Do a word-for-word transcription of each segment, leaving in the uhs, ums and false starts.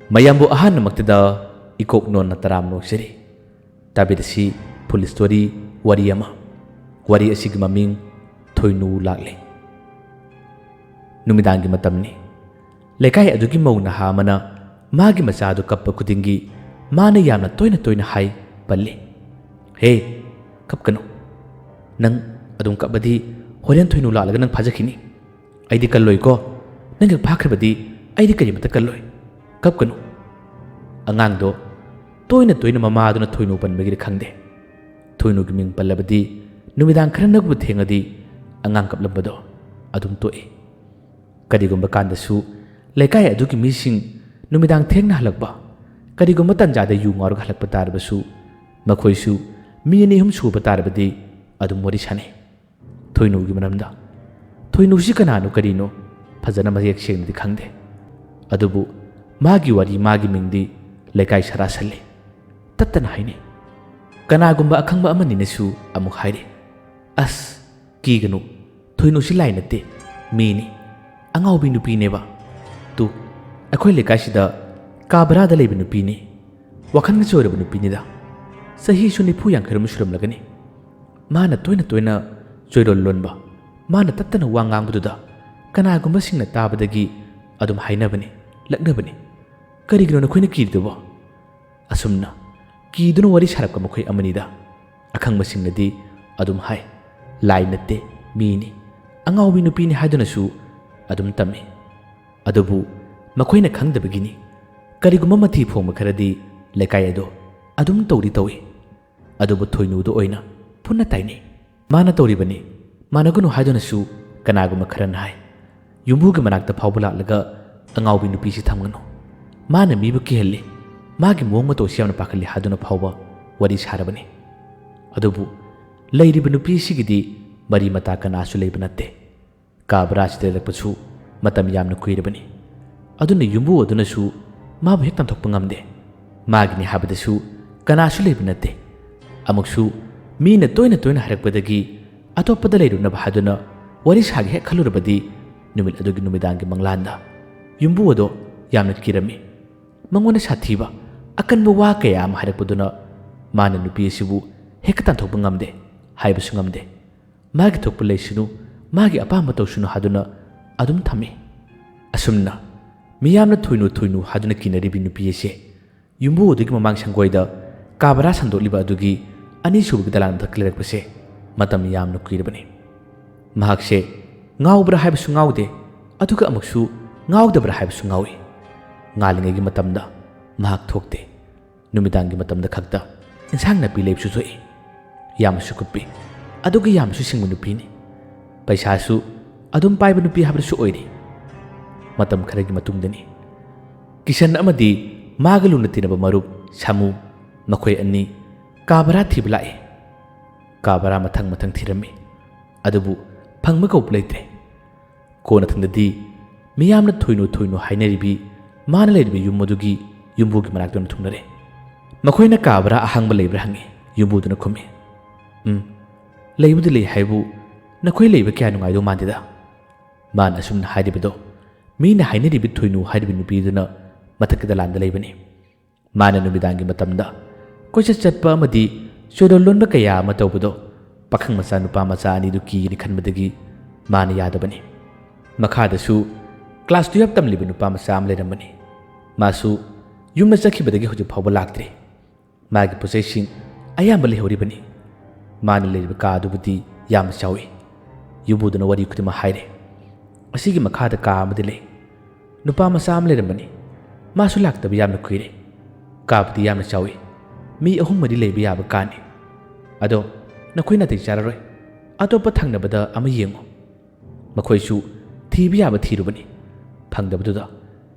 ꯃꯌꯥꯝꯕꯨ ꯑꯍꯥꯟꯕꯃꯛꯇꯗ ꯏꯀꯣꯛ ꯅꯣꯟꯅ ꯇꯔꯥꯝꯅ ꯑꯣꯛꯆꯔꯤ꯫ ꯇꯥꯕꯤꯔꯁꯤ ꯐꯨꯜ ꯁ꯭ꯇꯣꯔꯤ ꯋꯥꯔꯤ ꯑꯃ꯫ ꯋꯥꯔꯤ ꯑꯁꯤꯒꯤ ꯃꯃꯤꯡ ꯊꯣꯏꯅꯨ ꯂꯥꯛꯂꯦ꯫ ꯅꯨꯃꯤꯗꯥꯡꯒꯤ ꯃꯇꯝꯅꯤ꯫ ꯂꯩꯀꯥꯏ ꯑꯗꯨꯒꯤ ꯃꯧ ꯅꯍꯥ ꯑꯃꯅ ꯃꯥꯒꯤ ꯃꯆꯥꯗꯨ ꯀꯞꯄ ꯈꯨꯗꯤꯡꯒꯤ ꯃꯥꯅ ꯌꯥꯝꯅ ꯇꯣꯏꯅ ꯇꯣꯏꯅ ꯍꯥꯏ ꯄꯜꯂꯤ, "ꯍꯦ, ꯀꯞꯀꯅꯨ꯫ ꯅꯪ ꯑꯗꯨꯝ ꯀꯞꯄꯗꯤ ꯍꯣꯔꯦꯟ ꯊꯣꯏꯅꯨ ꯂꯥꯛꯂꯒ ꯅꯪ ꯐꯥꯖꯈꯤꯅꯤ꯫ ꯑꯩꯗꯤ ꯀꯜꯂꯣꯏꯀꯣ꯫ ꯅꯪ ꯍꯦꯛ ꯐꯥꯈ꯭ꯔꯕꯗꯤ ꯑꯩꯗꯤ ꯀꯔꯤꯃꯇ ꯀꯜꯂꯣꯏ꯫ ꯀꯞꯀꯅꯨ꯫" ꯑꯉꯥꯡꯗꯣ ꯇꯣꯏꯅ ꯇꯣꯏꯅ ꯃꯃꯥꯗꯨꯅ ꯊꯣꯏꯅꯨ ꯄꯟꯕꯒꯤꯔ ꯈꯪꯗꯦ, ꯊꯣꯏꯅꯨꯒꯤ ꯃꯤꯡ ꯄꯜꯂꯕꯗꯤ ꯅꯨꯃꯤꯗꯥꯡ ꯈꯔ ꯅꯛꯄ ꯊꯦꯡꯉꯗꯤ ꯑꯉꯥꯡ ꯀꯞꯂꯝꯕꯗꯣ ꯑꯗꯨꯝ ꯇꯣꯛꯏ꯫ ꯀꯔꯤꯒꯨꯝꯕ ꯀꯥꯟꯗꯁꯨ ꯂꯩꯀꯥꯏ ꯑꯗꯨꯒꯤ ꯃꯤꯁꯤꯡ ꯅꯨꯃꯤꯗꯥꯡ ꯊꯦꯡꯅ ꯍꯜꯂꯛꯄ, ꯀꯔꯤꯒꯨꯝꯕ ꯇꯥꯟꯖꯥꯗ ꯌꯨ ꯉꯥꯎꯔꯒ ꯍꯜꯂꯛꯄ ꯇꯥꯔꯕꯁꯨ, ꯃꯈꯣꯏꯁꯨ ꯃꯤ ꯑꯅꯤ ꯑꯍꯨꯝ ꯁꯨꯕ ꯇꯥꯔꯕꯗꯤ ꯑꯗꯨꯝ ꯋꯥꯔꯤ ꯁꯥꯟꯅꯩ꯫ ꯊꯣꯏꯅꯨꯒꯤ ꯃꯔꯝꯗ꯫ ꯊꯣꯏꯅꯨꯁꯤ ꯀꯅꯥꯅꯣ ꯀꯔꯤꯅꯣ ꯐꯖꯅ ꯃꯌꯦꯛ ꯁꯦꯡꯅꯗꯤ ꯈꯪꯗꯦ꯫ ꯑꯗꯨꯕꯨ ꯃꯥꯒꯤ ꯋꯥꯔꯤ, ꯃꯥꯒꯤ ꯃꯤꯡꯗꯤ ꯂꯩꯀꯥꯏ ꯁꯔꯥ ꯁꯜꯂꯤ꯫ ꯇꯠꯇꯅ ꯍꯥꯏꯅꯩ꯫ ꯀꯅꯥꯒꯨꯝꯕ ꯑꯈꯪꯕ ꯑꯃꯅꯤꯅꯁꯨ ꯑꯃꯨꯛ ꯍꯥꯏꯔꯤ, "ꯑꯁ, ꯀꯤꯒꯅꯨ, ꯊꯣꯏꯅꯨꯁꯤ ꯂꯥꯏ ꯅꯠꯇꯦ, ꯃꯤꯅꯤ꯫ ꯑꯉꯥꯎꯕꯤ ꯅꯨꯄꯤꯅꯦꯕ꯫ ꯇꯨ, ꯑꯩꯈꯣꯏ ꯂꯩꯀꯥꯏꯁꯤꯗ ꯀꯥ ꯚꯔꯥꯗ ꯂꯩꯕ ꯅꯨꯄꯤꯅꯤ꯫ ꯋꯥꯈꯜꯒ ꯆꯣꯏꯔꯕ ꯅꯨꯄꯤꯅꯤꯗ꯫ ꯆꯍꯤꯁꯨ ꯅꯤꯐꯨ ꯌꯥꯡꯈꯩꯔꯣꯝ ꯁꯨꯔꯝꯂꯒꯅꯤ꯫ ꯃꯥꯅ ꯇꯣꯏꯅ ꯇꯣꯏꯅ ꯆꯣꯏꯔꯣꯜ ꯂꯣꯟꯕ, ꯃꯥꯅ ꯇꯠꯇꯅ ꯋꯥ ꯉꯥꯡꯕꯗꯨꯗ ꯀꯅꯥꯒꯨꯝꯕꯁꯤꯡꯅ ꯇꯥꯕꯗꯒꯤ ꯑꯗꯨꯝ ꯍꯥꯏꯅꯕꯅꯤ, ꯂꯛꯅꯕꯅꯤ꯫ ꯀꯔꯤꯒꯤꯅꯣ ꯅꯈꯣꯏꯅ ꯀꯤꯔꯤꯗꯨꯕꯣ?" ꯑꯁꯨꯝꯅ ꯀꯤꯗꯨꯅ ꯋꯥꯔꯤ ꯁꯥꯔꯛꯄ ꯃꯈꯣꯏ ꯑꯃꯅꯤꯗ꯫ ꯑꯈꯪꯕꯁꯤꯡꯅꯗꯤ ꯑꯗꯨꯝ ꯍꯥꯏ, "ꯂꯥꯏ ꯅꯠꯇꯦ, ꯃꯤꯅꯤ꯫ ꯑꯉꯥꯎꯕꯤ ꯅꯨꯄꯤꯅꯤ" ꯍꯥꯏꯗꯨꯅꯁꯨ ꯑꯗꯨꯝ ꯇꯝꯃꯤ꯫ ꯑꯗꯨꯕꯨ ꯃꯈꯣꯏꯅ ꯈꯪꯗꯕꯒꯤꯅꯤ꯫ ꯀꯔꯤꯒꯨꯝꯕ ꯃꯊꯤ ꯐꯣꯡꯕ ꯈꯔꯗꯤ ꯂꯩꯀꯥꯏ ꯑꯗꯣ ꯑꯗꯨꯝ ꯇꯧꯗꯤ ꯇꯧꯏ꯫ ꯑꯗꯨꯕꯨ ꯊꯣꯏꯅꯨꯗ ꯑꯣꯏꯅ ꯄꯨꯟꯅ ꯇꯥꯏꯅꯩ꯫ "ꯃꯥꯅ ꯇꯧꯔꯤꯕꯅꯤ, ꯃꯥꯟꯅꯒꯅꯨ" ꯍꯥꯏꯗꯨꯅꯁꯨ ꯀꯅꯥꯒꯨꯝꯕ ꯈꯔꯅ ꯍꯥꯏ꯫ ꯌꯨꯝꯕꯨꯒꯤ ꯃꯅꯥꯛꯇ ꯐꯥꯎꯕ ꯂꯥꯛꯂꯒ ꯑꯉꯥꯎꯕꯤ ꯅꯨꯄꯤꯁꯤ ꯊꯝꯒꯅꯨ꯫ ꯃꯥꯅ ꯃꯤꯕꯨ ꯀꯤꯍꯜꯂꯤ, ꯃꯥꯒꯤ ꯃꯑꯣꯡ ꯃꯇꯧꯁꯤ ꯌꯥꯝꯅ ꯄꯥꯈꯠꯂꯤ ꯍꯥꯏꯗꯨꯅ ꯐꯥꯎꯕ ꯋꯥꯔꯤ ꯁꯥꯔꯕꯅꯤ꯫ ꯑꯗꯨꯕꯨ ꯂꯩꯔꯤꯕ ꯅꯨꯄꯤꯁꯤꯒꯤꯗꯤ ꯃꯔꯤ ꯃꯇꯥ ꯀꯅꯥꯁꯨ ꯂꯩꯕ ꯅꯠꯇꯦ꯫ ꯀꯥ ꯚꯔꯥꯁꯤꯗ ꯂꯩꯔꯛꯄꯁꯨ ꯃꯇꯝ ꯌꯥꯝꯅ ꯀꯨꯏꯔꯕꯅꯤ꯫ ꯑꯗꯨꯅ ꯌꯨꯝꯕꯨ ꯑꯗꯨꯅꯁꯨ ꯃꯥꯕꯨ ꯍꯦꯛ ꯇꯥꯟꯊꯣꯛꯄ ꯉꯝꯗꯦ꯫ ꯃꯥꯒꯤꯅꯤ ꯍꯥꯏꯕꯗꯁꯨ ꯀꯅꯥꯁꯨ ꯂꯩꯕ ꯅꯠꯇꯦ꯫ ꯑꯃꯨꯛꯁꯨ ꯃꯤꯅ ꯇꯣꯏꯅ ꯇꯣꯏꯅ ꯍꯥꯏꯔꯛꯄꯗꯒꯤ ꯑꯇꯣꯞꯄꯗ ꯂꯩꯔꯨꯅꯕ ꯍꯥꯏꯗꯨꯅ ꯋꯥꯔꯤ ꯁꯥꯒꯦ ꯍꯦꯛ ꯈꯜꯂꯨꯔꯕꯗꯤ ꯅꯨꯃꯤꯠ ꯑꯗꯨꯒꯤ ꯅꯨꯃꯤꯗꯥꯡꯒꯤ ꯃꯪꯂꯥꯟꯗ ꯌꯨꯝꯕꯨ ꯑꯗꯣ ꯌꯥꯝꯅ ꯀꯤꯔꯝꯃꯤ꯫ ꯃꯉꯣꯟꯗ ꯁꯥꯊꯤꯕ ꯑꯀꯟꯕ ꯋꯥ ꯀꯌꯥ ꯑꯃ ꯍꯥꯏꯔꯛꯄꯗꯨꯅ ꯃꯥꯅ ꯅꯨꯄꯤ ꯑꯁꯤꯕꯨ ꯍꯦꯛꯇ ꯇꯥꯟꯊꯣꯛꯄ ꯉꯝꯗꯦ, ꯍꯥꯏꯕꯁꯨ ꯉꯝꯗꯦ꯫ ꯃꯥꯒꯤ ꯊꯣꯛꯄ ꯂꯩꯁꯅꯨ, ꯃꯥꯒꯤ ꯑꯄꯥꯝꯕ ꯇꯧꯁꯅꯨ ꯍꯥꯏꯗꯨꯅ ꯑꯗꯨꯝ ꯊꯝꯃꯤ꯫ ꯑꯁꯨꯝꯅ ꯃꯤꯌꯥꯝꯅ ꯊꯣꯏꯅꯨ ꯊꯣꯏꯅꯨ ꯍꯥꯏꯗꯨꯅ ꯀꯤꯅꯔꯤꯕꯤ ꯅꯨꯄꯤ ꯑꯁꯦ ꯌꯨꯝꯕꯨ ꯑꯗꯨꯒꯤ ꯃꯃꯥꯡ ꯁꯪꯒꯣꯏꯗ ꯀꯥ ꯚꯔꯥ ꯁꯟꯗꯣꯛꯂꯤꯕ ꯑꯗꯨꯒꯤ ꯑꯅꯤꯁꯨꯕꯒꯤ ꯗꯂꯥꯟ ꯃꯊꯛꯇ ꯂꯩꯔꯛꯄꯁꯦ ꯃꯇꯝ ꯌꯥꯝꯅ ꯀꯨꯏꯔꯕꯅꯤ꯫ ꯃꯍꯥꯛꯁꯦ ꯉꯥꯎꯕ꯭ꯔꯥ ꯍꯥꯏꯕꯁꯨ ꯉꯥꯎꯗꯦ, ꯑꯗꯨꯒ ꯑꯃꯨꯛꯁꯨ ꯉꯥꯎꯗꯕ꯭ꯔꯥ ꯍꯥꯏꯕꯁꯨ ꯉꯥꯎꯏ꯫ ꯉꯥꯜꯂꯤꯉꯩꯒꯤ ꯃꯇꯝꯗ ꯃꯍꯥꯛ ꯊꯣꯛꯇꯦ꯫ ꯅꯨꯃꯤꯗꯥꯡꯒꯤ ꯃꯇꯝꯗ ꯈꯛꯇ ꯏꯟꯁꯥꯡ ꯅꯥꯄꯤ ꯂꯩꯕꯁꯨ ꯊꯣꯛꯏ꯫ ꯌꯥꯝꯅꯁꯨ ꯀꯨꯞꯄꯤ, ꯑꯗꯨꯒ ꯌꯥꯝꯅꯁꯨ ꯁꯤꯡꯕ ꯅꯨꯄꯤꯅꯤ꯫ ꯄꯩꯁꯥꯁꯨ ꯑꯗꯨꯝ ꯄꯥꯏꯕ ꯅꯨꯄꯤ ꯍꯥꯏꯕꯗꯨꯁꯨ ꯑꯣꯏꯔꯤ꯫ ꯃꯇꯝ ꯈꯔꯒꯤ ꯃꯇꯨꯡꯗꯅꯤ, ꯀꯤꯁꯟ ꯑꯃꯗꯤ ꯃꯥꯒ ꯂꯨꯅ ꯇꯤꯟꯅꯕ ꯃꯔꯨꯞ ꯁꯥꯃꯨ, ꯃꯈꯣꯏ ꯑꯅꯤ ꯀꯥ ꯚꯔꯥ ꯊꯤꯕ ꯂꯥꯛꯏ꯫ ꯀꯥ ꯚꯔꯥ ꯃꯊꯪ ꯃꯊꯪ ꯊꯤꯔꯝꯃꯤ, ꯑꯗꯨꯕꯨ ꯐꯪꯕ ꯀꯧꯕ ꯂꯩꯇ꯭ꯔꯦ꯫ ꯀꯣꯟꯅꯊꯪꯗꯗꯤ ꯃꯤꯌꯥꯝꯅ ꯊꯣꯏꯅꯨ ꯊꯣꯏꯅꯨ ꯍꯥꯏꯅꯔꯤꯕꯤ ꯃꯥꯅ ꯂꯩꯔꯤꯕ ꯌꯨꯝ ꯑꯗꯨꯒꯤ ꯌꯨꯝꯕꯨꯒꯤ ꯃꯅꯥꯛꯇ ꯑꯣꯏꯅ ꯊꯨꯡꯅꯔꯦ꯫ ꯃꯈꯣꯏꯅ ꯀꯥ ꯚꯔꯥ ꯑꯍꯥꯡꯕ ꯂꯩꯕ꯭ꯔꯥ ꯍꯪꯉꯤ꯫ ꯌꯨꯝꯕꯨꯗꯨꯅ ꯈꯨꯝꯃꯤ, "ꯎꯝ, ꯂꯩꯕꯨꯗꯤ ꯂꯩ ꯍꯥꯏꯕꯨ ꯅꯈꯣꯏ ꯂꯩꯕ ꯀꯌꯥ ꯅꯨꯡꯉꯥꯏꯗꯧ ꯃꯥꯟꯗꯦꯗ"꯫ ꯃꯥꯅ ꯑꯁꯨꯝꯅ ꯍꯥꯏꯔꯤꯕꯗꯣ ꯃꯤꯅ ꯍꯥꯏꯅꯔꯤꯕ ꯊꯣꯏꯅꯨ ꯍꯥꯏꯔꯤꯕ ꯅꯨꯄꯤꯗꯨꯅ ꯃꯊꯛꯀꯤ ꯗꯂꯥꯟꯗ ꯂꯩꯕꯅꯤ꯫ ꯃꯥꯅ ꯅꯨꯃꯤꯗꯥꯡꯒꯤ ꯃꯇꯝꯗ ꯀꯣꯏꯆꯠ ꯆꯠꯄ ꯑꯃꯗꯤ ꯆꯣꯏꯔꯣꯜ ꯂꯣꯟꯕ ꯀꯌꯥ ꯑꯃ ꯇꯧꯕꯗꯣ ꯄꯥꯈꯪ ꯃꯆꯥ ꯅꯨꯄꯥ ꯃꯆꯥ ꯑꯅꯤꯗꯨ ꯀꯤꯒꯅꯤ ꯈꯟꯕꯗꯒꯤ ꯃꯥꯅ ꯌꯥꯗꯕꯅꯤ꯫ ꯃꯈꯥꯗꯁꯨ class twelve ꯇꯝꯂꯤꯕ ꯅꯨꯄꯥ ꯃꯆꯥ ꯑꯃ ꯂꯩꯔꯝꯕꯅꯤ꯫ ꯃꯥꯁꯨ ꯌꯨꯝꯗ ꯆꯠꯈꯤꯕꯗꯒꯤ ꯍꯧꯖꯤꯛ ꯐꯥꯎꯕ ꯂꯥꯛꯇ꯭ꯔꯤ꯫ ꯃꯥꯒꯤ ꯄꯣꯠꯆꯩꯁꯤꯡ ꯑꯌꯥꯝꯕ ꯂꯩꯍꯧꯔꯤꯕꯅꯤ꯫ ꯃꯥꯅ ꯂꯩꯔꯤꯕ ꯀꯥ ꯑꯗꯨꯕꯨꯗꯤ ꯌꯥꯝꯅ ꯆꯥꯎꯏ꯫ ꯌꯨꯝꯕꯨꯗꯨꯅ ꯋꯥꯔꯤ ꯈꯨꯗꯤꯡꯃꯛ ꯍꯥꯏꯔꯦ꯫ ꯑꯁꯤꯒꯤ ꯃꯈꯥꯗ ꯀꯥ ꯑꯃꯗꯤ ꯂꯩ꯫ ꯅꯨꯄꯥ ꯃꯆꯥ ꯑꯃ ꯂꯩꯔꯝꯕꯅꯤ꯫ ꯃꯥꯁꯨ ꯂꯥꯛꯇꯕ ꯌꯥꯝꯅ ꯀꯨꯏꯔꯦ꯫ ꯀꯥꯕꯨꯗꯤ ꯌꯥꯝꯅ ꯆꯥꯎꯏ꯫ ꯃꯤ ꯑꯍꯨꯝ ꯃꯔꯤ ꯂꯩꯕ ꯌꯥꯕ ꯀꯥꯅꯤ꯫ ꯑꯗꯣ ꯅꯈꯣꯏ ꯅꯥꯇꯩ ꯆꯥꯔꯔꯣꯏ꯫ ꯑꯇꯣꯞꯄ ꯊꯪꯅꯕꯗ ꯑꯃ ꯌꯦꯡꯉꯨ꯫ ꯃꯈꯣꯏꯁꯨ ꯊꯤꯕ ꯌꯥꯕ ꯊꯤꯔꯨꯕꯅꯤ꯫ ꯐꯪꯗꯕꯗꯨꯗ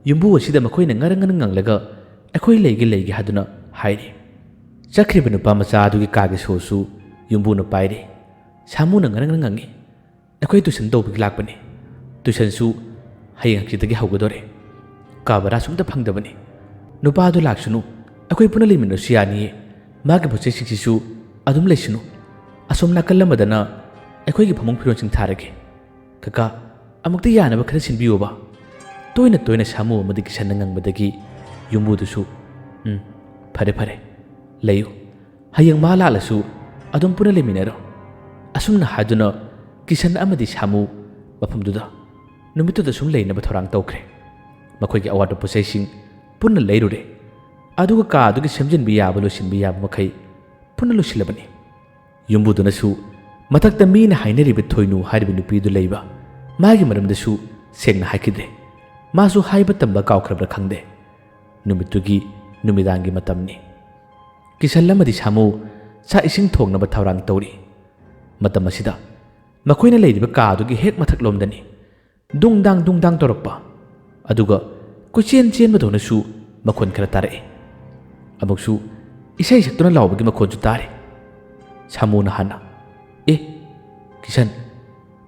ꯌꯨꯝꯕꯨ ꯑꯁꯤꯗ ꯃꯈꯣꯏꯅ ꯉꯔꯪ ꯉꯔꯪ ꯉꯪꯂꯒ ꯑꯩꯈꯣꯏ ꯂꯩꯒꯦ ꯂꯩꯒꯦ ꯍꯥꯏꯗꯨꯅ ꯍꯥꯏꯔꯤ꯫ ꯆꯠꯈ꯭ꯔꯤꯕ ꯅꯨꯄꯥ ꯃꯆꯥ ꯑꯗꯨꯒꯤ ꯀꯥꯒꯤ ꯁꯣꯁꯨ ꯌꯨꯝꯕꯨꯅ ꯄꯥꯏꯔꯤ꯫ ꯁꯥꯃꯨꯅ ꯉꯔꯪ ꯉꯔꯪ ꯉꯪꯉꯤ꯫ "ꯑꯩꯈꯣꯏ tuition ꯇꯧꯕꯒꯤ ꯂꯥꯛꯄꯅꯤ꯫ Tuitionꯁꯨ ꯍꯌꯦꯡ ꯍꯪꯆꯤꯠꯇꯒꯤ ꯍꯧꯒꯗꯣꯔꯦ꯫ ꯀꯥ ꯚꯔꯥꯁꯨ ꯑꯝꯇ ꯐꯪꯗꯕꯅꯤ꯫ ꯅꯨꯄꯥꯗꯨ ꯂꯥꯛꯁꯅꯨ, ꯑꯩꯈꯣꯏ ꯄꯨꯟꯅ ꯂꯩꯃꯤꯟꯅꯔꯁꯨ ꯌꯥꯅꯤꯌꯦ꯫ ꯃꯥꯒꯤ ꯄꯣꯠꯆꯩꯁꯤꯡꯁꯤꯁꯨ ꯑꯗꯨꯝ ꯂꯩꯁꯅꯨ꯫ ꯑꯁꯣꯝ ꯅꯥꯀꯜ ꯑꯃꯗꯅ ꯑꯩꯈꯣꯏꯒꯤ ꯐꯃꯨꯡ ꯐꯤꯔꯣꯜꯁꯤꯡ ꯊꯥꯔꯒꯦ꯫ ꯀꯀꯥ, ꯑꯃꯨꯛꯇ ꯌꯥꯅꯕ ꯈꯔ ꯁꯤꯟꯕꯤꯌꯣꯕ"꯫ ꯇꯣꯏꯅ ꯇꯣꯏꯅ ꯁꯥꯃꯨ ꯑꯃꯗꯤ ꯀꯤꯁꯟꯅ ꯉꯪꯕꯗꯒꯤ ꯌꯨꯝꯕꯨꯗꯨꯁꯨ, "ꯎꯝ, ꯐꯔꯦ ꯐꯔꯦ, ꯂꯩꯌꯨ꯫ ꯍꯌꯦꯡ ꯃꯥ ꯂꯥꯛꯂꯁꯨ ꯑꯗꯨꯝ ꯄꯨꯟꯅ ꯂꯩꯃꯤꯟꯅꯔꯣ"꯫ ꯑꯁꯨꯝꯅ ꯍꯥꯏꯗꯨꯅ ꯀꯤꯁꯟ ꯑꯃꯗꯤ ꯁꯥꯃꯨ ꯃꯐꯝꯗꯨꯗ ꯅꯨꯃꯤꯠꯇꯨꯗ ꯁꯨꯝ ꯂꯩꯅꯕ ꯊꯧꯔꯥꯡ ꯇꯧꯈ꯭ꯔꯦ꯫ ꯃꯈꯣꯏꯒꯤ ꯑꯋꯥꯠꯄ ꯄꯣꯠꯆꯩꯁꯤꯡ ꯄꯨꯟꯅ ꯂꯩꯔꯨꯔꯦ꯫ ꯑꯗꯨꯒ ꯀꯥ ꯑꯗꯨꯒꯤ ꯁꯦꯝꯖꯤꯟꯕ ꯌꯥꯕ, ꯂꯣꯏꯁꯤꯟꯕ ꯌꯥꯕ ꯃꯈꯩ ꯄꯨꯟꯅ ꯂꯣꯏꯁꯤꯜꯂꯕꯅꯤ꯫ ꯌꯨꯝꯕꯨꯗꯨꯅꯁꯨ ꯃꯊꯛꯇ ꯃꯤꯅ ꯍꯥꯏꯅꯔꯤꯕ ꯊꯣꯏꯅꯨ ꯍꯥꯏꯔꯤꯕ ꯅꯨꯄꯤꯗꯨ ꯂꯩꯕ, ꯃꯥꯒꯤ ꯃꯔꯝꯗꯁꯨ ꯁꯦꯡꯅ ꯍꯥꯏꯈꯤꯗ꯭ꯔꯦ꯫ ꯃꯥꯁꯨ ꯍꯥꯏꯕ ꯇꯝꯕ ꯀꯥꯎꯈ꯭ꯔꯕ꯭ꯔꯥ ꯈꯪꯗꯦ꯫ ꯅꯨꯃꯤꯠꯇꯨꯒꯤ ꯅꯨꯃꯤꯗꯥꯡꯒꯤ ꯃꯇꯝꯅꯤ꯫ ꯀꯤꯁꯟ ꯑꯃꯗꯤ ꯁꯥꯃꯨ ꯆꯥꯛ ꯏꯁꯤꯡ ꯊꯣꯡꯅꯕ ꯊꯧꯔꯥꯡ ꯇꯧꯔꯤ꯫ ꯃꯇꯝ ꯑꯁꯤꯗ ꯃꯈꯣꯏꯅ ꯂꯩꯔꯤꯕ ꯀꯥ ꯑꯗꯨꯒꯤ ꯍꯦꯛ ꯃꯊꯛꯂꯣꯝꯗꯅꯤ ꯗꯨꯡ ꯗꯥꯡ ꯗꯨꯡ ꯗꯥꯡ ꯇꯧꯔꯛꯄ, ꯑꯗꯨꯒ ꯀꯣꯏꯆꯦꯟ ꯆꯦꯟꯕꯗꯧꯅꯁꯨ ꯃꯈꯣꯟ ꯈꯔ ꯇꯥꯔꯛꯏ꯫ ꯑꯃꯨꯛꯁꯨ ꯏꯁꯩ ꯁꯛꯇꯨꯅ ꯂꯥꯎꯕꯒꯤ ꯃꯈꯣꯟꯁꯨ ꯇꯥꯔꯤ꯫ ꯁꯥꯃꯨꯅ ꯍꯥꯟꯅ, "ꯑꯦ, ꯀꯤꯁꯟ,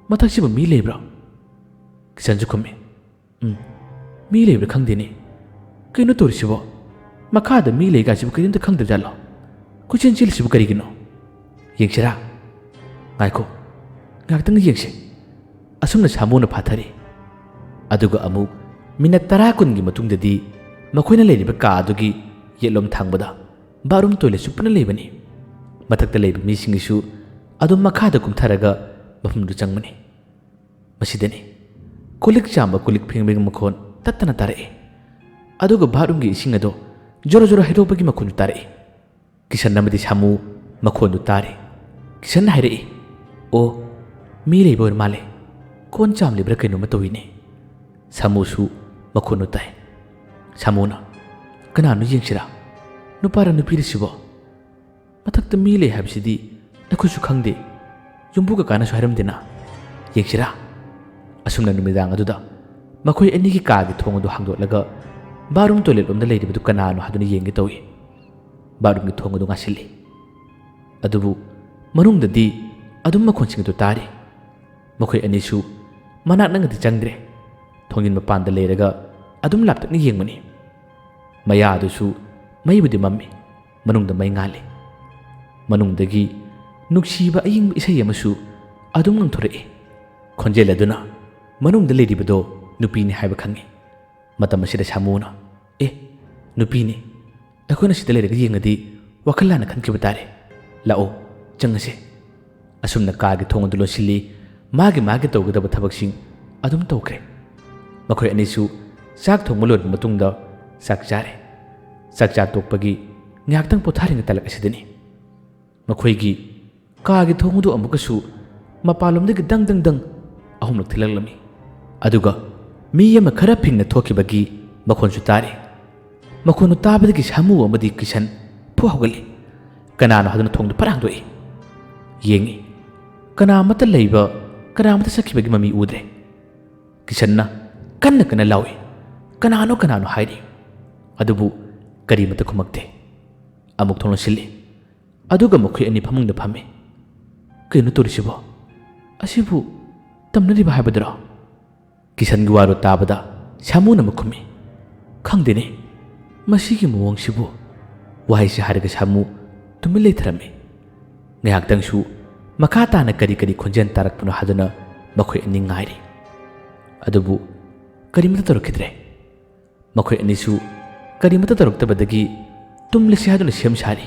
ꯃꯊꯛꯁꯤꯕꯨ ꯃꯤ ꯂꯩꯕ꯭ꯔꯣ?" ꯀꯤꯁꯟꯁꯨ ꯈꯨꯝꯃꯤ, "ꯎꯝ, ꯃꯤ ꯂꯩꯕ꯭ꯔꯥ ꯈꯪꯗꯦꯅꯦ꯫ ꯀꯩꯅꯣ ꯇꯧꯔꯤꯁꯤꯕꯣ? ꯃꯈꯥꯗ ꯃꯤ ꯂꯩ ꯀꯥꯏꯁꯤꯕꯨ ꯀꯔꯤꯝꯇ ꯈꯪꯗ꯭ꯔꯖꯥꯠꯂꯣ? ꯀꯣꯏꯆꯦꯟ ꯆꯦꯜꯂꯤꯁꯤꯕꯨ ꯀꯔꯤꯒꯤꯅꯣ? ꯌꯦꯡꯁꯤꯔꯥ? ꯉꯥꯏꯈꯣ, ꯉꯥꯏꯍꯥꯛꯇꯪ ꯌꯦꯡꯁꯤ"꯫ ꯑꯁꯨꯝꯅ ꯁꯥꯃꯨꯅ ꯐꯥꯊꯔꯤ꯫ ꯑꯗꯨꯒ ꯑꯃꯨꯛ ꯃꯤꯅꯠ ꯇꯔꯥ ꯀꯨꯟꯒꯤ ꯃꯇꯨꯡꯗꯗꯤ ꯃꯈꯣꯏꯅ ꯂꯩꯔꯤꯕ ꯀꯥ ꯑꯗꯨꯒꯤ ꯌꯦꯠꯂꯣꯝ ꯊꯪꯕꯗ ꯕꯥꯠꯔꯨꯝ ꯇꯣꯏꯂꯦꯠꯁꯨ ꯄꯨꯟꯅ ꯂꯩꯕꯅꯤ꯫ ꯃꯊꯛꯇ ꯂꯩꯕ ꯃꯤꯁꯤꯡꯒꯤꯁꯨ ꯑꯗꯨꯝ ꯃꯈꯥꯗ ꯀꯨꯝꯊꯔꯒ ꯃꯐꯝꯗꯨ ꯆꯪꯕꯅꯤ꯫ ꯃꯁꯤꯗꯅꯤ ꯀꯣꯜꯂꯤꯛ ꯆꯥꯝꯕ, ꯀꯣꯜꯂꯤꯛ ꯐꯦꯡꯕꯒꯤ ꯃꯈꯣꯟ ꯇꯠꯇꯅ ꯇꯥꯔꯛꯏ꯫ ꯑꯗꯨꯒ ꯕꯥꯠꯔꯨꯝꯒꯤ ꯏꯁꯤꯡ ꯑꯗꯣ ꯖꯣꯔꯣ ꯖꯣꯔꯣ ꯍꯩꯗꯣꯛꯄꯒꯤ ꯃꯈꯣꯟꯁꯨ ꯇꯥꯔꯛꯏ꯫ ꯀꯤꯁꯟ ꯑꯃꯗꯤ ꯁꯥꯃꯨ ꯃꯈꯣꯟꯗꯨ ꯇꯥꯔꯤ꯫ ꯀꯤꯁꯟꯅ ꯍꯥꯏꯔꯛꯏ, "ꯑꯣ, ꯃꯤ ꯂꯩꯕ ꯑꯣꯏꯔ ꯃꯥꯜꯂꯦ꯫ ꯀꯣꯟ ꯆꯥꯝꯂꯤꯕ꯭ꯔꯥ ꯀꯩꯅꯣꯝꯃ ꯇꯧꯏꯅꯦ"꯫ ꯁꯥꯃꯨꯁꯨ ꯃꯈꯣꯟꯗꯨ ꯇꯥꯏ꯫ ꯁꯥꯃꯨꯅ, "ꯀꯅꯥꯅꯣ ꯌꯦꯡꯁꯤꯔꯥ? ꯅꯨꯄꯥꯔ ꯅꯨꯄꯤꯔ ꯁꯤꯕꯣ? ꯃꯊꯛꯇ ꯃꯤ ꯂꯩ ꯍꯥꯏꯕꯁꯤꯗꯤ ꯑꯩꯈꯣꯏꯁꯨ ꯈꯪꯗꯦ꯫ ꯌꯨꯝꯕꯨ ꯀꯀꯥꯅꯁꯨ ꯍꯥꯏꯔꯝꯗꯦꯅ꯫ ꯌꯦꯡꯁꯤꯔꯥ?" ꯑꯁꯨꯝꯅ ꯅꯨꯃꯤꯗꯥꯡ ꯑꯗꯨꯗ ꯃꯈꯣꯏ ꯑꯅꯤꯒꯤ ꯀꯥꯒꯤ ꯊꯣꯡ ꯑꯗꯨ ꯍꯥꯡꯗꯣꯛꯂꯒ ꯕꯥꯠꯔꯨꯝ ꯇꯣꯏꯂꯦꯠ ꯂꯣꯝꯗ ꯂꯩꯔꯤꯕꯗꯨ ꯀꯅꯥꯅꯣ ꯍꯥꯏꯗꯨꯅ ꯌꯦꯡꯒꯦ ꯇꯧꯏ꯫ ꯕꯥꯠꯔꯨꯝꯒꯤ ꯊꯣꯡ ꯑꯗꯨ ꯉꯥꯁꯤꯜꯂꯤ꯫ ꯑꯗꯨꯕꯨ ꯃꯅꯨꯡꯗꯗꯤ ꯑꯗꯨꯝ ꯃꯈꯣꯟꯁꯤꯡ ꯑꯗꯨ ꯇꯥꯔꯤ꯫ ꯃꯈꯣꯏ ꯑꯅꯤꯁꯨ ꯃꯅꯥꯛ ꯅꯛꯅꯗꯤ ꯆꯪꯗ꯭ꯔꯦ꯫ ꯊꯣꯡꯖꯤꯟ ꯃꯄꯥꯟꯗ ꯂꯩꯔꯒ ꯑꯗꯨꯝ ꯂꯥꯞꯇꯛꯅ ꯌꯦꯡꯕꯅꯤ꯫ ꯃꯌꯥ ꯑꯗꯨꯁꯨ ꯃꯩꯕꯨꯗꯤ ꯃꯝꯃꯤ, ꯃꯅꯨꯡꯗ ꯃꯩ ꯉꯥꯜꯂꯤ꯫ ꯃꯅꯨꯡꯗꯒꯤ ꯅꯨꯡꯁꯤꯕ ꯑꯏꯪꯕ ꯏꯁꯩ ꯑꯃꯁꯨ ꯑꯗꯨꯝ ꯉꯪꯊꯣꯔꯛꯏ꯫ ꯈꯣꯟꯖꯦꯜ ꯑꯗꯨꯅ ꯃꯅꯨꯡꯗ ꯂꯩꯔꯤꯕꯗꯣ ꯅꯨꯄꯤꯅꯤ ꯍꯥꯏꯕ ꯈꯪꯏ꯫ ꯃꯇꯝ ꯑꯁꯤꯗ ꯁꯥꯃꯨꯅ, "ꯑꯦ, "ꯅꯨꯄꯤꯅꯤ꯫ ꯑꯩꯈꯣꯏꯅ ꯁꯤꯗ ꯂꯩꯔꯒ ꯌꯦꯡꯉꯗꯤ ꯋꯥꯈꯜ ꯂꯥꯟꯅ ꯈꯟꯈꯤꯕ ꯇꯥꯔꯦ꯫ ꯂꯥꯛꯑꯣ, ꯆꯪꯉꯁꯦ꯫" ꯑꯁꯨꯝꯅ ꯀꯥꯒꯤ ꯊꯣꯡ ꯑꯗꯨ ꯂꯣꯟꯁꯤꯜꯂꯤ꯫ ꯃꯥꯒꯤ ꯃꯥꯒꯤ ꯇꯧꯒꯗꯕ ꯊꯕꯛꯁꯤꯡ ꯑꯗꯨꯝ ꯇꯧꯈ꯭ꯔꯦ꯫ ꯃꯈꯣꯏ ꯑꯅꯤꯁꯨ ꯆꯥꯛ ꯊꯣꯡꯕ ꯂꯣꯏꯔꯕ ꯃꯇꯨꯡꯗ ꯆꯥꯛ ꯆꯥꯔꯦ꯫ ꯆꯥꯛ ꯆꯥ ꯇꯣꯛꯄꯒꯤ ꯉꯥꯏꯍꯥꯛꯇꯪ ꯄꯣꯊꯥꯔꯤꯉꯩ ꯇꯥꯂꯛ ꯑꯁꯤꯗꯅꯤ ꯃꯈꯣꯏꯒꯤ ꯀꯥꯒꯤ ꯊꯣꯡ ꯑꯗꯨ ꯑꯃꯨꯛꯀꯁꯨ ꯃꯄꯥꯟꯂꯣꯝꯗꯒꯤ ꯗꯪ ꯗꯪ ꯗꯪ ꯑꯍꯨꯝꯂꯛ ꯊꯤꯜꯂꯛꯂꯝꯃꯤ꯫ ꯑꯗꯨꯒ ꯃꯤ ꯑꯃ ꯈꯔ ꯐꯤꯡꯅ ꯊꯣꯛꯈꯤꯕꯒꯤ ꯃꯈꯣꯟꯁꯨ ꯇꯥꯔꯤ꯫ ꯃꯈꯣꯟꯗꯨ ꯇꯥꯕꯗꯒꯤ ꯁꯥꯃꯨ ꯑꯃꯗꯤ ꯀꯤꯁꯟ ꯐꯨ ꯍꯧꯒꯠꯂꯤ꯫ ꯀꯅꯥꯅꯣ ꯍꯥꯏꯗꯨꯅ ꯊꯣꯡꯗꯨ ꯐꯠ ꯍꯥꯡꯗꯣꯛꯏ꯫ ꯌꯦꯡꯉꯤ꯫ ꯀꯅꯥ ꯑꯃꯠꯇ ꯂꯩꯕ, ꯀꯅꯥ ꯑꯃꯠꯇ ꯆꯠꯈꯤꯕꯒꯤ ꯃꯃꯤ ꯎꯗ꯭ꯔꯦ꯫ ꯀꯤꯁꯟꯅ ꯀꯟꯅ ꯀꯟꯅ ꯂꯥꯎꯏ꯫ "ꯀꯅꯥꯅꯣ, ꯀꯅꯥꯅꯣ?" ꯍꯥꯏꯔꯤ꯫ ꯑꯗꯨꯕꯨ ꯀꯔꯤꯃꯠꯇ ꯈꯨꯝꯃꯛꯇꯦ꯫ ꯑꯃꯨꯛ ꯊꯣꯡ ꯂꯣꯟꯁꯤꯜꯂꯤ꯫ ꯑꯗꯨꯒ ꯃꯈꯣꯏ ꯑꯅꯤ ꯐꯃꯨꯡꯗ ꯐꯝꯃꯤ꯫ "ꯀꯩꯅꯣ ꯇꯧꯔꯤꯁꯤꯕꯣ? ꯑꯁꯤꯕꯨ ꯇꯝꯅꯔꯤꯕ ꯍꯥꯏꯕꯗꯨꯔꯣ?" ꯀꯤꯁꯟꯒꯤ ꯋꯥꯗꯨ ꯇꯥꯕꯗ ꯁꯥꯃꯨꯅ ꯑꯃꯨꯛ ꯈꯨꯝꯃꯤ, "ꯈꯪꯗꯦꯅꯦ, ꯃꯁꯤꯒꯤ ꯃꯑꯣꯡꯁꯤꯕꯨ?" ꯋꯥꯍꯩꯁꯤ ꯍꯥꯏꯔꯒ ꯁꯥꯃꯨ ꯇꯨꯃꯤꯟ ꯂꯩꯊꯔꯝꯃꯤ꯫ ꯉꯥꯏꯍꯥꯛꯇꯪꯁꯨ ꯃꯈꯥ ꯇꯥꯅ ꯀꯔꯤ ꯀꯔꯤ ꯈꯣꯟꯖꯦꯜ ꯇꯥꯔꯛꯄꯅꯣ ꯍꯥꯏꯗꯨꯅ ꯃꯈꯣꯏ ꯑꯅꯤ ꯉꯥꯏꯔꯤ꯫ ꯑꯗꯨꯕꯨ ꯀꯔꯤꯃꯠꯇ ꯇꯧꯔꯛꯈꯤꯗ꯭ꯔꯦ꯫ ꯃꯈꯣꯏ ꯑꯅꯤꯁꯨ ꯀꯔꯤꯃꯠꯇ ꯇꯧꯔꯛꯇꯕꯗꯒꯤ ꯇꯨꯝꯂꯁꯤ ꯍꯥꯏꯗꯨꯅ ꯁꯦꯝ ꯁꯥꯔꯤ꯫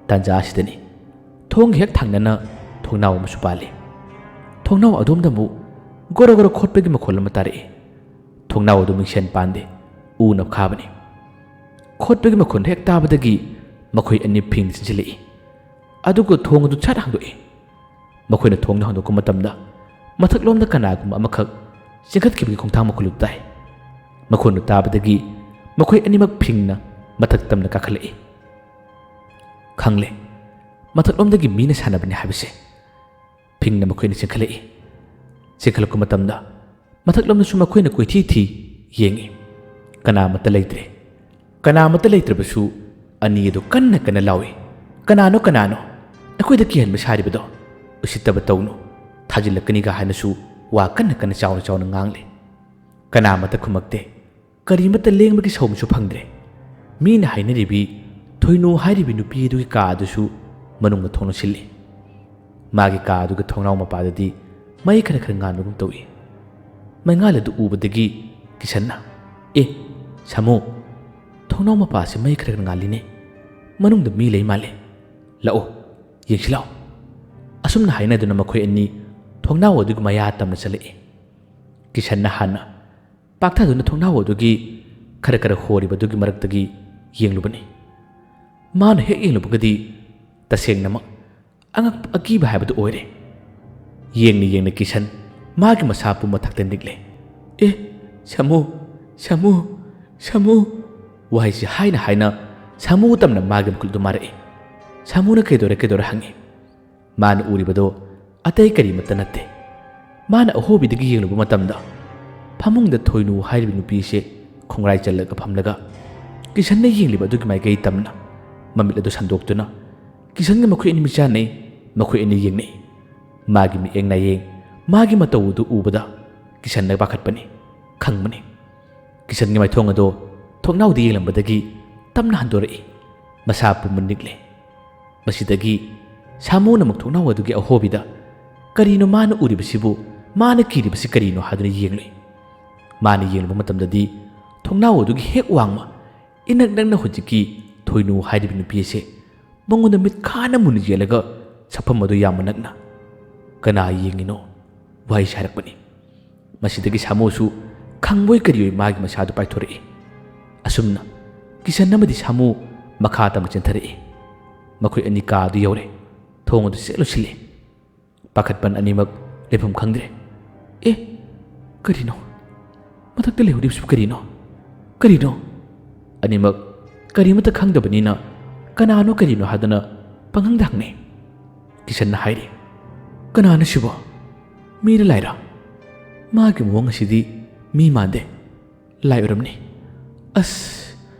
ꯇꯥꯟꯖꯥ ꯑꯁꯤꯗꯅꯤ ꯊꯣꯡꯒ ꯍꯦꯛ ꯊꯪꯅꯅ ꯊꯣꯡꯅꯥꯎ ꯑꯃꯁꯨ ꯄꯥꯜꯂꯤ꯫ ꯊꯣꯡꯅꯥꯎ ꯑꯗꯣꯝꯗ ꯑꯃꯨꯛ ꯒꯣꯔꯣ ꯒꯣꯔꯣ ꯈꯣꯠꯄꯒꯤ ꯃꯈꯣꯜ ꯑꯃ ꯇꯥꯔꯛꯏ꯫ ꯊꯣꯡꯅꯥꯎ ꯑꯗꯨ ꯃꯤꯡꯁꯦꯟ ꯄꯥꯟꯗꯦ, ꯎꯅ ꯈꯥꯕꯅꯤ꯫ ꯈꯣꯠꯄꯒꯤ ꯃꯈꯣꯜ ꯍꯦꯛ ꯇꯥꯕꯗꯒꯤ ꯃꯈꯣꯏ ꯑꯅꯤ ꯐꯤꯡꯅ ꯆꯦꯟꯁꯤꯜꯂꯛꯏ꯫ ꯑꯗꯨꯒ ꯊꯣꯡ ꯑꯗꯨ ꯁꯠ ꯍꯥꯡꯗꯣꯛꯏ꯫ ꯃꯈꯣꯏꯅ ꯊꯣꯡꯗꯨ ꯍꯥꯡꯗꯣꯛꯄ ꯃꯇꯝꯗ ꯃꯊꯛꯂꯣꯝꯗ ꯀꯅꯥꯒꯨꯝꯕ ꯑꯃꯈꯛ ꯆꯦꯟꯈꯠꯈꯤꯕꯒꯤ ꯈꯣꯡꯊꯥꯡ ꯃꯈꯣꯜ ꯑꯗꯨ ꯇꯥꯏ꯫ ꯃꯈꯣꯟꯗꯨ ꯇꯥꯕꯗꯒꯤ ꯃꯈꯣꯏ ꯑꯅꯤꯃꯛ ꯐꯤꯡꯅ ꯃꯊꯛ ꯇꯝꯅ ꯀꯥꯈꯠꯂꯛꯏ꯫ ꯈꯪꯂꯦ, ꯃꯊꯛꯂꯣꯝꯗꯒꯤ ꯃꯤꯅ ꯁꯥꯟꯅꯕꯅꯤ ꯍꯥꯏꯕꯁꯦ꯫ ꯐꯤꯡꯅ ꯃꯈꯣꯏꯅ ꯆꯦꯟꯈꯠꯂꯛꯏ꯫ ꯆꯦꯟꯈꯠꯂꯛꯄ ꯃꯇꯝꯗ ꯃꯊꯛꯂꯣꯝꯗꯁꯨ ꯃꯈꯣꯏꯅ ꯀꯣꯏꯊꯤ ꯊꯤ ꯌꯦꯡꯏ꯫ ꯀꯅꯥ ꯑꯃꯠꯇ ꯂꯩꯇ꯭ꯔꯦ꯫ ꯀꯅꯥ ꯑꯃꯠꯇ ꯂꯩꯇ꯭ꯔꯕꯁꯨ ꯑꯅꯤ ꯑꯗꯨ ꯀꯟꯅ ꯀꯟꯅ ꯂꯥꯎꯏ, "ꯀꯅꯥꯅꯣ, ꯀꯅꯥꯅꯣ? ꯑꯩꯈꯣꯏꯗ ꯀꯤꯍꯟꯕ ꯁꯥꯔꯤꯕꯗꯣ? ꯎꯁꯤꯠꯇꯕ ꯇꯧꯅꯨ꯫ ꯊꯥꯖꯤꯜꯂꯛꯀꯅꯤꯒ ꯍꯥꯏꯅꯁꯨ ꯋꯥ ꯀꯟꯅ ꯀꯟꯅ ꯆꯥꯎꯅ ꯆꯥꯎꯅ ꯉꯥꯡꯂꯤ꯫ ꯀꯅꯥ ꯑꯃꯠꯇ ꯈꯨꯝꯃꯛꯇꯦ꯫ ꯀꯔꯤꯃꯠꯇ ꯂꯦꯡꯕꯒꯤ ꯁꯧꯝꯁꯨ ꯐꯪꯗ꯭ꯔꯦ꯫ ꯃꯤꯅ ꯍꯥꯏꯅꯔꯤꯕꯤ ꯊꯣꯏꯅꯨ ꯍꯥꯏꯔꯤꯕꯤ ꯅꯨꯄꯤ ꯑꯗꯨꯒꯤ ꯀꯥ ꯑꯗꯨꯁꯨ ꯃꯅꯨꯡꯗ ꯊꯣꯡ ꯂꯣꯟꯁꯤꯜꯂꯤ꯫ ꯃꯥꯒꯤ ꯀꯥ ꯑꯗꯨꯒꯤ ꯊꯣꯡꯅꯥꯎ ꯃꯄꯥꯗꯗꯤ ꯃꯩ ꯈꯔ ꯈꯔ ꯉꯥꯟꯕꯒꯨꯝ ꯇꯧꯏ꯫ ꯃꯩꯉꯥꯜ ꯑꯗꯨ ꯎꯕꯗꯒꯤ ꯀꯤꯁꯟꯅ, "ꯑꯦ, ꯁꯥꯃꯨ, "ꯊꯣꯡꯅꯥꯎ ꯃꯄꯥꯁꯦ ꯃꯩ ꯈꯔ ꯈꯔ ꯉꯥꯜꯂꯤꯅꯦ꯫ ꯃꯅꯨꯡꯗ ꯃꯤ ꯂꯩ ꯃꯥꯜꯂꯦ꯫ ꯂꯥꯛꯑꯣ, ꯌꯦꯡꯁꯤ ꯂꯥꯛꯑꯣ꯫" ꯑꯁꯨꯝꯅ ꯍꯥꯏꯅꯗꯨꯅ ꯃꯈꯣꯏ ꯑꯅꯤ ꯊꯣꯡꯅꯥꯎ ꯑꯗꯨꯒꯤ ꯃꯌꯥ ꯇꯝꯅ ꯆꯠꯂꯛꯏ꯫ ꯀꯤꯁꯟꯅ ꯍꯥꯟꯅ ꯄꯥꯛꯊꯗꯨꯅ ꯊꯣꯡꯅꯥꯎ ꯑꯗꯨꯒꯤ ꯈꯔ ꯈꯔ ꯍꯣꯔꯤꯕꯗꯨꯒꯤ ꯃꯔꯛꯇꯒꯤ ꯌꯦꯡꯂꯨꯕꯅꯤ꯫ ꯃꯥꯅ ꯍꯦꯛ ꯌꯦꯡꯂꯨꯕꯒꯗꯤ ꯇꯁꯦꯡꯅꯃꯛ ꯑꯉꯛꯄ ꯑꯀꯤꯕ ꯍꯥꯏꯕꯗꯨ ꯑꯣꯏꯔꯦ꯫ ꯌꯦꯡꯅ ꯌꯦꯡꯅ ꯀꯤꯁꯟ ꯃꯥꯒꯤ ꯃꯁꯥ ꯄꯨꯝꯕ ꯊꯛꯇ ꯅꯤꯛꯂꯦ꯫ "ꯑꯦ, ꯁꯥꯃꯨ, ꯁꯥꯃꯨ, ꯁꯥꯃꯨ!" ꯋꯥꯍꯩꯁꯤ ꯍꯥꯏꯅ ꯍꯥꯏꯅ ꯁꯥꯃꯨ ꯇꯝꯅ ꯃꯥꯒꯤ ꯃꯈꯨꯠ ꯑꯗꯨ ꯃꯥꯔꯛꯏ꯫ ꯁꯥꯃꯨꯅ "ꯀꯩꯗꯧꯔꯦ, ꯀꯩꯗꯧꯔꯦ?" ꯍꯪꯉꯤ꯫ ꯃꯥꯅ ꯎꯔꯤꯕꯗꯣ ꯑꯇꯩ ꯀꯔꯤꯃꯠꯇ ꯅꯠꯇꯦ꯫ ꯃꯥꯅ ꯑꯍꯣꯕꯤꯗꯒꯤ ꯌꯦꯡꯂꯨꯕ ꯃꯇꯝꯗ, ꯐꯃꯨꯡꯗ ꯊꯣꯏꯅꯨ ꯍꯥꯏꯔꯤꯕ ꯅꯨꯄꯤ ꯑꯁꯤ ꯈꯣꯡꯒ꯭ꯔꯥꯏ ꯆꯜꯂꯒ ꯐꯝꯂꯒ, ꯀꯤꯁꯟꯅ ꯌꯦꯡꯂꯤꯕ ꯑꯗꯨꯒꯤ ꯃꯥꯏꯀꯩ ꯇꯝꯅ ꯃꯃꯤꯠ ꯑꯗꯨ ꯁꯟꯗꯣꯛꯇꯨꯅ, ꯀꯤꯁꯟꯒ ꯃꯈꯣꯏ ꯑꯅꯤ ꯃꯤꯠꯆꯥꯟꯅꯩ꯫ ꯃꯈꯣꯏ ꯑꯅꯤ ꯌꯦꯡꯅꯩ꯫ ꯃꯥꯒꯤ ꯃꯤꯠꯌꯦꯡ ꯅꯥꯌꯦꯡ, ꯃꯥꯒꯤ ꯃꯇꯧ ꯑꯗꯨ ꯎꯕꯗ ꯀꯤꯁꯟꯅ ꯄꯥꯈꯠꯄꯅꯤ, ꯈꯪꯕꯅꯤ꯫ ꯀꯤꯁꯟꯒꯤ ꯃꯥꯏꯊꯣꯡ ꯑꯗꯣ ꯊꯣꯡꯅꯥꯎꯗ ꯌꯦꯡꯂꯝꯕꯗꯒꯤ ꯇꯞꯅ ꯍꯟꯗꯣꯔꯛꯏ꯫ ꯃꯁꯥ ꯄꯨꯝꯕ ꯅꯤꯛꯂꯦ꯫ ꯃꯁꯤꯗꯒꯤ ꯁꯥꯃꯨꯅ ꯑꯃꯨꯛ ꯊꯣꯡꯅꯥꯎ ꯑꯗꯨꯒꯤ ꯑꯍꯣꯕꯤꯗ, "ꯀꯔꯤꯅꯣ ꯃꯥꯅ ꯎꯔꯤꯕꯁꯤꯕꯨ? ꯃꯥꯅ ꯀꯤꯔꯤꯕꯁꯤ ꯀꯔꯤꯅꯣ?" ꯍꯥꯏꯗꯨꯅ ꯌꯦꯡꯂꯨꯏ꯫ ꯃꯥꯅ ꯌꯦꯡꯂꯨꯕ ꯃꯇꯝꯗꯗꯤ ꯊꯣꯡꯅꯥꯎ ꯑꯗꯨꯒꯤ ꯍꯦꯛ ꯋꯥꯡꯃ, ꯏꯅꯛ ꯅꯛꯅ ꯍꯧꯖꯤꯛꯀꯤ ꯊꯣꯏꯅꯨ ꯍꯥꯏꯔꯤꯕ ꯅꯨꯄꯤ ꯑꯁꯦ ꯃꯉꯣꯟꯗ ꯃꯤꯠ ꯈꯥꯅ ꯃꯨꯟꯅ ꯌꯦꯡꯂꯒ ꯁꯛꯐꯝ ꯑꯗꯨ ꯌꯥꯝꯅ ꯅꯛꯅ, "ꯀꯅꯥ ꯌꯦꯡꯉꯤꯅꯣ?" ꯋꯥꯍꯩꯁꯤ ꯍꯥꯏꯔꯛꯄꯅꯤ꯫ ꯃꯁꯤꯗꯒꯤ ꯁꯥꯃꯨꯁꯨ ꯈꯪꯕꯣꯏ ꯀꯔꯤꯑꯣꯏ ꯃꯥꯒꯤ ꯃꯁꯥꯗꯨ ꯄꯥꯏꯊꯣꯔꯛꯏ꯫ ꯑꯁꯨꯝꯅ ꯀꯤꯁꯟ ꯑꯃꯗꯤ ꯁꯥꯃꯨ ꯃꯈꯥ ꯇꯝꯅ ꯆꯦꯟꯊꯔꯛꯏ꯫ ꯃꯈꯣꯏ ꯑꯅꯤ ꯀꯥ ꯑꯗꯨ ꯌꯧꯔꯦ꯫ ꯊꯣꯡ ꯑꯗꯨ ꯆꯦꯠ ꯂꯣꯠꯁꯤꯜꯂꯦ꯫ ꯄꯥꯈꯠꯄꯟ ꯑꯅꯤꯃꯛ ꯂꯩꯐꯝ ꯈꯪꯗ꯭ꯔꯦ꯫ "ꯑꯦ, ꯀꯔꯤꯅꯣ? ꯃꯊꯛꯇ ꯂꯩꯍꯧꯔꯤꯕꯁꯤꯕꯨ ꯀꯔꯤꯅꯣ? ꯀꯔꯤꯅꯣ?" ꯑꯅꯤꯃꯛ ꯀꯔꯤꯃꯠꯇ ꯈꯪꯗꯕꯅꯤꯅ ꯀꯅꯥꯅꯣ ꯀꯔꯤꯅꯣ ꯍꯥꯏꯗꯨꯅ ꯄꯪꯍꯪꯗ ꯍꯪꯅꯩ꯫ ꯀꯤꯁꯟꯅ ꯍꯥꯏꯔꯤ, "ꯀꯅꯥꯅꯣ ꯁꯤꯕꯣ? ꯃꯤꯔ ꯂꯥꯏꯔ? ꯃꯥꯒꯤ ꯃꯑꯣꯡ ꯑꯁꯤꯗꯤ ꯃꯤ ꯃꯥꯟꯗꯦ, ꯂꯥꯏ ꯑꯣꯏꯔꯝꯅꯤ꯫ ꯑꯁ,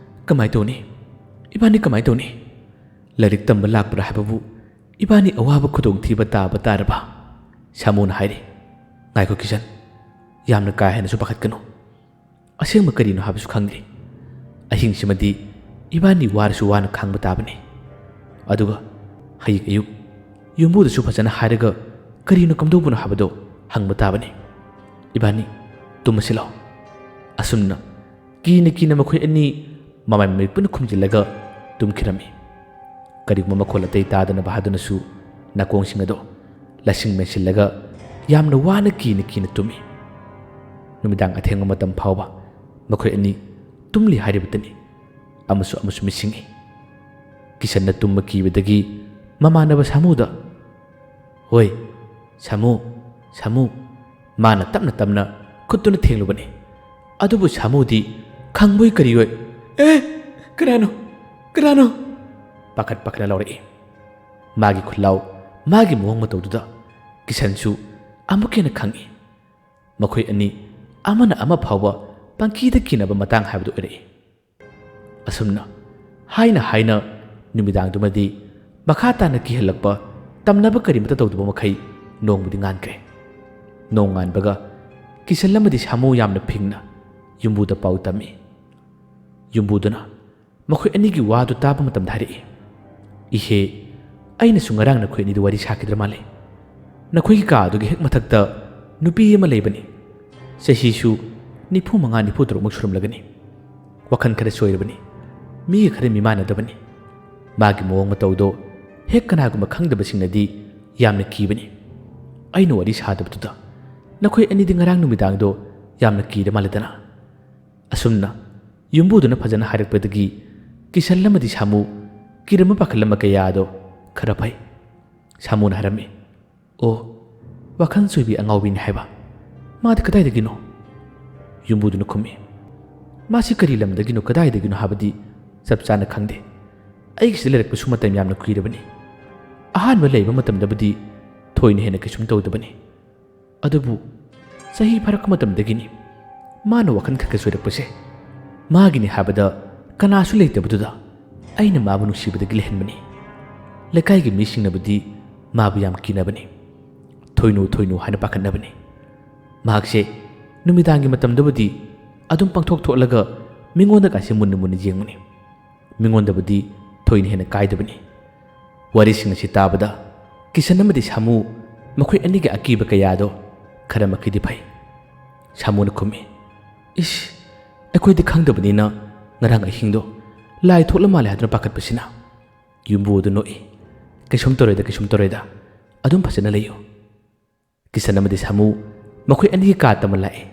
ꯀꯃꯥꯏ ꯇꯧꯅꯤ? ꯏꯕꯥꯅꯤ ꯀꯃꯥꯏ ꯇꯧꯅꯤ? ꯂꯥꯏꯔꯤꯛ ꯇꯝꯕ ꯂꯥꯛꯄ꯭ꯔꯥ ꯍꯥꯏꯕꯕꯨ ꯏꯕꯥꯅꯤ ꯑꯋꯥꯕ ꯈꯨꯗꯣꯡꯊꯤꯕ ꯇꯥꯕ ꯇꯥꯔꯕ?" ꯁꯥꯃꯨꯅ ꯍꯥꯏꯔꯤ꯫ "ꯉꯥꯏꯈꯣ ꯀꯤꯁꯟ, ꯌꯥꯝꯅ ꯀꯥ ꯍꯦꯟꯅꯁꯨ ꯄꯥꯈꯠꯀꯅꯨ꯫ ꯑꯁꯦꯡꯕ ꯀꯔꯤꯅꯣ ꯍꯥꯏꯕꯁꯨ ꯈꯪꯗ꯭ꯔꯤ꯫ ꯑꯍꯤꯡꯁꯤꯃꯗꯤ ꯏꯕꯥꯅꯤ ꯋꯥꯔꯁꯨ ꯋꯥꯅ ꯈꯥꯡꯕ ꯇꯥꯕꯅꯤ꯫ ꯑꯗꯨꯒ ꯍꯌꯦꯡ ꯑꯌꯨꯛ ꯌꯨꯝꯕꯨꯗꯁꯨ ꯐꯖꯅ ꯍꯥꯏꯔꯒ ꯀꯔꯤꯅꯣ ꯀꯝꯗꯧꯕꯅꯣ ꯍꯥꯏꯕꯗꯣ ꯍꯪꯕ ꯇꯥꯕꯅꯤ꯫ ꯏꯕꯥꯅꯤ ꯇꯨꯝꯃꯁꯤ ꯂꯥꯎ꯫" ꯑꯁꯨꯝꯅ ꯀꯤꯅ ꯀꯤꯅ ꯃꯈꯣꯏ ꯑꯅꯤ ꯃꯃꯥꯏ ꯃꯃꯤꯠ ꯄꯨꯟꯅ ꯈꯨꯝꯖꯤꯜꯂꯒ ꯇꯨꯝꯈꯤꯔꯝꯃꯤ꯫ ꯀꯔꯤꯒꯨꯝꯕ ꯃꯈꯣꯜ ꯑꯇꯩ ꯇꯥꯗꯅꯕ ꯍꯥꯏꯗꯨꯅꯁꯨ ꯅꯥꯀꯣꯡꯁꯤꯡ ꯑꯗꯣ ꯂꯁꯤꯡ ꯃꯦꯟꯁꯤꯜꯂꯒ ꯌꯥꯝꯅ ꯋꯥꯅ ꯀꯤꯅ ꯀꯤꯅ ꯇꯨꯝꯃꯤ꯫ ꯅꯨꯃꯤꯗꯥꯡ ꯑꯊꯦꯡꯕ ꯃꯇꯝ ꯐꯥꯎꯕ ꯃꯈꯣꯏ ꯑꯅꯤ ꯇꯨꯝꯂꯤ ꯍꯥꯏꯔꯤꯕꯇꯅꯤ꯫ ꯑꯃꯁꯨ ꯑꯃꯁꯨ ꯃꯤꯠꯁꯤꯡꯏ꯫ ꯀꯤꯁꯟꯅ ꯇꯨꯝꯕ ꯀꯤꯕꯗꯒꯤ ꯃꯃꯥꯟꯅꯕ ꯁꯥꯃꯨꯗ, "ꯍꯣꯏ, ꯁꯥꯃꯨ, ꯁꯥꯃꯨ," ꯃꯥꯅ ꯇꯞꯅ ꯇꯞꯅ ꯈꯨꯠꯇꯨꯅ ꯊꯦꯡꯂꯨꯕꯅꯤ꯫ ꯑꯗꯨꯕꯨ ꯁꯥꯃꯨꯗꯤ ꯈꯪꯕꯣꯏ ꯀꯔꯤꯑꯣꯏ, "ꯑꯦ, ꯀꯅꯥꯅꯣ? ꯀꯅꯥꯅꯣ?" ꯄꯥꯈꯠ ꯄꯥꯈꯠꯅ ꯂꯥꯎꯔꯛꯏ꯫ ꯃꯥꯒꯤ ꯈꯨꯜꯂꯥꯎ, ꯃꯥꯒꯤ ꯃꯑꯣꯡ ꯃꯇꯧꯗꯨꯗ ꯀꯤꯁꯟꯁꯨ ꯑꯃꯨꯛꯀ ꯍꯦꯟꯅ ꯈꯪꯏ꯫ ꯃꯈꯣꯏ ꯑꯅꯤ ꯑꯃꯅ ꯑꯃ ꯐꯥꯎꯕ ꯄꯪꯀꯤꯗ ꯀꯤꯅꯕ ꯃꯇꯥꯡ ꯍꯥꯏꯕꯗꯨ ꯑꯣꯏꯔꯛꯏ꯫ ꯑꯁꯨꯝꯅ ꯍꯥꯏꯅ ꯍꯥꯏꯅ ꯅꯨꯃꯤꯗꯥꯡꯗꯨꯃꯗꯤ ꯃꯈꯥ ꯇꯥꯅ ꯀꯤꯍꯜꯂꯛꯄ, ꯇꯝꯅꯕ ꯀꯔꯤꯃꯠꯇ ꯇꯧꯗꯕ ꯃꯈꯩ ꯅꯣꯡꯕꯨꯗꯤ ꯉꯥꯟꯈ꯭ꯔꯦ꯫ ꯅꯣꯡ ꯉꯥꯟꯕꯒ ꯀꯤꯁꯟ ꯑꯃꯗꯤ ꯁꯥꯃꯨ ꯌꯥꯝꯅ ꯐꯤꯡꯅ ꯌꯨꯝꯕꯨꯗ ꯄꯥꯎ ꯇꯝꯃꯤ꯫ ꯌꯨꯝꯕꯨꯗꯨꯅ ꯃꯈꯣꯏ ꯑꯅꯤꯒꯤ ꯋꯥꯗꯨ ꯇꯥꯕ ꯃꯇꯝꯗ ꯍꯥꯏꯔꯛꯏ, "ꯏꯍꯦ, ꯑꯩꯅꯁꯨ ꯉꯔꯥꯡ ꯅꯈꯣꯏ ꯑꯅꯤꯗꯨ ꯋꯥꯔꯤ ꯁꯥꯈꯤꯗ꯭ꯔ ꯃꯥꯜꯂꯦ꯫ ꯅꯈꯣꯏꯒꯤ ꯀꯥ ꯑꯗꯨꯒꯤ ꯍꯦꯛ ꯃꯊꯛꯇ ꯅꯨꯄꯤ ꯑꯃ ꯂꯩꯕꯅꯤ꯫ ꯆꯍꯤꯁꯨ ꯅꯤꯐꯨ ꯃꯉꯥ, ꯅꯤꯐꯨ ꯇꯔꯨꯛꯃꯨꯛ ꯁꯨꯔꯝꯂꯒꯅꯤ꯫ ꯋꯥꯈꯜ ꯈꯔ ꯆꯣꯏꯔꯕꯅꯤ꯫ ꯃꯤꯒ ꯈꯔ ꯃꯤꯃꯥꯟꯅꯗꯕꯅꯤ꯫ ꯃꯥꯒꯤ ꯃꯑꯣꯡ ꯃꯇꯧꯗꯣ ꯍꯦꯛ ꯀꯅꯥꯒꯨꯝꯕ ꯈꯪꯗꯕꯁꯤꯡꯅꯗꯤ ꯌꯥꯝꯅ ꯀꯤꯕꯅꯤ꯫ ꯑꯩꯅ ꯋꯥꯔꯤ ꯁꯥꯗꯕꯗꯨꯗ ꯅꯈꯣꯏ ꯑꯅꯤꯗꯤ ꯉꯔꯥꯡ ꯅꯨꯃꯤꯗꯥꯡꯗꯣ ꯌꯥꯝꯅ ꯀꯤꯔ ꯃꯥꯜꯂꯦꯗꯅ?" ꯑꯁꯨꯝꯅ ꯌꯨꯝꯕꯨꯗꯨꯅ ꯐꯖꯅ ꯍꯥꯏꯔꯛꯄꯗꯒꯤ ꯀꯤꯁꯜ ꯑꯃꯗꯤ ꯁꯥꯃꯨ ꯀꯤꯔꯝꯕ ꯄꯥꯈꯠꯂꯝꯕ ꯀꯌꯥꯗꯣ ꯈꯔ ꯐꯩ꯫ ꯁꯥꯃꯨꯅ ꯍꯥꯏꯔꯝꯃꯤ, "ꯑꯣ, ꯋꯥꯈꯜ ꯆꯣꯏꯕꯤ ꯑꯉꯥꯎꯕꯤꯅꯤ ꯍꯥꯏꯕ꯫ ꯃꯥꯗꯤ ꯀꯗꯥꯏꯗꯒꯤꯅꯣ?" ꯌꯨꯝꯕꯨꯗꯨꯅ ꯈꯨꯝꯃꯤ, "ꯃꯥꯁꯤ ꯀꯔꯤ ꯂꯝꯗꯒꯤꯅꯣ, ꯀꯗꯥꯏꯗꯒꯤꯅꯣ ꯍꯥꯏꯕꯗꯤ ꯆꯞ ꯆꯥꯅ ꯈꯪꯗꯦ꯫ ꯑꯩꯒꯤꯁꯤꯗ ꯂꯩꯔꯛꯄꯁꯨ ꯃꯇꯝ ꯌꯥꯝꯅ ꯀꯨꯏꯔꯕꯅꯤ꯫ ꯑꯍꯥꯟꯕ ꯂꯩꯕ ꯃꯇꯝꯗꯕꯨꯗꯤ ꯊꯣꯏꯅ ꯍꯦꯟꯅ ꯀꯩꯁꯨꯝ ꯇꯧꯗꯕꯅꯤ꯫ ꯑꯗꯨꯕꯨ ꯆꯍꯤ ꯐꯥꯔꯛꯄ ꯃꯇꯝꯗꯒꯤꯅꯤ ꯃꯥꯅ ꯋꯥꯈꯜ ꯈꯔ ꯈꯔ ꯆꯣꯏꯔꯛꯄꯁꯦ꯫ ꯃꯥꯒꯤꯅꯤ ꯍꯥꯏꯕꯗ ꯀꯅꯥꯁꯨ ꯂꯩꯇꯕꯗꯨꯗ ꯑꯩꯅ ꯃꯥꯕꯨ ꯅꯨꯡꯁꯤꯕꯗꯒꯤ ꯂꯩꯍꯟꯕꯅꯤ꯫ ꯂꯩꯀꯥꯏꯒꯤ ꯃꯤꯁꯤꯡꯅꯕꯨꯗꯤ ꯃꯥꯕꯨ ꯌꯥꯝ ꯀꯤꯅꯕꯅꯤ꯫ ꯊꯣꯏꯅꯨ, ꯊꯣꯏꯅꯨ ꯍꯥꯏꯅ ꯄꯥꯈꯠꯅꯕꯅꯤ꯫ ꯃꯍꯥꯛꯁꯦ ꯅꯨꯃꯤꯗꯥꯡꯒꯤ ꯃꯇꯝꯗꯕꯨꯗꯤ ꯑꯗꯨꯝ ꯄꯪꯊꯣꯛ ꯊꯣꯛꯂꯒ ꯃꯤꯉꯣꯟꯗꯒꯁꯦ ꯃꯨꯟꯅ ꯃꯨꯟꯅ ꯌꯦꯡꯕꯅꯤ꯫ ꯃꯤꯉꯣꯟꯗꯕꯨꯗꯤ ꯊꯣꯏꯅ ꯍꯦꯟꯅ ꯀꯥꯏꯗꯕꯅꯤ꯫" ꯋꯥꯔꯤꯁꯤꯡ ꯑꯁꯤ ꯇꯥꯕꯗ ꯀꯤꯁꯟ ꯑꯃꯗꯤ ꯁꯥꯃꯨ ꯃꯈꯣꯏ ꯑꯅꯤꯒꯤ ꯑꯀꯤꯕ ꯀꯌꯥꯗꯣ ꯈꯔ ꯃꯈꯩꯗꯤ ꯐꯩ꯫ ꯁꯥꯃꯨꯅ ꯈꯨꯝꯃꯤ, "ꯏꯁ, ꯑꯩꯈꯣꯏꯗꯤ ꯈꯪꯗꯕꯅꯤꯅ ꯉꯔꯥꯡ ꯑꯍꯤꯡꯗꯣ ꯂꯥꯏ ꯊꯣꯛꯂ ꯃꯥꯜꯂꯦ ꯍꯥꯏꯗꯨꯅ ꯄꯥꯈꯠꯄꯁꯤꯅ꯫ ꯌꯨꯝꯕꯨ ꯑꯗꯨ ꯅꯣꯛꯏ꯫ "ꯀꯩꯁꯨꯝ ꯇꯧꯔꯣꯏꯗ, ꯀꯩꯁꯨꯝ ꯇꯧꯔꯣꯏꯗ꯫ ꯑꯗꯨꯝ ꯐꯖꯅ ꯂꯩꯌꯨ꯫" ꯀꯤꯁꯟ ꯑꯃꯗꯤ ꯁꯥꯃꯨ ꯃꯈꯣꯏ ꯑꯅꯤꯒꯤ ꯀꯥ ꯇꯝꯅ ꯂꯥꯛꯏ꯫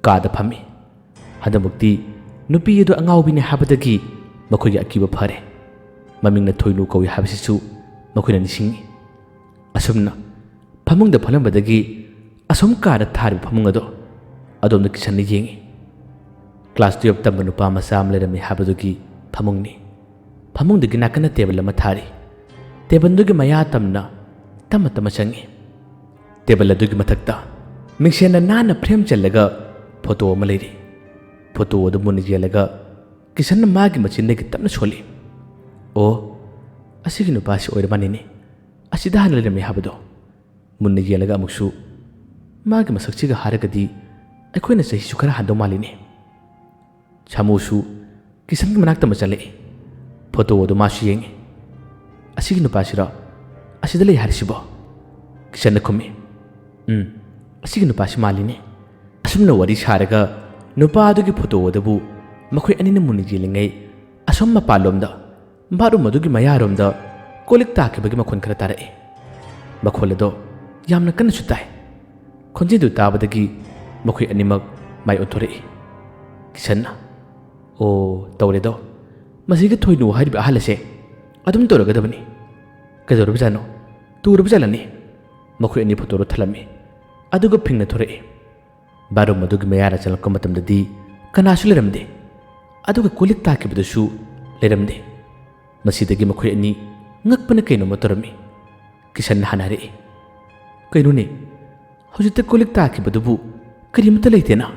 ꯀꯥꯗ ꯐꯝꯃꯤ꯫ ꯍꯟꯗꯛꯃꯛꯇꯤ ꯅꯨꯄꯤ ꯑꯗꯨ ꯑꯉꯥꯎꯕꯤꯅꯤ ꯍꯥꯏꯕꯗꯒꯤ ꯃꯈꯣꯏꯒꯤ ꯑꯀꯤꯕ ꯐꯔꯦ꯫ ꯃꯃꯤꯡꯅ ꯊꯣꯏꯅꯨ ꯀꯧꯏ ꯍꯥꯏꯕꯁꯤꯁꯨ ꯃꯈꯣꯏꯅ ꯅꯤꯡꯁꯤꯡꯉꯤ꯫ ꯑꯁꯨꯝꯅ ꯐꯃꯨꯡꯗ ꯐꯝꯂꯝꯕꯗꯒꯤ ꯑꯁꯣꯝ ꯀꯥꯗ ꯊꯥꯔꯤꯕ ꯐꯃꯨꯡ ꯑꯗꯣ ꯑꯗꯣꯝꯗ ꯀꯤꯁꯟꯅ ꯌꯦꯡꯉꯤ꯫ ꯀ꯭ꯂꯥꯁ ꯇꯨꯌꯦꯜꯞ ꯇꯝꯕ ꯅꯨꯄꯥ ꯃꯆꯥ ꯑꯃ ꯂꯩꯔꯝꯃꯤ ꯍꯥꯏꯕꯗꯨꯒꯤ ꯐꯃꯨꯡꯅꯤ꯫ ꯐꯃꯨꯡꯗꯨꯒꯤ ꯅꯥꯀꯟꯗ ꯇꯦꯕꯜ ꯑꯃ ꯊꯥꯔꯤ꯫ ꯇꯦꯕꯜꯗꯨꯒꯤ ꯃꯌꯥ ꯇꯝꯅ ꯇꯞꯅ ꯇꯞꯅ ꯆꯪꯉꯤ꯫ ꯇꯦꯕꯜ ꯑꯗꯨꯒꯤ ꯃꯊꯛꯇ ꯃꯤꯡꯁꯦꯟꯅ ꯅꯥꯟꯅ ꯐ꯭ꯔꯦꯝ ꯆꯜꯂꯒ ꯐꯣꯇꯣ ꯑꯃ ꯂꯩꯔꯤ꯫ ꯐꯣꯇꯣ ꯑꯗꯨ ꯃꯨꯟꯅ ꯌꯦꯡꯂꯒ ꯀꯤꯁꯟꯅ ꯃꯥꯒꯤ ꯃꯆꯤꯟꯗꯒꯤ ꯇꯞꯅ ꯁꯣꯜꯂꯤ꯫ "ꯑꯣ, ꯑꯁꯤꯒꯤ ꯅꯨꯄꯥꯁꯤ ꯑꯣꯏꯔ ꯃꯥꯜꯂꯤꯅꯦ꯫ ꯑꯁꯤꯗ ꯍꯥꯟꯅ ꯂꯩꯔꯝꯃꯤ ꯍꯥꯏꯕꯗꯣ꯫" ꯃꯨꯟꯅ ꯌꯦꯡꯂꯒ ꯑꯃꯨꯛꯁꯨ, "ꯃꯥꯒꯤ ꯃꯁꯛꯁꯤꯒ ꯍꯥꯏꯔꯒꯗꯤ ꯑꯩꯈꯣꯏꯅ ꯆꯍꯤꯁꯨ ꯈꯔ ꯍꯟꯗꯧ ꯃꯥꯜꯂꯤꯅꯦ꯫" ꯁꯥꯃꯨꯁꯨ ꯀꯤꯁꯟꯒꯤ ꯃꯅꯥꯛꯇ ꯑꯃ ꯆꯠꯂꯛꯏ꯫ ꯐꯣꯇꯣ ꯑꯗꯨ ꯃꯥꯁꯨ ꯌꯦꯡꯉꯤ꯫ "ꯑꯁꯤꯒꯤ ꯅꯨꯄꯥꯁꯤꯔꯣ ꯑꯁꯤꯗ ꯂꯩ ꯍꯥꯏꯔꯤꯁꯤꯕꯣ?" ꯀꯤꯁꯟꯅ ꯈꯨꯝꯃꯤ꯫ "ꯎꯝ, ꯑꯁꯤꯒꯤ ꯅꯨꯄꯥꯁꯤ ꯃꯥꯜꯂꯤꯅꯦ꯫" ꯑꯁꯨꯝꯅ ꯋꯥꯔꯤ ꯁꯥꯔꯒ ꯅꯨꯄꯥ ꯑꯗꯨꯒꯤ ꯐꯣꯇꯣ ꯑꯗꯨꯕꯨ ꯃꯈꯣꯏ ꯑꯅꯤꯅ ꯃꯨꯟꯅ ꯌꯦꯡꯂꯤꯉꯩ, ꯑꯁꯣꯝ ꯃꯄꯥꯟꯂꯣꯝꯗ ꯕꯥꯠꯔꯨꯝ ꯑꯗꯨꯒꯤ ꯃꯌꯥꯔꯣꯝꯗ ꯀꯣꯜ ꯂꯤꯛ ꯇꯥꯈꯤꯕꯒꯤ ꯃꯈꯣꯟ ꯈꯔ ꯇꯥꯔꯛꯏ꯫ ꯃꯈꯣꯜ ꯑꯗꯣ ꯌꯥꯝꯅ ꯀꯟꯅꯁꯨ ꯇꯥꯏ꯫ ꯈꯣꯟꯖꯦꯜꯗꯨ ꯇꯥꯕꯗꯒꯤ ꯃꯈꯣꯏ ꯑꯅꯤꯃꯛ ꯃꯥꯏ ꯑꯣꯟꯊꯣꯔꯛꯏ꯫ ꯀꯤꯁꯟꯅ, "ꯑꯣ, ꯇꯧꯔꯦꯗꯣ꯫ ꯃꯁꯤꯒꯤ ꯊꯣꯏꯅꯨ ꯍꯥꯏꯔꯤꯕ ꯑꯍꯜ ꯑꯁꯦ ꯑꯗꯨꯝ ꯇꯧꯔꯒꯗꯕꯅꯤ꯫ ꯀꯩꯗꯧꯔꯕꯖꯥꯠꯅꯣ? ꯇꯨꯔꯕꯖꯥꯠꯂꯅꯤ?" ꯃꯈꯣꯏ ꯑꯅꯤ ꯐꯣꯇꯣꯗꯣ ꯊꯜꯂꯝꯃꯤ꯫ ꯑꯗꯨꯒ ꯐꯤꯡꯅ ꯊꯣꯔꯛꯏ꯫ ꯕꯥꯠꯔꯨꯝ ꯑꯗꯨꯒꯤ ꯃꯌꯥꯗ ꯆꯪꯂꯛꯄ ꯃꯇꯝꯗꯗꯤ ꯀꯅꯥꯁꯨ ꯂꯩꯔꯝꯗꯦ꯫ ꯑꯗꯨꯒ ꯀꯣꯜ ꯂꯤꯛ ꯇꯥꯈꯤꯕꯗꯨꯁꯨ ꯂꯩꯔꯝꯗꯦ꯫ ꯃꯁꯤꯗꯒꯤ ꯃꯈꯣꯏ ꯑꯅꯤ ꯉꯛꯄꯅ ꯀꯩꯅꯣꯝꯃ ꯇꯧꯔꯝꯃꯤ꯫ ꯀꯤꯁꯟꯅ ꯍꯥꯟꯅ ꯍꯥꯏꯔꯛꯏ, "ꯀꯩꯅꯣꯅꯦ, ꯍꯧꯖꯤꯛꯇ ꯀꯣꯜ ꯂꯤꯛ ꯇꯥꯈꯤꯕꯗꯨꯕꯨ ꯀꯔꯤꯃꯠꯇ ꯂꯩꯇꯦꯅ?"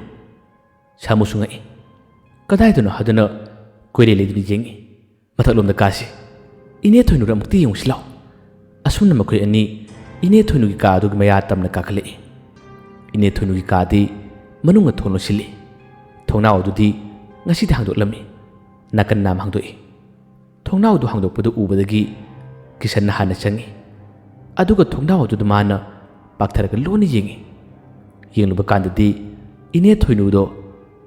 ꯁꯥꯃꯨꯁꯨ ꯉꯛꯏ꯫ "ꯀꯗꯥꯏꯗꯅꯣ?" ꯍꯥꯏꯗꯨꯅ ꯀꯣꯏꯔꯦ ꯂꯩꯗꯨꯅ ꯌꯦꯡꯉꯤ꯫ "ꯃꯊꯛꯂꯣꯝꯗ ꯀꯥꯁꯤ꯫ ꯏꯅꯦ ꯊꯣꯏꯅꯨꯔ ꯑꯃꯨꯛꯇ ꯌꯦꯡꯉꯨꯁꯤ ꯂꯥꯎ꯫" ꯑꯁꯨꯝꯅ ꯃꯈꯣꯏ ꯑꯅꯤ ꯏꯅꯦ ꯊꯣꯏꯅꯨꯒꯤ ꯀꯥ ꯑꯗꯨꯒꯤ ꯃꯌꯥ ꯇꯝꯅ ꯀꯥꯈꯠꯂꯛꯏ꯫ ꯏꯅꯦ ꯊꯣꯏꯅꯨꯒꯤ ꯀꯥꯗꯤ ꯃꯅꯨꯡꯗ ꯊꯣꯡ ꯂꯣꯟꯁꯤꯜꯂꯤ꯫ ꯊꯣꯡꯅꯥꯎ ꯑꯗꯨꯗꯤ ꯉꯁꯤꯗꯤ ꯍꯥꯡꯗꯣꯛꯂꯝꯃꯤ꯫ ꯅꯥꯀꯟ ꯅꯥꯝ ꯍꯥꯡꯗꯣꯛꯏ꯫ ꯊꯣꯡꯅꯥꯎꯗꯨ ꯍꯥꯡꯗꯣꯛꯄꯗꯨ ꯎꯕꯗꯒꯤ ꯀꯤꯁꯟꯅ ꯍꯥꯟꯅ ꯆꯪꯉꯤ꯫ ꯑꯗꯨꯒ ꯊꯣꯡꯅꯥꯎ ꯑꯗꯨꯗ ꯃꯥꯅ ꯄꯥꯛꯊꯔꯒ ꯂꯣꯟꯅ ꯌꯦꯡꯉꯤ꯫ ꯌꯦꯡꯂꯨꯕ ꯀꯥꯟꯗꯗꯤ ꯏꯅꯦ ꯊꯣꯏꯅꯨꯗꯣ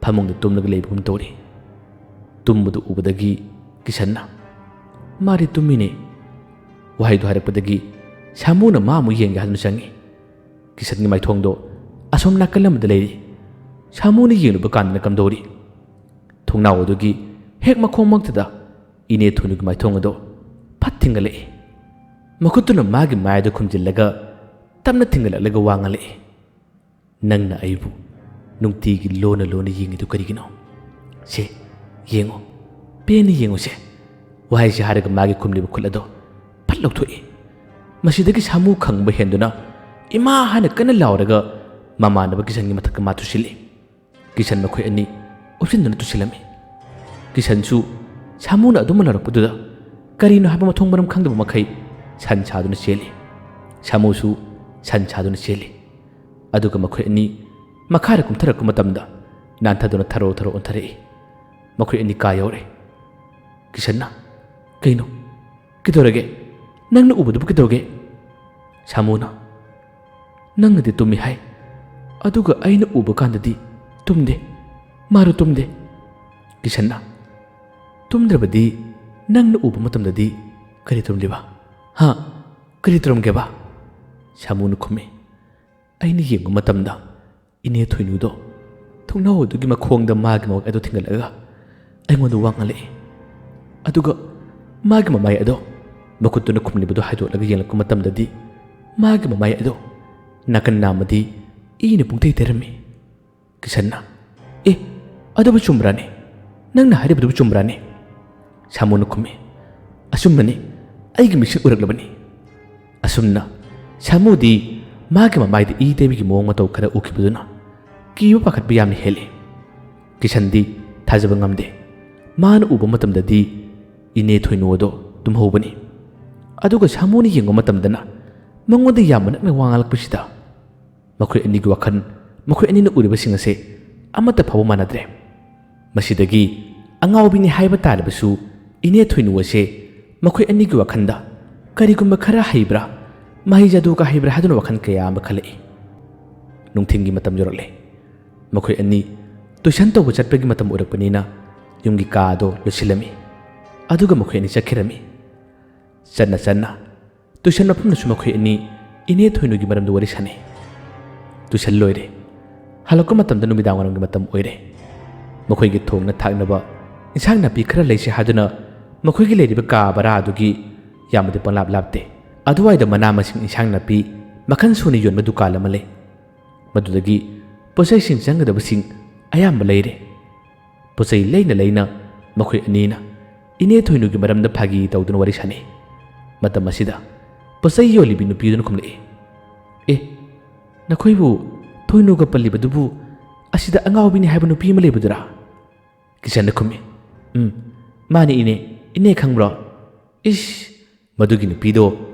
ꯐꯃꯨꯡꯗ ꯇꯨꯝꯂꯒ ꯂꯩꯕꯒꯨꯝ ꯇꯧꯔꯤ꯫ ꯇꯨꯝꯕꯗꯨ ꯎꯕꯗꯒꯤ ꯀꯤꯁꯟꯅ, "ꯃꯥꯗꯤ ꯇꯨꯝꯃꯤꯅꯦ"꯫ ꯋꯥꯍꯩꯗꯨ ꯍꯥꯏꯔꯛꯄꯗꯒꯤ ꯁꯥꯃꯨꯅ ꯃꯥ ꯑꯃꯨꯛ ꯌꯦꯡꯒꯦ ꯍꯥꯏꯗꯨꯅ ꯆꯪꯉꯤ꯫ ꯀꯤꯁꯟꯒꯤ ꯃꯥꯏꯊꯣꯡꯗꯣ ꯑꯁꯣꯝ ꯅꯥꯀꯜ ꯑꯃꯗ ꯂꯩꯔꯤ꯫ ꯁꯥꯃꯨꯅ ꯌꯦꯡꯂꯨꯕ ꯀꯥꯟꯗꯅ ꯀꯝꯗꯧꯔꯤ? ꯊꯣꯡꯅꯥꯎ ꯑꯗꯨꯒꯤ ꯍꯦꯛ ꯃꯈꯣꯡꯃꯛꯇꯗ ꯏꯅꯦ ꯊꯣꯏꯅꯨꯒꯤ ꯃꯥꯏꯊꯣꯡ ꯑꯗꯣ ꯐꯠ ꯊꯤꯡꯒꯠꯂꯛꯏ꯫ ꯃꯈꯨꯠꯇꯨꯅ ꯃꯥꯒꯤ ꯃꯥꯏꯗ ꯈꯨꯝꯖꯤꯜꯂꯒ ꯇꯞꯅ ꯊꯤꯡꯒꯠꯂꯛꯂꯒ ꯋꯥ ꯉꯥꯡꯂꯛꯏ꯫ "ꯅꯪꯅ ꯑꯩꯕꯨ ꯅꯨꯡꯇꯤꯒꯤ ꯂꯣꯟꯅ ꯂꯣꯟꯅ ꯌꯦꯡꯉꯤꯗꯨ ꯀꯔꯤꯒꯤꯅꯣ? ꯁꯦ, ꯌꯦꯡꯉꯨ, ꯄꯦꯟꯅ ꯌꯦꯡꯉꯨꯁꯦ"꯫ ꯋꯥꯍꯩꯁꯤ ꯍꯥꯏꯔꯒ ꯃꯥꯒꯤ ꯈꯨꯝꯂꯤꯕ ꯈꯨꯠ ꯑꯗꯣ ꯐꯠ ꯂꯧꯊꯣꯛꯏ꯫ ꯃꯁꯤꯗꯒꯤ ꯁꯥꯃꯨ ꯈꯪꯕ ꯍꯦꯟꯗꯨꯅ "ꯏꯃꯥ" ꯍꯥꯏꯅ ꯀꯟꯅ ꯂꯥꯎꯔꯒ ꯃꯃꯥꯟꯅꯕ ꯀꯤꯁꯟꯒꯤ ꯃꯊꯛꯇ ꯃꯥ ꯇꯨꯁꯤꯜꯂꯤ꯫ ꯀꯤꯁꯟ ꯃꯈꯣꯏ ꯑꯅꯤ ꯎꯞꯁꯤꯟꯗꯨꯅ ꯇꯨꯁꯤꯜꯂꯝꯃꯤ꯫ ꯀꯤꯁꯟꯁꯨ ꯁꯥꯃꯨꯅ ꯑꯗꯨꯝ ꯂꯥꯎꯔꯛꯄꯗꯨꯗ ꯀꯔꯤꯅꯣ ꯍꯥꯏꯕ ꯃꯊꯣꯡ ꯃꯔꯝ ꯈꯪꯗꯕ ꯃꯈꯩ ꯁꯟ ꯁꯥꯗꯨꯅ ꯆꯦꯜꯂꯤ꯫ ꯁꯥꯃꯨꯁꯨ ꯁꯟ ꯁꯥꯗꯨꯅ ꯆꯦꯜꯂꯤ꯫ ꯑꯗꯨꯒ ꯃꯈꯣꯏ ꯑꯅꯤ ꯃꯈꯥꯗ ꯀꯨꯝꯊꯔꯛꯄ ꯃꯇꯝꯗ ꯅꯥꯟꯊꯗꯨꯅ ꯊꯔꯣ ꯊꯔꯣ ꯑꯣꯟꯊꯔꯛꯏ꯫ ꯃꯈꯣꯏ ꯑꯅꯤ ꯀꯥ ꯌꯧꯔꯦ꯫ ꯀꯤꯁꯟꯅ, "ꯀꯩꯅꯣ? ꯀꯩꯗꯧꯔꯒꯦ? ꯅꯪꯅ ꯎꯕꯗꯨꯕꯨ ꯀꯩꯗꯧꯔꯒꯦ?" ꯁꯥꯃꯨꯅ, "ꯅꯪꯅꯗꯤ ꯇꯨꯝꯃꯤ ꯍꯥꯏ, ꯑꯗꯨꯒ ꯑꯩꯅ ꯎꯕ ꯀꯥꯟꯗꯗꯤ ꯇꯨꯝꯗꯦ꯫ ꯃꯥꯔꯨ ꯇꯨꯝꯗꯦ"꯫ ꯀꯤꯁꯟꯅ, "ꯇꯨꯝꯗ꯭ꯔꯕꯗꯤ ꯅꯪꯅ ꯎꯕ ꯃꯇꯝꯗꯗꯤ ꯀꯔꯤ ꯇꯨꯝꯂꯤꯕ? ꯍꯥ? ꯀꯔꯤ ꯇꯧꯔꯝꯒꯦꯕ?" ꯁꯥꯃꯨꯅ ꯈꯨꯝꯃꯤ, "ꯑꯩꯅ ꯌꯦꯡꯕ ꯃꯇꯝꯗ ꯏꯅꯦ ꯊꯣꯏꯅꯨꯗꯣ ꯊꯣꯡꯅꯥꯎ ꯑꯗꯨꯒꯤ ꯃꯈꯣꯡꯗ ꯃꯥꯒꯤ ꯃꯃꯥꯏ ꯑꯗꯨ ꯊꯤꯡꯒꯠꯂꯒ ꯑꯩꯉꯣꯟꯗ ꯋꯥ ꯉꯥꯡꯂꯛꯏ꯫ ꯑꯗꯨꯒ ꯃꯥꯒꯤ ꯃꯃꯥꯏ ꯑꯗꯣ ꯃꯈꯨꯠꯇꯨꯅ ꯈꯨꯝꯂꯤꯕꯗꯨ ꯍꯥꯏꯗꯣꯛꯂꯒ ꯌꯦꯡꯂꯛꯄ ꯃꯇꯝꯗꯗꯤ ꯃꯥꯒꯤ ꯃꯃꯥꯏ ꯑꯗꯣ ꯅꯥꯀꯟ ꯅꯥꯝꯃꯗꯤ ꯏꯅ ꯄꯨꯡꯇꯩ ꯇꯩꯔꯝꯃꯤ"꯫ ꯀꯤꯁꯟꯅ, "ꯑꯦ, ꯑꯗꯨꯕꯨ ꯆꯨꯝꯕ꯭ꯔꯥꯅꯦ? ꯅꯪꯅ ꯍꯥꯏꯔꯤꯕꯗꯨꯕꯨ ꯆꯨꯝꯕ꯭ꯔꯥꯅꯦ?" ꯁꯥꯃꯨꯅ ꯈꯨꯝꯃꯤ, "ꯑꯆꯨꯝꯕꯅꯤ, ꯑꯩꯒꯤ ꯃꯤꯠꯁꯤꯅ ꯎꯔꯛꯂꯕꯅꯤ"꯫ ꯑꯁꯨꯝꯅ ꯁꯥꯃꯨꯗꯤ ꯃꯥꯒꯤ ꯃꯃꯥꯏꯗ ꯏ ꯇꯩꯕꯒꯤ ꯃꯑꯣꯡ ꯃꯇꯧ ꯈꯔ ꯎꯈꯤꯕꯗꯨꯅ ꯀꯤꯕ ꯄꯥꯈꯠꯄ ꯌꯥꯝꯅ ꯍꯦꯜꯂꯤ꯫ ꯀꯤꯁꯟꯗꯤ ꯊꯥꯖꯕ ꯉꯝꯗꯦ꯫ ꯃꯥꯅ ꯎꯕ ꯃꯇꯝꯗꯗꯤ ꯏꯅꯦ ꯊꯣꯏꯅꯨ ꯑꯗꯣ ꯇꯨꯝꯍꯧꯕꯅꯤ꯫ ꯑꯗꯨꯒ ꯁꯥꯃꯨꯅ ꯌꯦꯡꯕ ꯃꯇꯝꯗꯅ ꯃꯉꯣꯟꯗ ꯌꯥꯝꯅ ꯅꯛꯅ ꯋꯥ ꯉꯥꯡꯂꯛꯄꯁꯤꯗ ꯃꯈꯣꯏ ꯑꯅꯤꯒꯤ ꯋꯥꯈꯜ, ꯃꯈꯣꯏ ꯑꯅꯤꯅ ꯎꯔꯤꯕꯁꯤꯡ ꯑꯁꯦ ꯑꯃꯠꯇ ꯐꯥꯎꯕ ꯃꯥꯟꯅꯗ꯭ꯔꯦ꯫ ꯃꯁꯤꯗꯒꯤ ꯑꯉꯥꯎꯕꯤꯅꯤ ꯍꯥꯏꯕ ꯇꯥꯔꯕꯁꯨ ꯏꯅꯦ ꯊꯣꯏꯅꯨ ꯑꯁꯦ ꯃꯈꯣꯏ ꯑꯅꯤꯒꯤ ꯋꯥꯈꯜꯗ ꯀꯔꯤꯒꯨꯝꯕ ꯈꯔ ꯍꯩꯕ꯭ꯔꯥ, ꯃꯍꯩ ꯖꯥꯗꯨꯒ ꯍꯩꯕ꯭ꯔꯥ ꯍꯥꯏꯗꯨꯅ ꯋꯥꯈꯜ ꯀꯌꯥ ꯑꯃ ꯈꯜꯂꯛꯏ꯫ ꯅꯨꯡꯊꯤꯜꯒꯤ ꯃꯇꯝ ꯌꯧꯔꯛꯂꯦ꯫ ꯃꯈꯣꯏ ꯑꯅꯤ ꯇꯨꯏꯁꯟ ꯇꯧꯕ ꯆꯠꯄꯒꯤ ꯃꯇꯝ ꯑꯣꯏꯔꯛꯄꯅꯤꯅ ꯌꯨꯝꯒꯤ ꯀꯥ ꯑꯗꯣ ꯂꯣꯏꯁꯤꯜꯂꯝꯃꯤ꯫ ꯑꯗꯨꯒ ꯃꯈꯣꯏ ꯑꯅꯤ ꯆꯠꯈꯤꯔꯝꯃꯤ꯫ ꯆꯠꯅ ꯆꯠꯅ ꯇꯨꯏꯁꯟ ꯃꯐꯝꯗꯁꯨ ꯃꯈꯣꯏ ꯑꯅꯤ ꯏꯅꯦ ꯊꯣꯏꯅꯨꯒꯤ ꯃꯔꯝꯗ ꯋꯥꯔꯤ ꯁꯥꯟꯅꯩ꯫ ꯇꯨꯏꯁꯟ ꯂꯣꯏꯔꯦ꯫ ꯍꯜꯂꯛꯄ ꯃꯇꯝꯗ ꯅꯨꯃꯤꯗꯥꯡ ꯋꯥꯏꯔꯝꯒꯤ ꯃꯇꯝ ꯑꯣꯏꯔꯦ꯫ ꯃꯈꯣꯏꯒꯤ ꯊꯣꯡꯅ ꯊꯥꯛꯅꯕ ꯏꯟꯁꯥꯡ ꯅꯥꯄꯤ ꯈꯔ ꯂꯩꯁꯦ ꯍꯥꯏꯗꯨꯅ ꯃꯈꯣꯏꯒꯤ ꯂꯩꯔꯤꯕ ꯀꯥ ꯚꯔꯥ ꯑꯗꯨꯒꯤ ꯌꯥꯝꯅꯗꯤ ꯄꯪꯂꯥꯞ ꯂꯥꯞꯇꯦ꯫ ꯑꯗꯨꯋꯥꯏꯗ ꯃꯅꯥ ꯃꯁꯤꯡ, ꯏꯟꯁꯥꯡ ꯅꯥꯄꯤ ꯃꯈꯜ ꯁꯨꯅ ꯌꯣꯟꯕ ꯗꯨꯀꯥꯟ ꯑꯃ ꯂꯩ꯫ ꯃꯗꯨꯗꯒꯤ ꯄꯣꯠꯆꯩꯁꯤꯡ ꯆꯪꯒꯗꯕꯁꯤꯡ ꯑꯌꯥꯝꯕ ꯂꯩꯔꯦ꯫ ꯄꯣꯠꯆꯩ ꯂꯩꯅ ꯂꯩꯅ ꯃꯈꯣꯏ ꯑꯅꯤꯅ ꯏꯅꯦ ꯊꯣꯏꯅꯨꯒꯤ ꯃꯔꯝꯗ ꯐꯥꯒꯤ ꯇꯧꯗꯨꯅ ꯋꯥꯔꯤ ꯁꯥꯟꯅꯩ꯫ ꯃꯇꯝ ꯑꯁꯤꯗ ꯄꯣꯠꯆꯩ ꯌꯣꯜꯂꯤꯕꯤ ꯅꯨꯄꯤꯗꯨꯅ ꯈꯨꯝꯂꯛꯏ, "ꯑꯦ, ꯅꯈꯣꯏꯕꯨ ꯊꯣꯏꯅꯨꯒ ꯄꯜꯂꯤꯕꯗꯨꯕꯨ ꯑꯁꯤꯗ ꯑꯉꯥꯎꯕꯤꯅꯤ ꯍꯥꯏꯕ ꯅꯨꯄꯤ ꯑꯃ ꯂꯩꯕꯗꯨꯔꯥ?" ꯀꯤꯁꯟꯅ ꯈꯨꯝꯃꯤ, "ꯎꯝ, ꯃꯥꯅꯤ ꯏꯅꯦ꯫ ꯏꯅꯦ ꯈꯪꯕ꯭ꯔꯣ?" "ꯏꯁ, ꯃꯗꯨꯒꯤ ꯅꯨꯄꯤꯗꯣ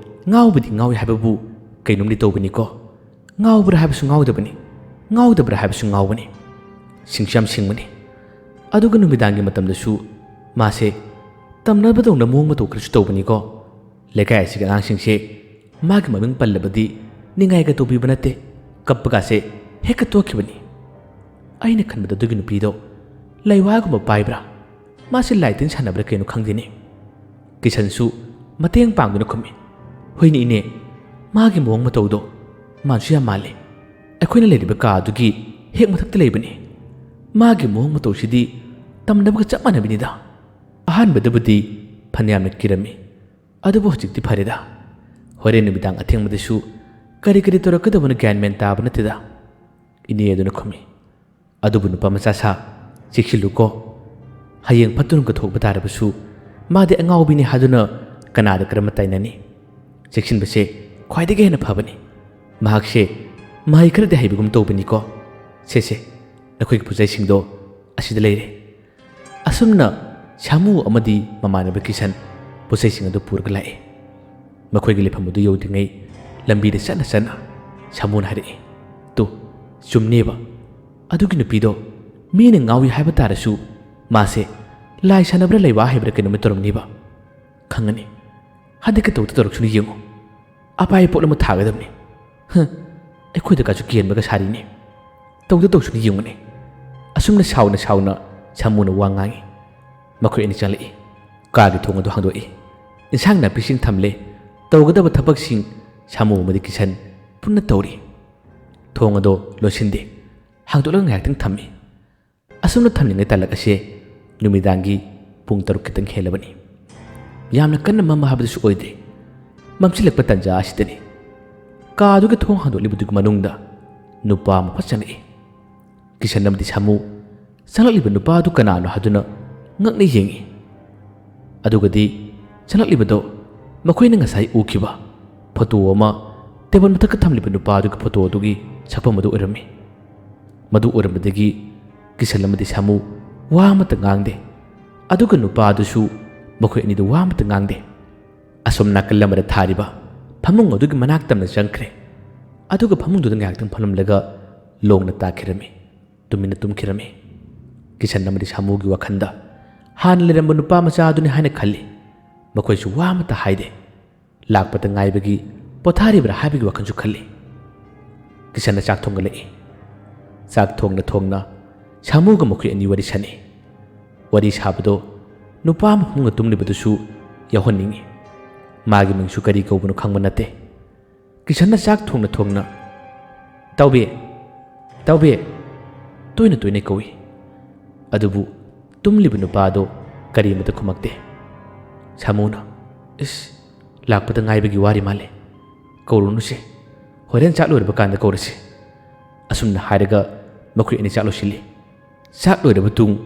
ꯉꯥꯎꯕꯗꯤ ꯉꯥꯎꯏ ꯍꯥꯏꯕꯕꯨ ꯀꯩꯅꯣꯝꯗꯤ ꯇꯧꯕꯅꯤꯀꯣ꯫ ꯉꯥꯎꯕ꯭ꯔꯥ ꯍꯥꯏꯕꯁꯨ ꯉꯥꯎꯗꯕꯅꯤ, ꯉꯥꯎꯗꯕ꯭ꯔꯥ ꯍꯥꯏꯕꯁꯨ ꯉꯥꯎꯕꯅꯤ꯫ ꯁꯤꯡꯁꯨ ꯌꯥꯝ ꯁꯤꯡꯕꯅꯤ꯫ ꯑꯗꯨꯒ ꯅꯨꯃꯤꯗꯥꯡꯒꯤ ꯃꯇꯝꯗꯁꯨ ꯃꯥꯁꯦ ꯇꯝꯅꯕꯗꯧꯅ ꯃꯑꯣꯡ ꯃꯇꯧ ꯈꯔꯁꯨ ꯇꯧꯕꯅꯤꯀꯣ꯫ ꯂꯩꯀꯥꯏ ꯑꯁꯤꯒꯤ ꯑꯉꯥꯡꯁꯤꯡꯁꯦ ꯃꯥꯒꯤ ꯃꯃꯤꯡ ꯄꯜꯂꯕꯗꯤ ꯅꯤꯡꯉꯥꯏꯒ ꯇꯧꯕꯤꯕ ꯅꯠꯇꯦ, ꯀꯞꯄꯒꯁꯦ ꯍꯦꯛꯇ ꯇꯣꯛꯈꯤꯕꯅꯤ꯫ ꯑꯩꯅ ꯈꯟꯕꯗ ꯑꯗꯨꯒꯤ ꯅꯨꯄꯤꯗꯣ ꯂꯩꯋꯥꯒꯨꯝꯕ ꯄꯥꯏꯕ꯭ꯔꯥ? ꯃꯥꯁꯦ ꯂꯥꯏ ꯇꯤꯟ ꯁꯥꯟꯅꯕ꯭ꯔꯥ ꯀꯩꯅꯣ ꯈꯪꯗꯦꯅꯦ꯫" ꯀꯤꯁꯟꯁꯨ ꯃꯇꯦꯡ ꯄꯥꯡꯗꯨꯅ ꯈꯨꯝꯃꯤ, "ꯍꯣꯏꯅꯦ ꯏꯅꯦ, ꯃꯥꯒꯤ ꯃꯑꯣꯡ ꯃꯇꯧꯗꯣ ꯃꯥꯟꯁꯨ ꯌꯥꯝ ꯃꯥꯜꯂꯦ꯫ ꯑꯩꯈꯣꯏꯅ ꯂꯩꯔꯤꯕ ꯀꯥ ꯑꯗꯨꯒꯤ ꯍꯦꯛ ꯃꯊꯛꯇ ꯂꯩꯕꯅꯤ꯫ ꯃꯥꯒꯤ ꯃꯑꯣꯡ ꯃꯇꯧꯁꯤꯗꯤ ꯇꯝꯅꯕꯒ ꯆꯞ ꯃꯥꯟꯅꯕꯤꯅꯤꯗ꯫ ꯑꯍꯥꯟꯕꯗꯕꯨꯗꯤ ꯐꯅꯌꯥꯝꯅ ꯀꯤꯔꯝꯃꯤ, ꯑꯗꯨꯕꯨ ꯍꯧꯖꯤꯛꯇꯤ ꯐꯔꯦꯗ꯫ ꯍꯣꯔꯦꯟ ꯅꯨꯃꯤꯗꯥꯡ ꯑꯊꯦꯡꯕꯗꯁꯨ ꯀꯔꯤ ꯀꯔꯤ ꯇꯧꯔꯛꯀꯗꯕꯅꯣ ꯒ꯭ꯌꯥꯟ ꯃꯦꯟ ꯇꯥꯕ ꯅꯠꯇꯦꯗ꯫" ꯏꯅꯦ ꯑꯗꯨꯅ ꯈꯨꯝꯃꯤ, "ꯑꯗꯨꯕꯨ ꯅꯨꯄꯥ ꯃꯆꯥ ꯁꯥ, ꯆꯦꯛꯁꯤꯜꯂꯨꯀꯣ꯫ ꯍꯌꯦꯡ ꯐꯠꯇꯅꯨꯡꯒ ꯊꯣꯛꯄ ꯇꯥꯔꯕꯁꯨ ꯃꯥꯗꯤ ꯑꯉꯥꯎꯕꯤꯅꯤ ꯍꯥꯏꯗꯨꯅ ꯀꯅꯥꯗ ꯀꯔꯝꯅ ꯇꯥꯏꯅꯅꯤ? ꯆꯦꯛꯁꯤꯟꯕꯁꯦ ꯈ꯭ꯋꯥꯏꯗꯒꯤ ꯍꯦꯟꯅ ꯐꯕꯅꯤ꯫ ꯃꯍꯥꯛꯁꯦ ꯃꯍꯩ ꯈꯔꯗꯤ ꯍꯩꯕꯒꯨꯝ ꯇꯧꯕꯅꯤꯀꯣ꯫ ꯁꯦ ꯁꯦ, ꯅꯈꯣꯏꯒꯤ ꯄꯣꯠꯆꯩꯁꯤꯡꯗꯣ ꯑꯁꯤꯗ ꯂꯩꯔꯦ꯫" ꯑꯁꯨꯝꯅ ꯁꯥꯃꯨ ꯑꯃꯗꯤ ꯃꯃꯥꯟꯅꯕ ꯀꯤꯁꯟ ꯄꯣꯠꯆꯩꯁꯤꯡ ꯑꯗꯨ ꯄꯨꯔꯒ ꯂꯥꯛꯏ꯫ ꯃꯈꯣꯏꯒꯤ ꯂꯩꯐꯝ ꯑꯗꯨ ꯌꯧꯗ꯭ꯔꯤꯉꯩ ꯂꯝꯕꯤꯗ ꯆꯠꯅ ꯆꯠꯅ ꯁꯥꯃꯨꯅ ꯍꯥꯏꯔꯛꯏ, "ꯇꯨ, ꯆꯨꯝꯅꯦꯕ꯫ ꯑꯗꯨꯒꯤ ꯅꯨꯄꯤꯗꯣ ꯃꯤꯅ ꯉꯥꯎꯏ ꯍꯥꯏꯕ ꯇꯥꯔꯁꯨ ꯃꯥꯁꯦ ꯂꯥꯏ ꯁꯥꯟꯅꯕ꯭ꯔꯥ ꯂꯩꯋꯥ ꯍꯩꯕ꯭ꯔꯥ ꯀꯩꯅꯣꯝꯃ ꯇꯧꯔꯝꯅꯤꯕ꯫ ꯈꯪꯉꯅꯤ꯫ ꯍꯟꯗꯛꯀ ꯇꯧꯗ ꯇꯧꯔꯛꯁꯅꯨ ꯌꯦꯡꯉꯨ꯫ ꯑꯄꯥꯏ ꯄꯣꯠ ꯑꯃ ꯊꯥꯒꯗꯕꯅꯤ꯫ ꯍ, ꯑꯩꯈꯣꯏꯗ ꯀꯥꯁꯨ ꯀꯦꯟꯕꯒ ꯁꯥꯔꯤꯅꯦ꯫ ꯇꯧꯗ ꯇꯧꯁꯅꯨ ꯌꯦꯡꯉꯨꯅꯦ꯫" ꯑꯁꯨꯝꯅ ꯁꯥꯎꯅ ꯁꯥꯎꯅ ꯁꯥꯃꯨꯅ ꯋꯥ ꯉꯥꯡꯉꯤ꯫ ꯃꯈꯣꯏ ꯑꯅꯤ ꯆꯪꯂꯛꯏ꯫ ꯀꯥꯒꯤ ꯊꯣꯡ ꯑꯗꯨ ꯍꯥꯡꯗꯣꯛꯏ꯫ ꯏꯟꯁꯥꯡ ꯅꯥꯄꯤꯁꯤꯡ ꯊꯝꯂꯦ꯫ ꯇꯧꯒꯗꯕ ꯊꯕꯛꯁꯤꯡ ꯁꯥꯃꯨ ꯑꯃꯗꯤ ꯀꯤꯁꯟ ꯄꯨꯟꯅ ꯇꯧꯔꯤ꯫ ꯊꯣꯡ ꯑꯗꯣ ꯂꯣꯟꯁꯤꯟꯗꯦ꯫ ꯍꯥꯡꯗꯣꯛꯂꯒ ꯉꯥꯏꯍꯥꯛꯇꯪ ꯊꯝꯃꯤ꯫ ꯑꯁꯨꯝꯅ ꯊꯝꯂꯤꯉꯩ ꯇꯥꯂꯛ ꯑꯁꯦ ꯅꯨꯃꯤꯗꯥꯡꯒꯤ ꯄꯨꯡ ꯇꯔꯨꯛ ꯈꯤꯇꯪ ꯍꯦꯜꯂꯕꯅꯤ꯫ ꯌꯥꯝꯅ ꯀꯟꯅ ꯃꯝꯕ ꯍꯥꯏꯕꯗꯨꯁꯨ ꯑꯣꯏꯗ꯭ꯔꯤ꯫ ꯃꯝꯁꯤꯜꯂꯛꯄ ꯇꯟꯖꯥ ꯑꯁꯤꯗꯅꯤ ꯀꯥ ꯑꯗꯨꯒꯤ ꯊꯣꯡ ꯍꯥꯡꯗꯣꯛꯂꯤꯕꯗꯨꯒꯤ ꯃꯅꯨꯡꯗ ꯅꯨꯄꯥ ꯑꯃ ꯐꯠ ꯆꯪꯂꯛꯏ꯫ ꯀꯤꯁꯟ ꯑꯃꯗꯤ ꯁꯥꯃꯨ ꯆꯪꯂꯛꯂꯤꯕ ꯅꯨꯄꯥ ꯑꯗꯨ ꯀꯅꯥꯅꯣ ꯍꯥꯏꯗꯨꯅ ꯉꯛꯅ ꯌꯦꯡꯏ꯫ ꯑꯗꯨꯒꯗꯤ ꯆꯪꯂꯛꯂꯤꯕꯗꯣ ꯃꯈꯣꯏꯅ ꯉꯁꯥꯏ ꯎꯈꯤꯕ ꯐꯣꯇꯣ ꯑꯃ ꯇꯦꯕꯜ ꯃꯊꯛꯇ ꯊꯝꯂꯤꯕ ꯅꯨꯄꯥ ꯑꯗꯨꯒꯤ ꯐꯣꯇꯣ ꯑꯗꯨꯒꯤ ꯁꯛꯐꯝ ꯑꯗꯨ ꯑꯣꯏꯔꯝꯃꯤ꯫ ꯃꯗꯨ ꯑꯣꯏꯔꯝꯕꯗꯒꯤ ꯀꯤꯁꯟ ꯑꯃꯗꯤ ꯁꯥꯃꯨ ꯋꯥ ꯑꯃꯠꯇ ꯉꯥꯡꯗꯦ꯫ ꯑꯗꯨꯒ ꯅꯨꯄꯥ ꯑꯗꯨꯁꯨ ꯃꯈꯣꯏ ꯑꯅꯤꯗꯨ ꯋꯥ ꯑꯃꯠꯇ ꯉꯥꯡꯗꯦ꯫ ꯑꯁꯣꯝ ꯅꯥꯀꯜ ꯑꯃꯗ ꯊꯥꯔꯤꯕ ꯐꯃꯨꯡ ꯑꯗꯨꯒꯤ ꯃꯅꯥꯛ ꯇꯝꯅ ꯆꯪꯈ꯭ꯔꯦ꯫ ꯑꯗꯨꯒ ꯐꯃꯨꯡꯗꯨꯗ ꯉꯥꯏꯍꯥꯛꯇꯪ ꯐꯝꯂꯝꯂꯒ ꯂꯣꯡꯅ ꯇꯥꯈꯤꯔꯝꯃꯤ꯫ ꯇꯨꯃꯤꯟꯅ ꯇꯨꯝꯈꯤꯔꯝꯃꯤ꯫ ꯀꯤꯁꯟ ꯑꯃꯗꯤ ꯁꯥꯃꯨꯒꯤ ꯋꯥꯈꯜꯗ ꯍꯥꯟꯅ ꯂꯩꯔꯝꯕ ꯅꯨꯄꯥ ꯃꯆꯥ ꯑꯗꯨꯅꯤ ꯍꯥꯏꯅ ꯈꯜꯂꯤ꯫ ꯃꯈꯣꯏꯁꯨ ꯋꯥ ꯑꯃꯠꯇ ꯍꯥꯏꯗꯦ꯫ ꯂꯥꯛꯄꯗ ꯉꯥꯏꯕꯒꯤ ꯄꯣꯊꯥꯔꯤꯕ꯭ꯔꯥ ꯍꯥꯏꯕꯒꯤ ꯋꯥꯈꯜꯁꯨ ꯈꯜꯂꯤ꯫ ꯀꯤꯁꯟꯅ ꯆꯥꯛ ꯊꯣꯡꯒꯠꯂꯛꯏ꯫ ꯆꯥꯛ ꯊꯣꯡꯅ ꯊꯣꯡꯅ ꯁꯥꯃꯨꯒ ꯃꯈꯣꯏ ꯑꯅꯤ ꯋꯥꯔꯤ ꯁꯥꯅꯩ꯫ ꯋꯥꯔꯤ ꯁꯥꯕꯗꯣ ꯅꯨꯄꯥ ꯑꯃ ꯐꯃꯨꯡꯗ ꯇꯨꯝꯂꯤꯕꯗꯨꯁꯨ ꯌꯥꯎꯍꯟꯅꯤꯡꯏ꯫ ꯃꯥꯒꯤ ꯃꯤꯡꯁꯨ ꯀꯔꯤ ꯀꯧꯕꯅꯣ ꯈꯪꯕ ꯅꯠꯇꯦ꯫ ꯀꯤꯁꯟꯅ ꯆꯥꯛ ꯊꯣꯡꯅ ꯊꯣꯡꯅ "ꯇꯥꯎꯕꯤ, ꯇꯥꯎꯕꯤ" ꯇꯣꯏꯅ ꯇꯣꯏꯅ ꯀꯧꯏ꯫ ꯑꯗꯨꯕꯨ ꯇꯨꯝꯂꯤꯕ ꯅꯨꯄꯥꯗꯣ ꯀꯔꯤꯃꯇ ꯈꯨꯝꯃꯛꯇꯦ꯫ ꯁꯥꯃꯨꯅ, "ꯏꯁ, ꯂꯥꯛꯄꯗ ꯉꯥꯏꯕꯒꯤ ꯋꯥꯔꯤ ꯃꯥꯜꯂꯦ꯫ ꯀꯧꯔꯨꯅꯨꯁꯦ, ꯍꯣꯔꯦꯟ ꯆꯥꯛ ꯂꯣꯏꯔꯕ ꯀꯥꯟꯗ ꯀꯧꯔꯁꯤ"꯫ ꯑꯁꯨꯝꯅ ꯍꯥꯏꯔꯒ ꯃꯈꯣꯏ ꯑꯅꯤ ꯆꯥꯛ ꯂꯣꯏꯁꯤꯜꯂꯤ꯫ ꯆꯥꯛ ꯂꯣꯏꯔꯕ ꯇꯨꯡ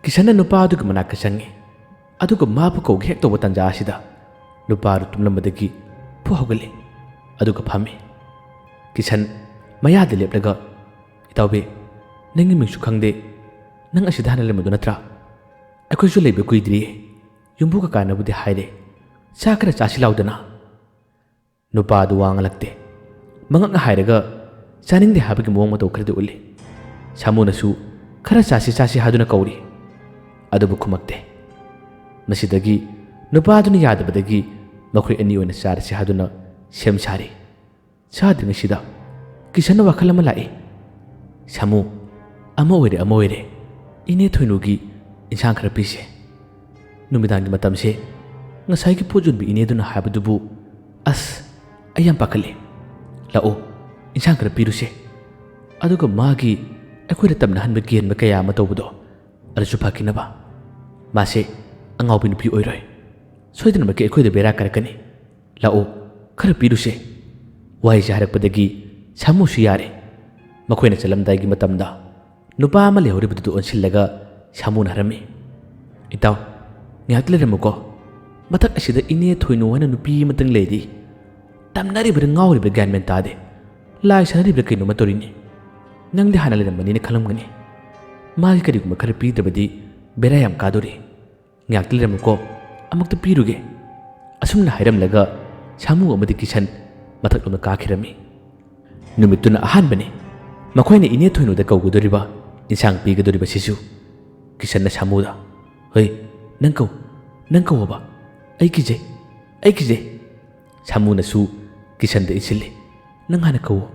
ꯀꯤꯁꯟꯅ ꯅꯨꯄꯥ ꯑꯗꯨꯒꯤ ꯃꯅꯥꯛꯇ ꯆꯪꯉꯤ꯫ ꯑꯗꯨꯒ ꯃꯥꯕꯨ ꯀꯧꯒꯦ ꯍꯦꯛ ꯇꯧꯕ ꯇꯥꯟꯖꯥ ꯑꯁꯤꯗ ꯅꯨꯄꯥ ꯑꯗꯨ ꯇꯨꯝꯂꯝꯕꯗꯒꯤ ꯐꯨ ꯍꯧꯒꯠꯂꯤ꯫ ꯑꯗꯨꯒ ꯐꯝꯃꯤ꯫ ꯀꯤꯁꯟ ꯃꯌꯥꯗ ꯂꯦꯞꯂꯒ, "ꯏꯇꯥꯎꯕꯤ, ꯅꯪꯒꯤ ꯃꯤꯡꯁꯨ ꯈꯪꯗꯦ꯫ ꯅꯪ ꯑꯁꯤꯗ ꯍꯥꯟꯅ ꯂꯩꯔꯝꯕꯗꯨ ꯅꯠꯇ꯭ꯔꯥ? ꯑꯩꯈꯣꯏꯁꯨ ꯂꯩꯕ ꯀꯨꯏꯗ꯭ꯔꯤꯌꯦ꯫ ꯌꯨꯝꯕꯨ ꯀꯀꯥꯅꯕꯨꯗꯤ ꯍꯥꯏꯔꯦ꯫ ꯆꯥ ꯈꯔ ꯆꯥꯁꯤ ꯂꯥꯎꯗꯅ"꯫ ꯅꯨꯄꯥ ꯑꯗꯨ ꯋꯥ ꯉꯥꯡꯂꯛꯇꯦ꯫ ꯃꯉꯛꯅ ꯍꯥꯏꯔꯒ ꯆꯥꯅꯤꯡꯗꯦ ꯍꯥꯏꯕꯒꯤ ꯃꯑꯣꯡ ꯃꯇꯧ ꯈꯔꯗꯤ ꯎꯠꯂꯤ꯫ ꯁꯥꯃꯨꯅꯁꯨ "ꯈꯔ ꯆꯥꯁꯤ ꯆꯥꯁꯤ" ꯍꯥꯏꯗꯨꯅ ꯀꯧꯔꯤ꯫ ꯑꯗꯨꯕꯨ ꯈꯨꯝꯃꯛꯇꯦ꯫ ꯃꯁꯤꯗꯒꯤ ꯅꯨꯄꯥꯗꯨꯅ ꯌꯥꯗꯕꯗꯒꯤ ꯃꯈꯣꯏ ꯑꯅꯤ ꯑꯣꯏꯅ ꯆꯥꯔꯁꯤ ꯍꯥꯏꯗꯨꯅ ꯁꯦꯝ ꯁꯥꯔꯤ꯫ ꯆꯥꯗ꯭ꯔꯤꯉꯩꯁꯤꯗ ꯀꯤꯁꯟꯅ ꯋꯥꯈꯜ ꯑꯃ ꯂꯥꯛꯏ꯫ "ꯁꯥꯃꯨ, ꯑꯃ ꯑꯣꯏꯔꯦ, ꯑꯃ ꯑꯣꯏꯔꯦ꯫ ꯏꯅꯦ ꯊꯣꯏꯅꯨꯒꯤ ꯏꯟꯁꯥꯡ ꯈꯔ ꯄꯤꯁꯦ꯫ ꯅꯨꯃꯤꯗꯥꯡꯒꯤ ꯃꯇꯝꯁꯦ ꯉꯁꯥꯏꯒꯤ ꯄꯣꯠ ꯌꯣꯟꯕꯤ ꯏꯅꯦꯗꯨꯅ ꯍꯥꯏꯕꯗꯨꯕꯨ, ꯑꯁ, ꯑꯩ ꯌꯥꯝ ꯄꯥꯈꯠꯂꯦ꯫ ꯂꯥꯛꯑꯣ, ꯏꯟꯁꯥꯡ ꯈꯔ ꯄꯤꯔꯨꯁꯦ꯫ ꯑꯗꯨꯒ ꯃꯥꯒꯤ ꯑꯩꯈꯣꯏꯗ ꯇꯝꯅꯍꯟꯕ ꯒꯦꯟꯕ ꯀꯌꯥ ꯑꯃ ꯇꯧꯕꯗꯣ, ꯑꯗꯨꯁꯨ ꯐꯈꯤꯅꯕ꯫ ꯃꯥꯁꯦ ꯑꯉꯥꯎꯕꯤ ꯅꯨꯄꯤ ꯑꯣꯏꯔꯣꯏ꯫ ꯁꯣꯏꯗꯅꯃꯛꯀꯤ ꯑꯩꯈꯣꯏꯗ ꯕꯦꯔꯥ ꯀꯥꯔꯛꯀꯅꯤ꯫ ꯂꯥꯛꯑꯣ, ꯈꯔ ꯄꯤꯔꯨꯁꯦ꯫ ꯋꯥꯍꯩꯁꯦ ꯍꯥꯏꯔꯛꯄꯗꯒꯤ ꯁꯥꯃꯨꯁꯨ ꯌꯥꯔꯦ꯫ ꯃꯈꯣꯏꯅ ꯆꯠꯂꯝꯗꯥꯏꯒꯤ ꯃꯇꯝꯗ ꯅꯨꯄꯥ ꯑꯃ ꯂꯩꯍꯧꯔꯤꯕꯗꯨꯗ ꯑꯣꯟꯁꯤꯜꯂꯒ ꯁꯥꯃꯨꯅ ꯍꯥꯏꯔꯝꯃꯤ, "ꯏꯇꯥꯎ, ꯉꯥꯏꯍꯥꯛ ꯂꯩꯔꯝꯃꯨꯀꯣ꯫ ꯃꯊꯛ ꯑꯁꯤꯗ ꯏꯅꯦ ꯊꯣꯏꯅꯨ ꯍꯥꯏꯅ ꯅꯨꯄꯤ ꯑꯃꯇꯪ ꯂꯩꯔꯤ꯫ ꯇꯝꯅꯔꯤꯕ꯭ꯔꯥ ꯉꯥꯎꯔꯤꯕ꯭ꯔꯥ ꯒ꯭ꯌꯥꯟ ꯃꯦꯟ ꯇꯥꯗꯦ꯫ ꯂꯥꯏ ꯁꯥꯟꯅꯔꯤꯕ꯭ꯔꯥ ꯀꯩꯅꯣꯝꯃ ꯇꯧꯔꯤꯅꯤ꯫ ꯅꯪꯗꯤ ꯍꯥꯟꯅ ꯂꯩꯔꯝꯕꯅꯤꯅ ꯈꯪꯂꯝꯒꯅꯤ꯫ ꯃꯥꯒꯤ ꯀꯔꯤꯒꯨꯝꯕ ꯈꯔ ꯄꯤꯗ꯭ꯔꯕꯗꯤ ꯕꯦꯔꯥ ꯌꯥꯝ ꯀꯥꯗꯣꯔꯤ꯫ ꯉꯥꯏꯍꯥꯛꯇ ꯂꯩꯔꯝꯃꯨꯀꯣ, ꯑꯃꯨꯛꯇ ꯄꯤꯔꯨꯒꯦ"꯫ ꯑꯁꯨꯝꯅ ꯍꯥꯏꯔꯝꯂꯒ ꯁꯥꯃꯨ ꯑꯃꯗꯤ ꯀꯤꯁꯟ ꯃꯊꯛꯂꯣꯝꯗ ꯀꯥꯈꯤꯔꯝꯃꯤ꯫ ꯅꯨꯃꯤꯠꯇꯨꯅ ꯑꯍꯥꯟꯕꯅꯤ ꯃꯈꯣꯏꯅ ꯏꯅꯦ ꯊꯣꯏꯅꯨꯗ ꯀꯧꯒꯗꯧꯔꯤꯕ, ꯏꯟꯁꯥꯡ ꯄꯤꯒꯗꯧꯔꯤꯕꯁꯤꯁꯨ꯫ ꯀꯤꯁꯟꯅ ꯁꯥꯃꯨꯗ, "ꯍꯣꯏ, ꯅꯪ ꯀꯧ, ꯅꯪ ꯀꯧꯑꯣꯕ꯫ ꯑꯩ ꯀꯤꯖꯩ, ꯑꯩ ꯀꯤꯖꯩ"꯫ ꯁꯥꯃꯨꯅꯁꯨ ꯀꯤꯁꯟꯗ ꯏꯟꯁꯤꯜꯂꯤ, "ꯅꯪ ꯍꯥꯟꯅ ꯀꯧꯑꯣ꯫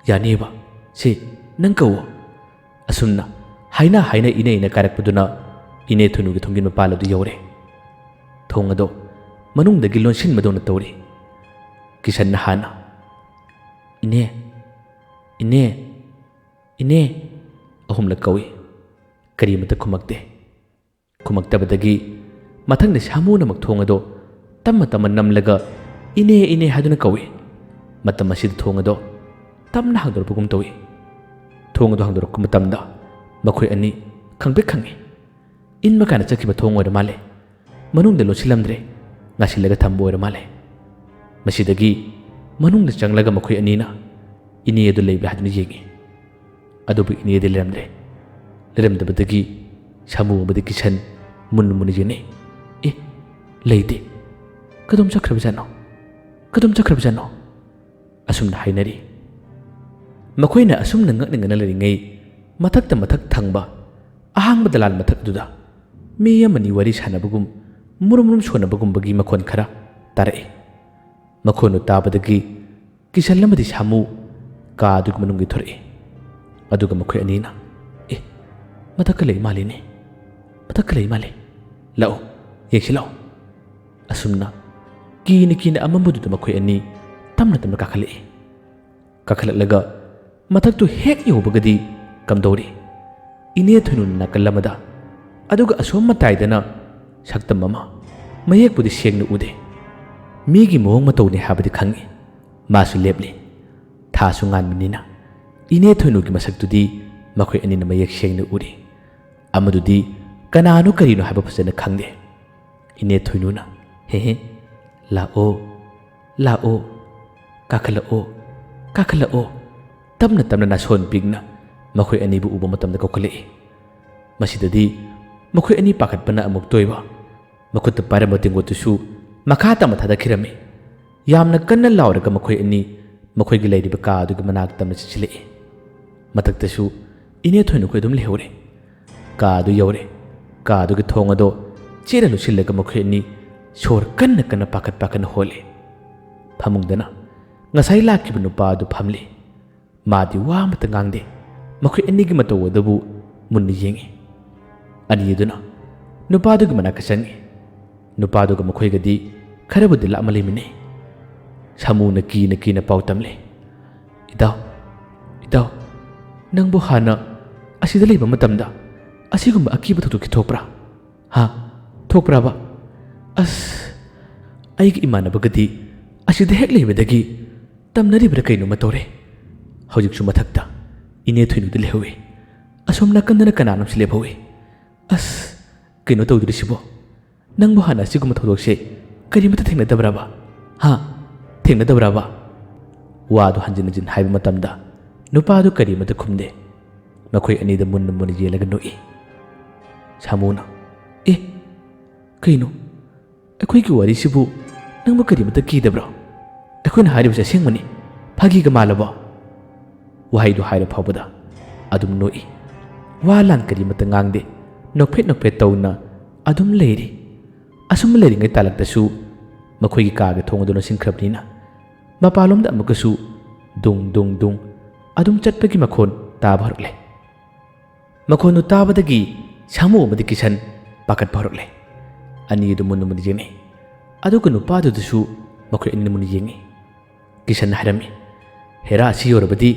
ꯌꯥꯅꯤꯕ, ꯁꯤ, ꯅꯪ ꯀꯧꯑꯣ"꯫ ꯑꯁꯨꯝꯅ ꯍꯥꯏꯅ ꯍꯥꯏꯅ ꯏꯅꯦ ꯏꯅꯦ ꯀꯥꯔꯛꯄꯗꯨꯅ ꯏꯅꯦ ꯊꯣꯏꯅꯨꯒꯤ ꯊꯣꯡꯒꯤꯟ ꯃꯄꯥꯜ ꯑꯗꯨ ꯌꯧꯔꯦ꯫ ꯊꯣꯡ ꯑꯗꯣ ꯃꯅꯨꯡꯗꯒꯤ ꯂꯣꯟꯁꯤꯟꯕꯗꯧꯅ ꯇꯧꯔꯤ꯫ ꯀꯤꯁꯟꯅ ꯍꯥꯟꯅ, "ꯏꯅꯦ, ꯏꯅꯦ, ꯏꯅꯦ" ꯑꯍꯨꯝꯂꯛ ꯀꯧꯏ꯫ ꯀꯔꯤꯃꯇ ꯈꯨꯝꯃꯛꯇꯦ꯫ ꯈꯨꯝꯃꯛꯇꯕꯗꯒꯤ ꯃꯊꯪꯗ ꯁꯥꯃꯨꯅꯃꯛ ꯊꯣꯡ ꯑꯗꯣ ꯇꯞꯅ ꯇꯞꯅ ꯅꯝꯂꯒ "ꯏꯅꯦ, ꯏꯅꯦ" ꯍꯥꯏꯗꯨꯅ ꯀꯧꯏ꯫ ꯃꯇꯝ ꯑꯁꯤꯗ ꯊꯣꯡ ꯑꯗꯣ ꯇꯞꯅ ꯍꯥꯡꯗꯣꯔꯛꯄꯒꯨꯝ ꯇꯧꯏ꯫ ꯊꯣꯡ ꯑꯗꯣ ꯍꯥꯡꯗꯣꯔꯛꯄ ꯃꯇꯝꯗ ꯃꯈꯣꯏ ꯑꯅꯤ ꯈꯪꯄ꯭ꯔꯦꯛ ꯈꯪꯉꯤ꯫ ꯏꯟꯕ ꯀꯥꯏꯅ ꯆꯠꯈꯤꯕ ꯊꯣꯡ ꯑꯣꯏꯔ ꯃꯥꯜꯂꯦ꯫ ꯃꯅꯨꯡꯗ ꯂꯣꯠꯁꯤꯜꯂꯝꯗ꯭ꯔꯦ, ꯉꯥꯁꯤꯜꯂꯒ ꯊꯝꯕ ꯑꯣꯏꯔ ꯃꯥꯜꯂꯦ꯫ ꯃꯁꯤꯗꯒꯤ ꯃꯅꯨꯡꯗ ꯆꯪꯂꯒ ꯃꯈꯣꯏ ꯑꯅꯤꯅ ꯏꯅꯦ ꯑꯗꯨ ꯂꯩꯕ꯭ꯔꯥ ꯍꯥꯏꯗꯨꯅ ꯌꯦꯡꯉꯤ꯫ ꯑꯗꯨꯕꯨ ꯏꯅꯦꯗꯤ ꯂꯩꯔꯝꯗ꯭ꯔꯦ꯫ ꯂꯩꯔꯝꯗꯕꯗꯒꯤ ꯁꯥꯃꯨ ꯑꯃꯗꯤ ꯀꯤꯁꯟ ꯃꯨꯟꯅ ꯃꯨꯟꯅ ꯌꯦꯡꯅꯩ꯫ "ꯑꯦ, ꯂꯩꯇꯦ꯫ ꯀꯗꯣꯝ ꯆꯠꯈ꯭ꯔꯕꯖꯥꯠꯅꯣ? ꯀꯗꯣꯝ ꯆꯠꯈ꯭ꯔꯕꯖꯥꯠꯅꯣ?" ꯑꯁꯨꯝꯅ ꯍꯥꯏꯅꯔꯤ꯫ ꯃꯈꯣꯏꯅ ꯑꯁꯨꯝꯅ ꯉꯛꯅ ꯉꯛꯅ ꯂꯩꯔꯤꯉꯩ, ꯃꯊꯛꯇ ꯃꯊꯛ ꯊꯪꯕ ꯑꯍꯥꯡꯕ ꯗꯂꯥꯟ ꯃꯊꯛ ꯑꯗꯨꯗ ꯃꯤ ꯑꯃꯅꯤ ꯋꯥꯔꯤ ꯁꯥꯟꯅꯕꯒꯨꯝ, ꯃꯨꯔꯨꯝ ꯃꯨꯔꯨꯝ ꯁꯣꯟꯅꯕꯒꯨꯝꯕꯒꯤ ꯃꯈꯣꯟ ꯈꯔ ꯇꯥꯔꯛꯏ꯫ ꯃꯈꯣꯟꯗꯨ ꯇꯥꯕꯗꯒꯤ ꯀꯤꯁꯟ ꯑꯃꯗꯤ ꯁꯥꯃꯨ ꯀꯥ ꯑꯗꯨꯒꯤ ꯃꯅꯨꯡꯒꯤ ꯊꯣꯔꯛꯏ꯫ ꯑꯗꯨꯒ ꯃꯈꯣꯏ ꯑꯅꯤꯅ, "ꯑꯦ, ꯃꯊꯛꯇ ꯂꯩ ꯃꯥꯜꯂꯤꯅꯦ, ꯃꯊꯛꯇ ꯂꯩ ꯃꯥꯜꯂꯤ꯫ ꯂꯥꯛꯑꯣ, "ꯌꯦꯡꯁꯤꯜꯂꯣ"꯫ ꯑꯁꯨꯝꯅ ꯀꯤꯅ ꯀꯤꯅ ꯑꯃꯝꯕꯗꯨꯗ ꯃꯈꯣꯏ ꯑꯅꯤ ꯇꯞꯅ ꯇꯞꯅ ꯀꯥꯈꯠꯂꯛꯏ꯫ ꯀꯥꯈꯠꯂꯛꯂꯒ ꯃꯊꯛꯇꯨ ꯍꯦꯛ ꯌꯧꯕꯒꯗꯤ ꯀꯝꯗꯧꯔꯤ? ꯏꯅꯦ ꯊꯣꯏꯅꯨꯅ ꯅꯥꯀꯜ ꯑꯃꯗ, ꯑꯗꯨꯒ ꯑꯁꯣꯝ ꯃꯇꯥꯏꯗꯅ ꯁꯛꯇꯝ ꯑꯃ꯫ ꯃꯌꯦꯛꯄꯨꯗꯤ ꯁꯦꯡꯅ ꯎꯗꯦ꯫ ꯃꯤꯒꯤ ꯃꯑꯣꯡ ꯃꯇꯧꯅꯤ ꯍꯥꯏꯕꯗꯤ ꯈꯪꯏ꯫ ꯃꯥꯁꯨ ꯂꯦꯞꯂꯤ꯫ ꯊꯥꯁꯨ ꯉꯥꯟꯕꯅꯤꯅ ꯏꯅꯦ ꯊꯣꯏꯅꯨꯒꯤ ꯃꯁꯛꯇꯨꯗꯤ ꯃꯈꯣꯏ ꯑꯅꯤꯅ ꯃꯌꯦꯛ ꯁꯦꯡꯅ ꯎꯔꯤ꯫ ꯑꯃꯗꯨꯗꯤ ꯀꯅꯥꯅꯣ ꯀꯔꯤꯅꯣ ꯍꯥꯏꯕ ꯐꯖꯅ ꯈꯪꯗꯦ꯫ ꯏꯅꯦ ꯊꯣꯏꯅꯨꯅ, "ꯍꯦ ꯍꯦ, ꯂꯥꯛꯑꯣ, ꯂꯥꯛꯑꯣ, ꯀꯥꯈꯠꯂꯛꯑꯣ, ꯀꯥꯈꯠꯂꯛꯑꯣ"꯫ ꯇꯞꯅ ꯇꯞꯅ ꯅꯥꯁꯣꯟ ꯄꯤꯛꯅ ꯃꯈꯣꯏ ꯑꯅꯤꯕꯨ ꯎꯕ ꯃꯇꯝꯗ ꯀꯧꯈꯠꯂꯛꯏ꯫ ꯃꯁꯤꯗꯗꯤ ꯃꯈꯣꯏ ꯑꯅꯤ ꯄꯥꯈꯠꯄꯅ ꯑꯃꯨꯛ ꯇꯣꯏꯕ꯫ ꯃꯈꯨꯠꯇ ꯄꯥꯏꯔꯝꯕ ꯇꯦꯡꯀꯣꯠꯇꯨꯁꯨ ꯃꯈꯥ ꯇꯝꯅ ꯊꯥꯗꯈꯤꯔꯝꯃꯤ꯫ ꯌꯥꯝꯅ ꯀꯟꯅ ꯂꯥꯎꯔꯒ ꯃꯈꯣꯏ ꯑꯅꯤ ꯃꯈꯣꯏꯒꯤ ꯂꯩꯔꯤꯕ ꯀꯥ ꯑꯗꯨꯒꯤ ꯃꯅꯥꯛꯇ ꯑꯃ ꯆꯪꯁꯤꯜꯂꯛꯏ꯫ ꯃꯊꯛꯇꯁꯨ ꯏꯅꯦ ꯊꯣꯏꯅꯨꯈꯣꯏ ꯑꯗꯨꯝ ꯂꯩꯍꯧꯔꯦ꯫ ꯀꯥ ꯑꯗꯨ ꯌꯧꯔꯦ꯫ ꯀꯥ ꯑꯗꯨꯒꯤ ꯊꯣꯡ ꯑꯗꯣ ꯆꯦꯠꯅ ꯂꯨꯁꯤꯜꯂꯒ ꯃꯈꯣꯏ ꯑꯅꯤ ꯁꯣꯔ ꯀꯟꯅ ꯀꯟꯅ ꯄꯥꯈꯠ ꯄꯥꯈꯠꯅ ꯍꯣꯜꯂꯤ꯫ ꯐꯃꯨꯡꯗꯅ ꯉꯁꯥꯏ ꯂꯥꯛꯈꯤꯕ ꯅꯨꯄꯥ ꯑꯗꯨ ꯐꯝꯂꯤ꯫ ꯃꯥꯗꯤ ꯋꯥ ꯑꯃꯠꯇ ꯉꯥꯡꯗꯦ꯫ ꯃꯈꯣꯏ ꯑꯅꯤꯒꯤ ꯃꯇꯧ ꯑꯗꯨꯕꯨ ꯃꯨꯟꯅ ꯌꯦꯡꯏ꯫ ꯑꯅꯤ ꯑꯗꯨꯅ ꯅꯨꯄꯥꯗꯨꯒꯤ ꯃꯅꯥꯛꯇ ꯆꯪꯏ꯫ ꯅꯨꯄꯥꯗꯨꯒ ꯃꯈꯣꯏꯒꯗꯤ ꯈꯔꯕꯨꯗꯤ ꯂꯥꯞꯅ ꯂꯩꯃꯤꯟꯅꯩ꯫ ꯁꯥꯃꯨꯅ ꯀꯤꯅ ꯀꯤꯅ ꯄꯥꯎ ꯇꯝꯂꯤ꯫ "ꯏꯇꯥꯎ, ꯏꯇꯥꯎ, ꯅꯪꯕꯨ ꯍꯥꯟꯅ ꯑꯁꯤꯗ ꯂꯩꯕ ꯃꯇꯝꯗ ꯑꯁꯤꯒꯨꯝꯕ ꯑꯀꯤꯕ ꯊꯧꯗꯣꯛꯀꯤ ꯊꯣꯛꯄ꯭ꯔꯥ? ꯍꯥ? ꯊꯣꯛꯄ꯭ꯔꯥꯕ? ꯑꯁ, ꯑꯩꯒꯤ ꯏꯃꯥꯟꯅꯕꯒꯗꯤ ꯑꯁꯤꯗ ꯍꯦꯛ ꯂꯩꯕꯗꯒꯤ ꯇꯝꯅꯔꯤꯕ꯭ꯔꯥ ꯀꯩꯅꯣꯃ ꯇꯧꯔꯦ꯫ ꯍꯧꯖꯤꯛꯁꯨ ꯃꯊꯛꯇ ꯏꯅꯦ ꯊꯣꯏꯅꯨꯗꯤ ꯂꯩꯍꯧꯋꯤ꯫ ꯑꯁꯣꯝ ꯅꯥꯀꯟꯗꯅ ꯀꯅꯥꯅꯣꯝꯁꯨ ꯂꯦꯞꯍꯧꯋꯤ꯫ ꯑꯁ, ꯀꯩꯅꯣ ꯇꯧꯗꯣꯔꯤꯁꯤꯕꯣ? ꯅꯪꯕꯨ ꯍꯥꯟꯅ ꯑꯁꯤꯒꯨꯝꯕ ꯊꯧꯗꯣꯛꯁꯦ ꯀꯔꯤꯃꯠꯇ ꯊꯦꯡꯅꯗꯕ꯭ꯔꯕ? ꯍꯥ? ꯊꯦꯡꯅꯗꯕ꯭ꯔꯕ?" ꯋꯥꯗꯨ ꯍꯟꯖꯤꯟ ꯍꯟꯖꯤꯟ ꯍꯥꯏꯕ ꯃꯇꯝꯗ ꯅꯨꯄꯥꯗꯨ ꯀꯔꯤꯃꯠꯇ ꯈꯨꯝꯗꯦ꯫ ꯃꯈꯣꯏ ꯑꯅꯤꯗ ꯃꯨꯟꯅ ꯃꯨꯟꯅ ꯌꯦꯡꯂꯒ ꯅꯣꯛꯏ꯫ ꯁꯥꯃꯨꯅ, "ꯑꯦ, ꯀꯩꯅꯣ? ꯑꯩꯈꯣꯏꯒꯤ ꯋꯥꯔꯤꯁꯤꯕꯨ ꯅꯪꯕꯨ ꯀꯔꯤꯃꯠꯇ ꯀꯤꯗꯕ꯭ꯔꯣ? ꯑꯩꯈꯣꯏꯅ ꯍꯥꯏꯔꯤꯕꯁꯤ ꯑꯁꯦꯡꯕꯅꯤ, ꯐꯥꯒꯤꯒ ꯃꯥꯜꯂꯕꯣ?" ꯋꯥꯍꯩꯗꯨ ꯍꯥꯏꯔ ꯐꯥꯎꯕꯗ ꯑꯗꯨꯝ ꯅꯣꯛꯏ꯫ ꯋꯥ ꯂꯥꯟ ꯀꯔꯤꯃꯠꯇ ꯉꯥꯡꯗꯦ꯫ ꯅꯣꯛꯐꯦꯠ ꯅꯣꯛꯐꯦꯠ ꯇꯧꯅ ꯑꯗꯨꯝ ꯂꯩꯔꯤ꯫ ꯑꯁꯨꯝ ꯂꯩꯔꯤꯉꯩ ꯇꯥꯂꯛꯇꯁꯨ ꯃꯈꯣꯏꯒꯤ ꯀꯥꯒꯤ ꯊꯣꯡ ꯑꯗꯨ ꯂꯣꯟꯁꯤꯟꯈ꯭ꯔꯕꯅꯤꯅ ꯃꯄꯥꯟꯂꯣꯝꯗ ꯑꯃꯨꯛꯀꯁꯨ ꯗꯨꯡ ꯗꯨꯡ ꯗꯨꯡ ꯑꯗꯨꯝ ꯆꯠꯄꯒꯤ ꯃꯈꯣꯟ ꯇꯥꯕ ꯍꯧꯔꯛꯂꯦ꯫ ꯃꯈꯣꯟꯗꯨ ꯇꯥꯕꯗꯒꯤ ꯁꯥꯃꯨ ꯑꯃꯗꯤ ꯀꯤꯁꯟ ꯄꯥꯈꯠꯄ ꯍꯧꯔꯛꯂꯦ꯫ ꯑꯅꯤꯗꯨ ꯃꯨꯟꯅ ꯃꯨꯟꯅ ꯌꯦꯡꯅꯩ꯫ ꯑꯗꯨꯒ ꯅꯨꯄꯥꯗꯨꯗꯁꯨ ꯃꯈꯣꯏ ꯑꯅꯤꯅ ꯃꯨꯟꯅ ꯌꯦꯡꯉꯤ꯫ ꯀꯤꯁꯟꯅ ꯍꯥꯏꯔꯝꯃꯤ, "ꯍꯦꯔꯥ, ꯑꯁꯤ ꯌꯧꯔꯕꯗꯤ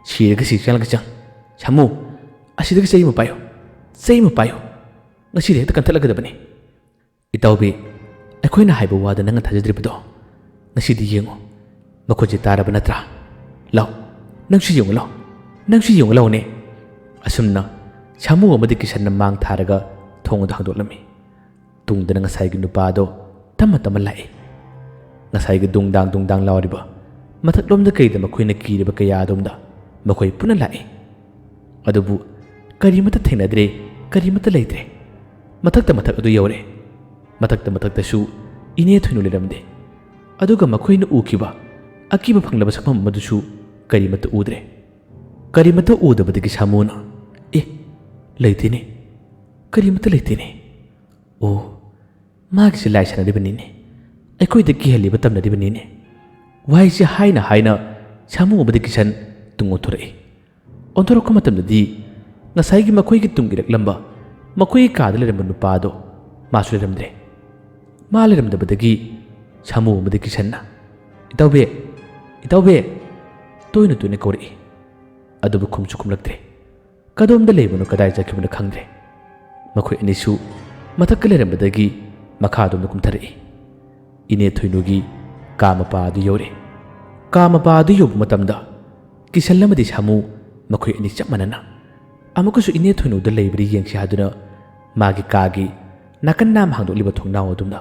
ꯁꯤꯔꯒ ꯁꯤ ꯆꯪꯂꯒ ꯆꯪ꯫ ꯁꯥꯃꯨ, ꯑꯁꯤꯗꯒꯤ ꯆꯩ ꯑꯃ ꯄꯥꯏꯌꯨ, ꯆꯩ ꯑꯃ ꯄꯥꯏꯌꯨ꯫ ꯉꯁꯤꯗꯤ ꯍꯦꯛꯇ ꯀꯟꯊꯠꯂꯒꯗꯕꯅꯤ꯫" "ꯏꯇꯥꯎꯕꯤ, ꯑꯩꯈꯣꯏꯅ ꯍꯥꯏꯕ ꯋꯥꯗ ꯅꯪꯅ ꯊꯥꯖꯗ꯭ꯔꯤꯕꯗꯣ ꯉꯁꯤꯗꯤ ꯌꯦꯡꯉꯨ꯫ ꯃꯈꯨꯠꯁꯤ ꯇꯥꯔꯕ ꯅꯠꯇ꯭ꯔꯥ? ꯂꯥꯎ, ꯅꯪꯁꯨ ꯌꯦꯡꯉꯨ ꯂꯥꯎ, ꯅꯪꯁꯨ ꯌꯦꯡꯉꯨ ꯂꯥꯎꯅꯦ꯫" ꯑꯁꯨꯝꯅ ꯁꯥꯃꯨ ꯑꯃꯗꯤ ꯀꯤꯁꯟꯅ ꯃꯥꯡ ꯊꯥꯔꯒ ꯊꯣꯡ ꯑꯗꯨ ꯍꯥꯡꯗꯣꯛꯂꯝꯃꯤ꯫ ꯇꯨꯡꯗꯅ ꯉꯁꯥꯏꯒꯤ ꯅꯨꯄꯥꯗꯣ ꯇꯞꯅ ꯇꯞꯅ ꯂꯥꯛꯏ꯫ ꯉꯁꯥꯏꯒꯤ ꯗꯨꯡꯗꯥꯡ ꯗꯨꯡꯗꯥꯡ ꯂꯥꯎꯔꯤꯕ, ꯃꯊꯛꯂꯣꯝꯗ ꯀꯩꯗ ꯃꯈꯣꯏꯅ ꯀꯤꯔꯤꯕ ꯀꯌꯥ ꯑꯗꯣꯝꯗ ꯃꯈꯣꯏ ꯄꯨꯟꯅ ꯂꯥꯛꯏ꯫ ꯑꯗꯨꯕꯨ ꯀꯔꯤꯃꯠꯇ ꯊꯦꯡꯅꯗ꯭ꯔꯦ, ꯀꯔꯤꯃꯠꯇ ꯂꯩꯇ꯭ꯔꯦ꯫ ꯃꯊꯛꯇ ꯃꯊꯛ ꯑꯗꯨ ꯌꯧꯔꯦ꯫ ꯃꯊꯛꯇ ꯃꯊꯛꯇꯁꯨ ꯏꯅꯦ ꯊꯣꯏꯅꯨ ꯂꯩꯔꯝꯗꯦ꯫ ꯑꯗꯨꯒ ꯃꯈꯣꯏꯅ ꯎꯈꯤꯕ ꯑꯀꯤꯕ ꯐꯪꯂꯕ ꯁꯛꯐꯝ ꯑꯃꯗꯨꯁꯨ ꯀꯔꯤꯃꯠꯇ ꯎꯗ꯭ꯔꯦ꯫ ꯀꯔꯤꯃꯠꯇ ꯎꯗꯕꯗꯒꯤ ꯁꯥꯃꯨꯅ, "ꯑꯦ, ꯂꯩꯇꯦꯅꯦ, ꯀꯔꯤꯃꯠꯇ ꯂꯩꯇꯦꯅꯦ꯫ ꯑꯣ, ꯃꯥꯒꯤꯁꯦ ꯂꯥꯏ ꯁꯥꯟꯅꯔꯤꯕꯅꯤꯅꯦ, ꯑꯩꯈꯣꯏꯗ ꯀꯤꯍꯜꯂꯤꯕ ꯇꯝꯅꯔꯤꯕꯅꯤꯅꯦ꯫" ꯋꯥꯍꯩꯁꯤ ꯍꯥꯏꯅ ꯍꯥꯏꯅ ꯁꯥꯃꯨ ꯑꯃꯗꯤ ꯀꯤꯁꯟ ꯇꯨꯡ ꯑꯣꯟꯊꯣꯔꯛꯏ꯫ ꯑꯣꯟꯊꯣꯔꯛꯄ ꯃꯇꯝꯗꯗꯤ ꯉꯁꯥꯏꯒꯤ ꯃꯈꯣꯏꯒꯤ ꯇꯨꯡ ꯏꯔꯛꯂꯝꯕ ꯃꯈꯣꯏꯒꯤ ꯀꯥꯗ ꯂꯩꯔꯝꯕ ꯅꯨꯄꯥꯗꯣ ꯃꯥꯁꯨ ꯂꯩꯔꯝꯗ꯭ꯔꯦ꯫ ꯃꯥ ꯂꯩꯔꯝꯗꯕꯗꯒꯤ ꯁꯥꯃꯨ ꯑꯃꯗꯤ ꯀꯤꯁꯟꯅ, "ꯏꯇꯥꯎꯕꯤ, ꯏꯇꯥꯎꯕꯤ," ꯇꯣꯏꯅ ꯇꯣꯏꯅ ꯀꯧꯔꯛꯏ꯫ ꯑꯗꯨꯕꯨ ꯈꯨꯝꯁꯨ ꯈꯨꯝꯂꯛꯇ꯭ꯔꯦ꯫ ꯀꯗꯣꯝꯗ ꯂꯩꯕꯅꯣ, ꯀꯗꯥꯏ ꯆꯠꯈꯤꯕꯅꯣ ꯈꯪꯗ꯭ꯔꯦ꯫ ꯃꯈꯣꯏ ꯑꯅꯤꯁꯨ ꯃꯊꯛꯇ ꯂꯩꯔꯝꯕꯗꯒꯤ ꯃꯈꯥꯗꯣꯝꯗ ꯀꯨꯝꯊꯔꯛꯏ꯫ ꯏꯅꯦ ꯊꯣꯏꯅꯨꯒꯤ ꯀꯥ ꯃꯄꯥ ꯑꯗꯨ ꯌꯧꯔꯦ꯫ ꯀꯥ ꯃꯄꯥ ꯑꯗꯨ ꯌꯧꯕ ꯃꯇꯝꯗ ꯀꯤꯁꯟ ꯑꯃꯗꯤ ꯁꯥꯃꯨ ꯃꯈꯣꯏ ꯑꯅꯤ ꯆꯞ ꯃꯥꯟꯅꯅ ꯑꯃꯨꯛꯀꯁꯨ ꯏꯅꯦ ꯊꯣꯏꯅꯨꯗ ꯂꯩꯕ꯭ꯔꯥ ꯌꯦꯡꯁꯤ ꯍꯥꯏꯗꯨꯅ ꯃꯥꯒꯤ ꯀꯥꯒꯤ ꯅꯥꯀꯟ ꯅꯥꯝ ꯍꯥꯡꯗꯣꯛꯂꯤꯕ ꯊꯣꯡꯅꯥꯎ ꯑꯗꯨꯝꯅ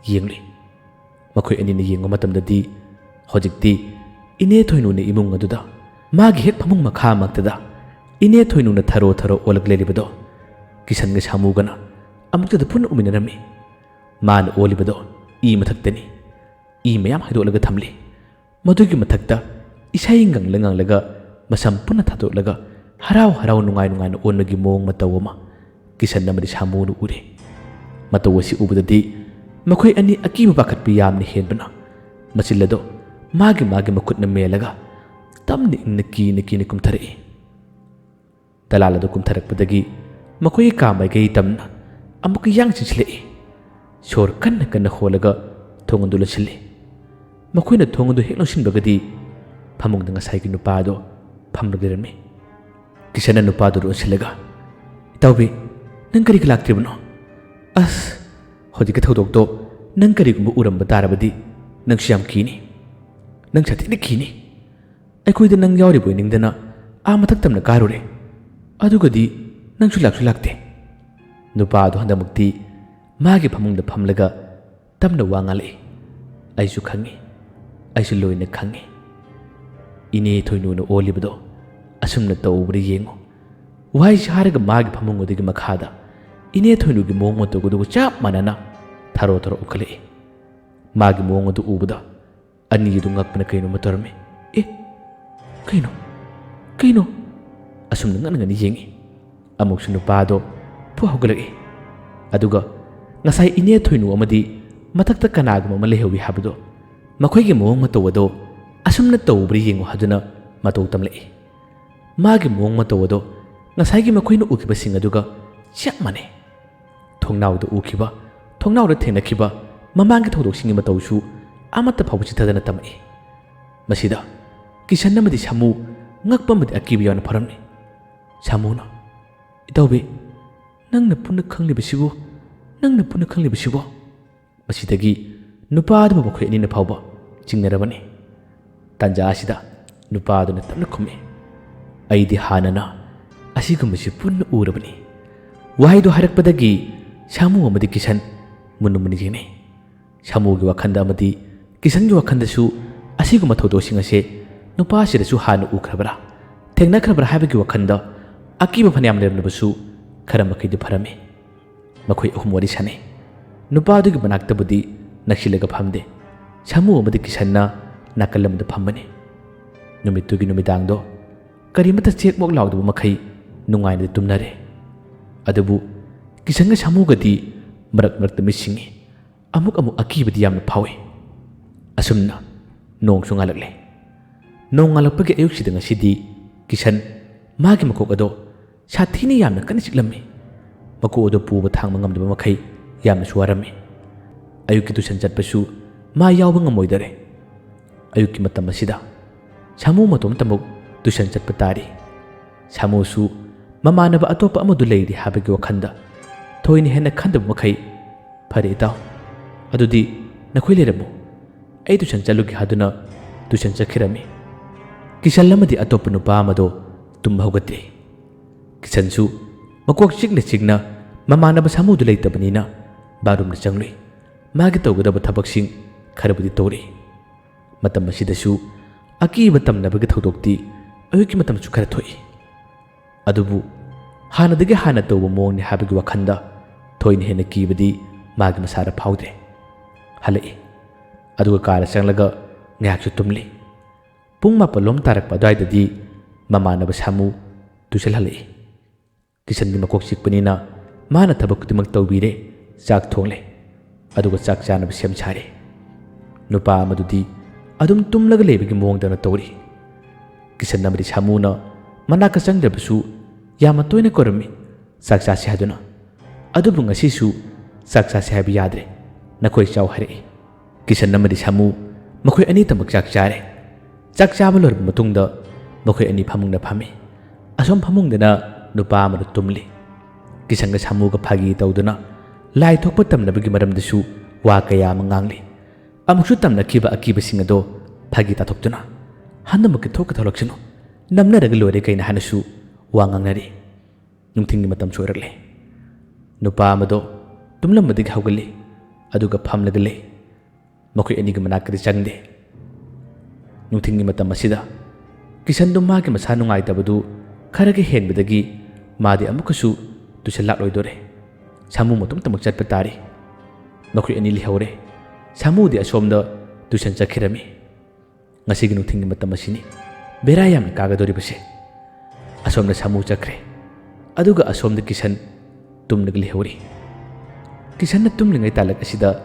ꯌꯦꯡꯂꯨꯏ꯫ ꯃꯈꯣꯏ ꯑꯅꯤꯅ ꯌꯦꯡꯕ ꯃꯇꯝꯗꯗꯤ ꯍꯧꯖꯤꯛꯇꯤ ꯏꯅꯦ ꯊꯣꯏꯅꯨꯅ ꯏꯃꯨꯡ ꯑꯗꯨꯗ ꯃꯥꯒꯤ ꯍꯦꯛ ꯐꯃꯨꯡ ꯃꯈꯥꯃꯛꯇꯗ ꯏꯅꯦ ꯊꯣꯏꯅꯨꯅ ꯊꯔꯣ ꯊꯔꯣ ꯑꯣꯜꯂꯒ ꯂꯩꯔꯤꯕꯗꯣ ꯀꯤꯁꯟꯒ ꯁꯥꯃꯨꯒꯅ ꯑꯃꯨꯛꯇꯗ ꯄꯨꯟꯅ ꯎꯃꯤꯟꯅꯔꯝꯃꯤ꯫ ꯃꯥꯅ ꯑꯣꯜꯂꯤꯕꯗꯣ ꯏ ꯃꯊꯛꯇꯅꯤ꯫ ꯏ ꯃꯌꯥꯝ ꯍꯩꯗꯣꯛꯂꯒ ꯊꯝꯂꯤ꯫ ꯃꯗꯨꯒꯤ ꯃꯊꯛꯇ ꯏꯁꯩ ꯉꯪꯂ ꯉꯪꯂꯒ ꯃꯁꯝ ꯄꯨꯟꯅ ꯊꯥꯗꯣꯛꯂꯒ ꯍꯔꯥꯎ ꯍꯔꯥꯎ ꯅꯨꯡꯉꯥꯏ ꯅꯨꯡꯉꯥꯏꯅ ꯑꯣꯟꯕꯒꯤ ꯃꯑꯣꯡ ꯃꯇꯧ ꯑꯃ ꯀꯤꯁꯟ ꯑꯃꯗꯤ ꯁꯥꯃꯨꯅ ꯎꯔꯦ꯫ ꯃꯇꯧ ꯑꯁꯤ ꯎꯕꯗꯗꯤ ꯃꯈꯣꯏ ꯑꯅꯤ ꯑꯀꯤꯕ ꯄꯥꯈꯠꯄ ꯌꯥꯝꯅ ꯍꯦꯟꯕꯅ ꯃꯆꯤꯜ ꯑꯗꯣ ꯃꯥꯒꯤ ꯃꯥꯒꯤ ꯃꯈꯨꯠꯅ ꯃꯦꯜꯂꯒ ꯇꯞꯅ ꯏꯪꯅ ꯀꯤꯅ ꯀꯤꯅ ꯀꯨꯝꯊꯔꯛꯏ꯫ ꯗꯂꯥꯜ ꯑꯗꯨ ꯀꯨꯝꯊꯔꯛꯄꯗꯒꯤ ꯃꯈꯣꯏꯒꯤ ꯀꯥ ꯃꯥꯏꯀꯩ ꯇꯝꯅ ꯑꯃꯨꯛꯀ ꯌꯥꯡ ꯆꯤꯟꯁꯤꯜꯂꯛꯏ꯫ ꯁꯣꯔ ꯀꯟꯅ ꯀꯟꯅ ꯍꯣꯜꯂꯒ ꯊꯣꯡ ꯑꯗꯨ ꯂꯣꯟꯁꯤꯜꯂꯤ꯫ ꯃꯈꯣꯏꯅ ꯊꯣꯡ ꯑꯗꯨ ꯍꯦꯛ ꯂꯣꯟꯁꯤꯟꯕꯒꯗꯤ ꯐꯃꯨꯡꯗ ꯉꯁꯥꯏꯒꯤ ꯅꯨꯄꯥ ꯑꯗꯣ ꯐꯝꯂꯒ ꯂꯩꯔꯝꯃꯤ꯫ ꯀꯤꯁꯟꯅ ꯅꯨꯄꯥꯗꯨ ꯂꯣꯟꯁꯤꯜꯂꯒ, "ꯏꯇꯥꯎꯕꯤ, ꯅꯪ ꯀꯔꯤꯒꯤ ꯂꯥꯛꯇ꯭ꯔꯤꯕꯅꯣ? ꯑꯁ, ꯍꯧꯖꯤꯛꯀꯤ ꯊꯧꯗꯣꯛꯇꯣ ꯅꯪ ꯀꯔꯤꯒꯨꯝꯕ ꯎꯔꯝꯕ ꯇꯥꯔꯕꯗꯤ ꯅꯪꯁꯨ ꯌꯥꯝ ꯀꯤꯅꯤ꯫ ꯅꯪ ꯁꯥꯊꯤꯅ ꯀꯤꯅꯤ꯫ ꯑꯩꯈꯣꯏꯗ ꯅꯪ ꯌꯥꯎꯔꯤꯕꯣꯏ ꯅꯤꯡꯗꯅ ꯑꯥ ꯃꯊꯛ ꯇꯝꯅ ꯀꯥꯔꯨꯔꯦ꯫ ꯑꯗꯨꯒꯗꯤ ꯅꯪꯁꯨ ꯂꯥꯛꯁꯨ ꯂꯥꯛꯇꯦ꯫" ꯅꯨꯄꯥ ꯑꯗꯨ ꯍꯟꯗꯛꯃꯛꯇꯤ ꯃꯥꯒꯤ ꯐꯃꯨꯡꯗ ꯐꯝꯂꯒ ꯇꯞꯅ ꯋꯥ ꯉꯥꯡꯂꯛꯏ꯫ ꯑꯩꯁꯨ ꯈꯪꯏ, ꯑꯩꯁꯨ ꯂꯣꯏꯅ ꯈꯪꯏ꯫ ꯏꯅꯦ ꯊꯣꯏꯅꯨꯅ ꯑꯣꯜꯂꯤꯕꯗꯣ ꯑꯁꯨꯝꯅ ꯇꯧꯕ꯭ꯔꯥ ꯌꯦꯡꯉꯨ꯫ ꯋꯥꯍꯩꯁꯤ ꯍꯥꯏꯔꯒ ꯃꯥꯒꯤ ꯐꯃꯨꯡ ꯑꯗꯨꯒꯤ ꯃꯈꯥꯗ ꯏꯅꯦ ꯊꯣꯏꯅꯨꯒꯤ ꯃꯑꯣꯡ ꯃꯇꯧ ꯑꯗꯨꯒ ꯆꯞ ꯃꯥꯟꯅꯅ ꯊꯔꯣ ꯊꯔꯣ ꯎꯈꯠꯂꯛꯏ꯫ ꯃꯥꯒꯤ ꯃꯑꯣꯡ ꯑꯗꯨ ꯎꯕꯗ ꯑꯅꯤ ꯑꯗꯨ ꯉꯛꯄꯅ ꯀꯩꯅꯣꯝꯃ ꯇꯧꯔꯝꯃꯤ꯫ "ꯑꯦ, ꯀꯩꯅꯣ? ꯀꯩꯅꯣ?" ꯑꯁꯨꯝꯅ ꯉꯟꯅ ꯉꯟꯅ ꯌꯦꯡꯉꯤ꯫ ꯑꯃꯨꯛꯁꯨ ꯅꯨꯄꯥꯗꯣ ꯐꯨ ꯍꯧꯒꯠꯂꯛꯏ꯫ ꯑꯗꯨꯒ ꯉꯁꯥꯏ ꯏꯅꯦ ꯊꯣꯏꯅꯨ ꯑꯃꯗꯤ ꯃꯊꯛꯇ ꯀꯅꯥꯒꯨꯝꯕ ꯑꯃ ꯂꯩꯍꯧꯏ ꯍꯥꯏꯕꯗꯣ, ꯃꯈꯣꯏꯒꯤ ꯃꯑꯣꯡ ꯃꯇꯧ ꯑꯗꯣ ꯑꯁꯨꯝꯅ ꯇꯧꯕ꯭ꯔꯥ ꯌꯦꯡꯉꯨ ꯍꯥꯏꯗꯨꯅ ꯃꯇꯧ ꯇꯝꯂꯛꯏ꯫ ꯃꯥꯒꯤ ꯃꯑꯣꯡ ꯃꯇꯧ ꯑꯗꯣ ꯉꯁꯥꯏꯒꯤ ꯃꯈꯣꯏꯅ ꯎꯈꯤꯕꯁꯤꯡ ꯑꯗꯨꯒ ꯆꯞ ꯃꯥꯟꯅꯩ꯫ ꯊꯣꯡꯅꯥꯎꯗ ꯎꯈꯤꯕ, ꯊꯣꯡꯅꯥꯎꯗ ꯊꯦꯡꯅꯈꯤꯕ ꯃꯃꯥꯡꯒꯤ ꯊꯧꯗꯣꯛꯁꯤꯡꯒꯤ ꯃꯇꯧꯁꯨ ꯑꯃꯠꯇ ꯐꯥꯎꯕ ꯆꯤꯊꯗꯅ ꯇꯝꯃꯛꯏ꯫ ꯃꯁꯤꯗ ꯀꯤꯁꯟ ꯑꯃꯗꯤ ꯁꯥꯃꯨ ꯉꯛꯄ ꯑꯃꯗꯤ ꯑꯀꯤꯕ ꯌꯥꯎꯅ ꯐꯥꯎꯔꯝꯃꯤ꯫ ꯁꯥꯃꯨꯅ, "ꯏꯇꯥꯎꯕꯤ, ꯅꯪꯅ ꯄꯨꯟꯅ ꯈꯪꯂꯤꯕꯁꯤꯕꯨ, ꯅꯪꯅ ꯄꯨꯟꯅ ꯈꯪꯂꯤꯕꯁꯤꯕꯨ?" ꯃꯁꯤꯗꯒꯤ ꯅꯨꯄꯥ ꯑꯗꯨꯕꯨ ꯃꯈꯣꯏ ꯑꯅꯤꯅ ꯐꯥꯎꯕ ꯆꯤꯡꯅꯔꯕꯅꯤ꯫ ꯇꯥꯟꯖꯥ ꯑꯁꯤꯗ ꯅꯨꯄꯥ ꯑꯗꯨꯅ ꯇꯞꯅ ꯈꯨꯝꯃꯤ, "ꯑꯩꯗꯤ ꯍꯥꯟꯅꯅ ꯑꯁꯤꯒꯨꯝꯕꯁꯤ ꯄꯨꯟꯅ ꯎꯔꯕꯅꯤ꯫" ꯋꯥꯍꯩꯗꯨ ꯍꯥꯏꯔꯛꯄꯗꯒꯤ ꯁꯥꯃꯨ ꯑꯃꯗꯤ ꯀꯤꯁꯟ ꯃꯨꯟꯅ ꯃꯨꯟꯅ ꯌꯦꯡꯅꯩ꯫ ꯁꯥꯃꯨꯒꯤ ꯋꯥꯈꯜꯗ ꯑꯃꯗꯤ ꯀꯤꯁꯟꯒꯤ ꯋꯥꯈꯜꯗꯁꯨ ꯑꯁꯤꯒꯨꯝꯕ ꯊꯧꯗꯣꯛꯁꯤꯡ ꯑꯁꯦ ꯅꯨꯄꯥꯁꯤꯗꯁꯨ ꯍꯥꯟꯅ ꯎꯈ꯭ꯔꯕ꯭ꯔꯥ, ꯊꯦꯡꯅꯈ꯭ꯔꯕ꯭ꯔꯥ ꯍꯥꯏꯕꯒꯤ ꯋꯥꯈꯜꯗ ꯑꯀꯤꯕ ꯐꯅꯌꯥꯝ ꯂꯩꯔꯝꯂꯕꯁꯨ ꯈꯔ ꯃꯈꯩꯗꯤ ꯐꯔꯝꯃꯤ꯫ ꯃꯈꯣꯏ ꯑꯍꯨꯝ ꯋꯥꯔꯤ ꯁꯥꯟꯅꯩ꯫ ꯅꯨꯄꯥꯗꯨꯒꯤ ꯃꯅꯥꯛꯇꯕꯨꯗꯤ ꯅꯛꯁꯤꯜꯂꯒ ꯐꯝꯗꯦ꯫ ꯁꯥꯃꯨ ꯑꯃꯗꯤ ꯀꯤꯁꯟꯅ ꯅꯥꯀꯜ ꯑꯃꯗ ꯐꯝꯕꯅꯤ꯫ ꯅꯨꯃꯤꯠꯇꯨꯒꯤ ꯅꯨꯃꯤꯗꯥꯡꯗꯣ ꯀꯔꯤꯃꯠꯇ ꯆꯦꯛ ꯃꯣꯛ ꯂꯥꯎꯗꯕ ꯃꯈꯩ ꯅꯨꯡꯉꯥꯏꯅ ꯇꯨꯝꯅꯔꯦ꯫ ꯑꯗꯨꯕꯨ ꯀꯤꯁꯟꯒ ꯁꯥꯃꯨꯒꯗꯤ ꯃꯔꯛ ꯃꯔꯛꯇ ꯃꯤꯠ ꯁꯤꯡꯏ꯫ ꯑꯃꯨꯛ ꯑꯃꯨꯛ ꯑꯀꯤꯕꯗꯤ ꯌꯥꯝꯅ ꯐꯥꯎꯏ꯫ ꯑꯁꯨꯝꯅ ꯅꯣꯡꯁꯨ ꯉꯥꯜꯂꯛꯂꯦ꯫ ꯅꯣꯡ ꯉꯥꯜꯂꯛꯄꯒꯤ ꯑꯌꯨꯛꯁꯤꯗ ꯉꯁꯤꯗꯤ ꯀꯤꯁꯟ ꯃꯥꯒꯤ ꯃꯀꯣꯛ ꯑꯗꯣ ꯁꯥꯊꯤꯅ ꯌꯥꯝꯅ ꯀꯟꯅ ꯆꯤꯛꯂꯝꯃꯤ꯫ ꯃꯀꯣꯛ ꯑꯗꯣ ꯄꯨꯕ ꯊꯥꯡꯕ ꯉꯝꯗꯕ ꯃꯈꯩ ꯌꯥꯝꯅꯁꯨ ꯋꯥꯔꯝꯃꯤ꯫ ꯑꯌꯨꯛꯀꯤ ꯇꯨꯏꯁꯟ ꯆꯠꯄꯁꯨ ꯃꯥ ꯌꯥꯎꯕ ꯉꯝꯃꯣꯏꯗꯔꯦ꯫ ꯑꯌꯨꯛꯀꯤ ꯃꯇꯝ ꯑꯁꯤꯗ ꯁꯥꯃꯨ ꯃꯇꯣꯝꯇꯃꯛ ꯇꯨꯏꯁꯟ ꯆꯠꯄ ꯇꯥꯔꯤ꯫ ꯁꯥꯃꯨꯁꯨ ꯃꯃꯥꯟꯅꯕ ꯑꯇꯣꯞꯄ ꯑꯃꯗꯨ ꯂꯩꯔꯤ ꯍꯥꯏꯕꯒꯤ ꯋꯥꯈꯜꯗ ꯊꯣꯏꯅ ꯍꯦꯟꯅ ꯈꯟꯗꯕ ꯃꯈꯩ, "ꯐꯔꯦ ꯏꯇꯥꯎ, ꯑꯗꯨꯗꯤ ꯅꯈꯣꯏ ꯂꯩꯔꯝꯃꯨ, ꯑꯩ ꯇꯨꯏꯁꯟ ꯆꯠꯂꯨꯒꯦ" ꯍꯥꯏꯗꯨꯅ ꯇꯨꯏꯁꯟ ꯆꯠꯈꯤꯔꯝꯃꯤ꯫ ꯀꯤꯁꯟ ꯑꯃꯗꯤ ꯑꯇꯣꯞꯄ ꯅꯨꯄꯥ ꯑꯃꯗꯣ ꯇꯨꯝꯕ ꯍꯧꯒꯠꯇ꯭ꯔꯤ꯫ ꯀꯤꯁꯟꯁꯨ ꯃꯀꯣꯛ ꯆꯤꯛꯅ ꯆꯤꯛꯅ ꯃꯃꯥꯟꯅꯕ ꯁꯥꯃꯨꯗꯨ ꯂꯩꯇꯕꯅꯤꯅ ꯕꯥꯠꯔꯨꯝꯗ ꯆꯪꯂꯨꯏ꯫ ꯃꯥꯒꯤ ꯇꯧꯒꯗꯕ ꯊꯕꯛꯁꯤꯡ ꯈꯔꯕꯨꯗꯤ ꯇꯧꯔꯛꯏ꯫ ꯃꯇꯝ ꯑꯁꯤꯗꯁꯨ ꯑꯀꯤꯕ ꯇꯝꯅꯕꯒꯤ ꯊꯧꯗꯣꯛꯇꯤ ꯑꯌꯨꯛꯀꯤ ꯃꯇꯝꯁꯨ ꯈꯔ ꯊꯣꯛꯏ꯫ ꯑꯗꯨꯕꯨ ꯍꯥꯟꯅꯗꯒꯤ ꯍꯥꯟꯅ ꯇꯧꯕ ꯃꯑꯣꯡꯅꯤ ꯍꯥꯏꯕꯒꯤ ꯋꯥꯈꯜꯗ ꯊꯣꯏꯅ ꯍꯦꯟꯅ ꯀꯤꯕꯗꯤ ꯃꯥꯒꯤ ꯃꯁꯥꯗ ꯐꯥꯎꯗ꯭ꯔꯦ꯫ ꯍꯜꯂꯛꯏ꯫ ꯑꯗꯨꯒ ꯀꯥꯗ ꯆꯪꯂꯒ ꯉꯥꯏꯍꯥꯛꯁꯨ ꯇꯨꯝꯂꯤ꯫ ꯄꯨꯡ ꯃꯥꯄꯜ ꯂꯣꯝ ꯇꯥꯔꯛꯄ ꯑꯗꯨꯋꯥꯏꯗꯗꯤ ꯃꯃꯥꯟꯅꯕ ꯁꯥꯃꯨ ꯇꯨꯏꯁꯟ ꯍꯜꯂꯛꯏ꯫ ꯀꯤꯁꯟꯗꯤ ꯃꯀꯣꯛ ꯆꯤꯛꯄꯅꯤꯅ ꯃꯥꯅ ꯊꯕꯛ ꯈꯨꯗꯤꯡꯃꯛ ꯇꯧꯕꯤꯔꯦ, ꯆꯥꯛ ꯊꯣꯡꯂꯦ, ꯑꯗꯨꯒ ꯆꯥꯛ ꯆꯥꯅꯕ ꯁꯦꯝ ꯁꯥꯔꯦ꯫ ꯅꯨꯄꯥ ꯑꯃꯗꯨꯗꯤ ꯑꯗꯨꯝ ꯇꯨꯝꯂꯒ ꯂꯩꯕꯒꯤ ꯃꯑꯣꯡꯗꯅ ꯇꯧꯔꯤ꯫ ꯀꯤꯁꯟ ꯑꯃꯗꯤ ꯁꯥꯃꯨꯅ ꯃꯅꯥꯛꯇ ꯆꯪꯗ꯭ꯔꯕꯁꯨ ꯌꯥꯝꯅ ꯇꯣꯏꯅ ꯀꯧꯔꯝꯃꯤ, "ꯆꯥꯛ ꯆꯥꯁꯤ" ꯍꯥꯏꯗꯨꯅ꯫ ꯑꯗꯨꯕꯨ ꯉꯁꯤꯁꯨ "ꯆꯥꯛ ꯆꯥꯁꯤ" ꯍꯥꯏꯕ ꯌꯥꯗ꯭ꯔꯦ, "ꯅꯈꯣꯏ ꯆꯥꯎ" ꯍꯥꯏꯔꯛꯏ꯫ ꯀꯤꯁꯟ ꯑꯃꯗꯤ ꯁꯥꯃꯨ ꯃꯈꯣꯏ ꯑꯅꯤꯇꯃꯛ ꯆꯥꯛ ꯆꯥꯔꯦ꯫ ꯆꯥꯛ ꯆꯥꯕ ꯂꯣꯏꯔꯕ ꯃꯇꯨꯡꯗ ꯃꯈꯣꯏ ꯑꯅꯤ ꯐꯃꯨꯡꯗ ꯐꯝꯃꯤ꯫ ꯑꯁꯣꯝ ꯐꯃꯨꯡꯗꯅ ꯅꯨꯄꯥ ꯑꯃꯗꯨ ꯇꯨꯝꯂꯤ꯫ ꯀꯤꯁꯟꯒ ꯁꯥꯃꯨꯒ ꯐꯥꯒꯤ ꯇꯧꯗꯨꯅ ꯂꯥꯏ ꯊꯣꯛꯄ ꯇꯝꯅꯕꯒꯤ ꯃꯔꯝꯗꯁꯨ ꯋꯥ ꯀꯌꯥ ꯑꯃ ꯉꯥꯡꯂꯤ꯫ ꯑꯃꯨꯛꯁꯨ ꯇꯝꯅꯈꯤꯕ ꯑꯀꯤꯕꯁꯤꯡ ꯑꯗꯣ ꯐꯥꯒꯤ ꯇꯥꯊꯣꯛꯇꯨꯅ, "ꯍꯟꯗꯃꯛꯀꯤ ꯊꯣꯛꯀ ꯊꯣꯛꯂꯛꯁꯅꯨ, ꯅꯝꯅꯔꯒ ꯂꯣꯏꯔꯦ ꯀꯩꯅꯣ" ꯍꯥꯏꯅꯁꯨ ꯋꯥ ꯉꯥꯡꯅꯔꯤ꯫ ꯅꯨꯡꯊꯤꯜꯒꯤ ꯃꯇꯝꯁꯨ ꯑꯣꯏꯔꯛꯂꯦ꯫ ꯅꯨꯄꯥ ꯑꯃꯗꯣ ꯇꯨꯝꯂꯝꯕꯗꯒꯤ ꯍꯧꯒꯠꯂꯤ, ꯑꯗꯨꯒ ꯐꯝꯂꯒ ꯂꯩ꯫ ꯃꯈꯣꯏ ꯑꯅꯤꯒꯤ ꯃꯅꯥꯛꯇꯗꯤ ꯆꯪꯗꯦ꯫ ꯅꯨꯡꯊꯤꯜꯒꯤ ꯃꯇꯝ ꯑꯁꯤꯗ ꯀꯤꯁꯟꯗꯨ ꯃꯥꯒꯤ ꯃꯁꯥ ꯅꯨꯡꯉꯥꯏꯇꯕꯗꯨ ꯈꯔꯒ ꯍꯦꯟꯕꯗꯒꯤ ꯃꯥꯗꯤ ꯑꯃꯨꯛꯀꯁꯨ ꯇꯨꯏꯁꯟ ꯂꯥꯛꯂꯣꯏꯗꯣꯔꯦ꯫ ꯁꯥꯃꯨ ꯃꯇꯣꯝꯇꯃꯛ ꯆꯠꯄ ꯇꯥꯔꯤ꯫ ꯃꯈꯣꯏ ꯑꯅꯤ ꯂꯩꯍꯧꯔꯦ꯫ ꯁꯥꯃꯨꯗꯤ ꯑꯁꯣꯝꯗ ꯇꯨꯏꯁꯟ ꯆꯠꯈꯤꯔꯝꯃꯤ꯫ ꯉꯁꯤꯒꯤ ꯅꯨꯡꯊꯤꯜꯒꯤ ꯃꯇꯝ ꯑꯁꯤꯅꯤ ꯕꯦꯔꯥ ꯌꯥꯝꯅ ꯀꯥꯒꯗꯧꯔꯤꯕꯁꯦ꯫ ꯑꯁꯣꯝꯗ ꯁꯥꯃꯨ ꯆꯠꯈ꯭ꯔꯦ, ꯑꯗꯨꯒ ꯑꯁꯣꯝꯗ ꯀꯤꯁꯟ ꯇꯨꯝꯂꯒ ꯂꯩꯍꯧꯔꯤ꯫ ꯀꯤꯁꯟꯅ ꯇꯨꯝꯂꯤꯉꯩ ꯇꯥꯂꯛ ꯑꯁꯤꯗ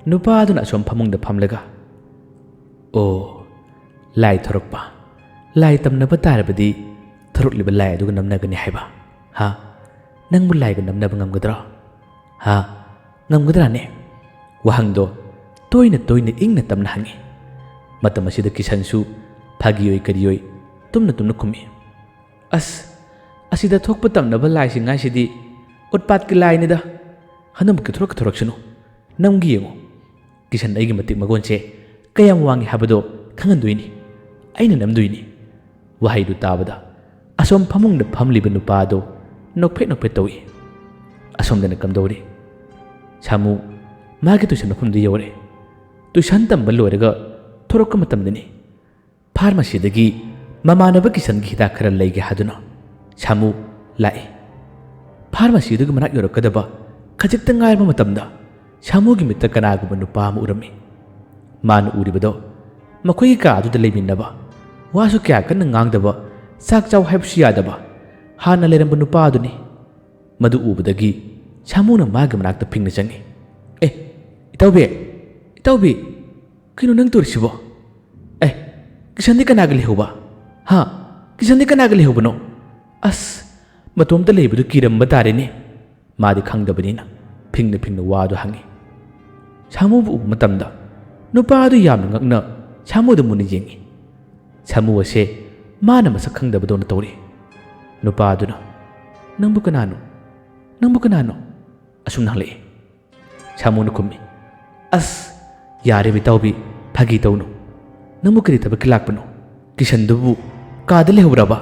ꯅꯨꯄꯥ ꯑꯗꯨꯅ ꯑꯁꯣꯝ ꯐꯃꯨꯡꯗ ꯐꯝꯂꯒ, "ꯑꯣ, ꯂꯥꯏ ꯊꯣꯔꯛꯄ, ꯂꯥꯏ ꯇꯝꯅꯕ ꯇꯥꯔꯕꯗꯤ ꯊꯣꯔꯛꯂꯤꯕ ꯂꯥꯏ ꯑꯗꯨꯒ ꯅꯝꯅꯒꯅꯤ ꯍꯥꯏꯕ? ꯍꯥ? ꯅꯪꯕꯨ ꯂꯥꯏꯒ ꯅꯝꯅꯕ ꯉꯝꯒꯗ꯭ꯔꯣ? ꯍꯥ? ꯉꯝꯒꯗ꯭ꯔꯥꯅꯦ? ꯋꯥꯍꯪꯗꯣ ꯇꯣꯏꯅ ꯇꯣꯏꯅ ꯏꯪꯅ ꯇꯞꯅ ꯍꯪꯉꯤ꯫ ꯃꯇꯝ ꯑꯁꯤꯗ ꯀꯤꯁꯟꯁꯨ ꯐꯥꯒꯤ ꯑꯣꯏ ꯀꯔꯤ ꯑꯣꯏ ꯇꯨꯝꯅ ꯇꯨꯝꯅ ꯈꯨꯝꯃꯤ, "ꯑꯁ, ꯑꯁꯤꯗ ꯊꯣꯛꯄ ꯇꯝꯅꯕ ꯂꯥꯏꯁꯤꯡ ꯍꯥꯏꯁꯤꯗꯤ ꯎꯠꯄꯥꯠꯀꯤ ꯂꯥꯏꯅꯤꯗ꯫ ꯍꯟꯗꯛꯃꯨꯛꯀꯤ ꯊꯣꯔꯛꯀ ꯊꯣꯔꯛꯁꯅꯨ꯫ ꯅꯝꯒꯤ ꯌꯦꯡꯉꯨ꯫ ꯀꯤꯁꯟ ꯑꯩꯒꯤ ꯃꯇꯤꯛ ꯃꯒꯣꯟꯁꯦ ꯀꯌꯥꯝ ꯋꯥꯡꯉꯤ ꯍꯥꯏꯕꯗꯣ ꯈꯪꯍꯟꯗꯣꯏꯅꯤ꯫ ꯑꯩꯅ ꯅꯝꯗꯣꯏꯅꯤ꯫" ꯋꯥꯍꯩꯗꯨ ꯇꯥꯕꯗ ꯑꯁꯣꯝ ꯐꯃꯨꯡꯗ ꯐꯝꯂꯤꯕ ꯅꯨꯄꯥ ꯑꯗꯨ ꯅꯣꯛꯐꯦꯠ ꯅꯣꯛꯐꯦꯠ ꯇꯧꯏ꯫ ꯑꯁꯣꯝꯗꯅ ꯀꯝꯗꯧꯔꯤ? ꯁꯥꯃꯨ ꯃꯥꯒꯤ ꯇꯨꯏꯁꯟ ꯃꯐꯝꯗꯨ ꯌꯧꯔꯦ꯫ ꯇꯨꯏꯁꯟ ꯇꯝꯕ ꯂꯣꯏꯔꯒ ꯊꯣꯔꯛꯄ ꯃꯇꯝꯗꯅꯤ꯫ ꯐꯥꯔꯃꯥꯁꯤꯗꯒꯤ ꯃꯃꯥꯟꯅꯕ ꯀꯤꯁꯟꯒꯤ ꯍꯤꯗꯥꯛ ꯈꯔ ꯂꯩꯒꯦ ꯍꯥꯏꯗꯨꯅ ꯁꯥꯃꯨ ꯂꯥꯛꯏ꯫ ꯐꯥꯔꯃꯥꯁꯤꯗꯨꯒꯤ ꯃꯅꯥꯛ ꯌꯧꯔꯛꯀꯗꯕ ꯈꯖꯤꯛꯇ ꯉꯥꯏꯔꯕ ꯃꯇꯝꯗ ꯁꯥꯃꯨꯒꯤ ꯃꯤꯠꯇ ꯀꯅꯥꯒꯨꯝꯕ ꯅꯨꯄꯥ ꯑꯃ ꯎꯔꯝꯃꯤ꯫ ꯃꯥꯅ ꯎꯔꯤꯕꯗꯣ ꯃꯈꯣꯏꯒꯤ ꯀꯥ ꯑꯗꯨꯗ ꯂꯩꯃꯤꯟꯅꯕ, ꯋꯥꯁꯨ ꯀꯌꯥ ꯀꯟꯅ ꯉꯥꯡꯗꯕ, ꯆꯥꯛ ꯆꯥꯎ ꯍꯥꯏꯕꯁꯨ ꯌꯥꯗꯕ ꯍꯥꯟꯅ ꯂꯩꯔꯝꯕ ꯅꯨꯄꯥ ꯑꯗꯨꯅꯤ꯫ ꯃꯗꯨ ꯎꯕꯗꯒꯤ ꯁꯥꯃꯨꯅ ꯃꯥꯒꯤ ꯃꯅꯥꯛꯇ ꯐꯤꯡꯅ ꯆꯪꯉꯤ꯫ "ꯑꯦ, ꯏꯇꯥꯎꯕꯤ, ꯏꯇꯥꯎꯕꯤ, ꯀꯩꯅꯣ ꯅꯪ ꯇꯧꯔꯤꯁꯤꯕꯣ? ꯑꯦ, ꯀꯤꯁꯟꯗꯤ ꯀꯅꯥꯒ ꯂꯩꯍꯧꯕ? ꯍꯥ? ꯀꯤꯁꯟꯗꯤ ꯀꯅꯥꯒ ꯂꯩꯍꯧꯕꯅꯣ? ꯑꯁ, ꯃꯇꯣꯝꯇ ꯂꯩꯕꯗꯨ ꯀꯤꯔꯝꯕ ꯇꯥꯔꯦꯅꯦ꯫" ꯃꯥꯗꯤ ꯈꯪꯗꯕꯅꯤꯅ ꯐꯤꯡꯅ ꯐꯤꯡꯅ ꯋꯥꯗꯨ ꯍꯪꯉꯤ꯫ ꯁꯥꯃꯨꯕꯨ ꯎꯕ ꯃꯇꯝꯗ ꯅꯨꯄꯥ ꯑꯗꯨ ꯌꯥꯝꯅ ꯉꯛꯅ ꯁꯥꯃꯨꯗ ꯃꯨꯟꯅ ꯌꯦꯡꯉꯤ꯫ ꯁꯥꯃꯨ ꯑꯁꯦ ꯃꯥꯅ ꯃꯁꯛ ꯈꯪꯗꯕꯗꯧꯅ ꯇꯧꯔꯤ꯫ ꯅꯨꯄꯥ ꯑꯗꯨꯅ, "ꯅꯪꯕꯨ ꯀꯅꯥꯅꯣ? ꯅꯪꯕꯨ ꯀꯅꯥꯅꯣ?" ꯑꯁꯨꯝꯅ ꯍꯪꯂꯛꯏ꯫ ꯁꯥꯃꯨꯅ ꯈꯨꯝꯃꯤ, "ꯑꯁ, ꯌꯥꯔꯦ ꯏꯇꯥꯎꯕꯤ, ꯐꯥꯒꯤ ꯇꯧꯅꯨ꯫ ꯅꯪꯕꯨ ꯀꯔꯤ ꯊꯕꯛꯀꯤ ꯂꯥꯛꯄꯅꯣ? ꯀꯤꯁꯟꯗꯨꯕꯨ ꯀꯥꯗ ꯂꯩꯍꯧꯕ꯭ꯔꯕ?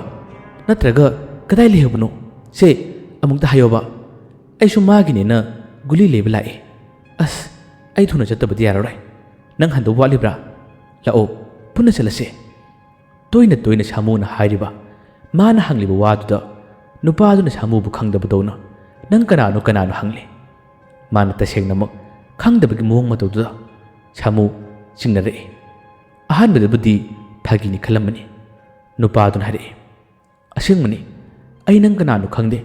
ꯅꯠꯇ꯭ꯔꯒ ꯀꯗꯥꯏ ꯂꯩꯍꯧꯕꯅꯣ? ꯁꯦ, ꯑꯃꯨꯛꯇ ꯍꯥꯏꯌꯣꯕ꯫ ꯑꯩꯁꯨ ꯃꯥꯒꯤꯅꯦꯅ ꯒꯨꯂꯤ ꯂꯩꯕ ꯂꯥꯛꯏ꯫ ꯑꯁ, ꯑꯩ ꯊꯨꯅ ꯆꯠꯇꯕꯗꯤ ꯌꯥꯔꯔꯣꯏ꯫ ꯅꯪ ꯍꯟꯗꯧꯕ ꯋꯥꯠꯂꯤꯕ꯭ꯔꯥ? ꯂꯥꯛꯑꯣ, ꯄꯨꯟꯅ ꯆꯠꯂꯁꯦ꯫" ꯇꯣꯏꯅ ꯇꯣꯏꯅ ꯁꯥꯃꯨꯅ ꯍꯥꯏꯔꯤꯕ, ꯃꯥꯅ ꯍꯪꯂꯤꯕ ꯋꯥꯗꯨꯗ ꯅꯨꯄꯥꯗꯨꯅ ꯁꯥꯃꯨꯕꯨ ꯈꯪꯗꯕꯗꯧꯅ, "ꯅꯪ ꯀꯅꯥꯅꯣ, ꯀꯅꯥꯅꯣ?" ꯍꯪꯂꯤ꯫ ꯃꯥꯅ ꯇꯁꯦꯡꯅꯃꯛ ꯈꯪꯗꯕꯒꯤ ꯃꯑꯣꯡ ꯃꯇꯧꯗꯨꯗ ꯁꯥꯃꯨ ꯆꯤꯡꯅꯔꯛꯏ꯫ ꯑꯍꯥꯟꯕꯗꯕꯨꯗꯤ ꯐꯥꯒꯤꯅꯤ ꯈꯜꯂꯝꯕꯅꯤ꯫ ꯅꯨꯄꯥꯗꯨꯅ ꯍꯥꯏꯔꯛꯏ, "ꯑꯁꯦꯡꯕꯅꯤ, ꯑꯩ ꯅꯪ ꯀꯅꯥꯅꯣ ꯈꯪꯗꯦ꯫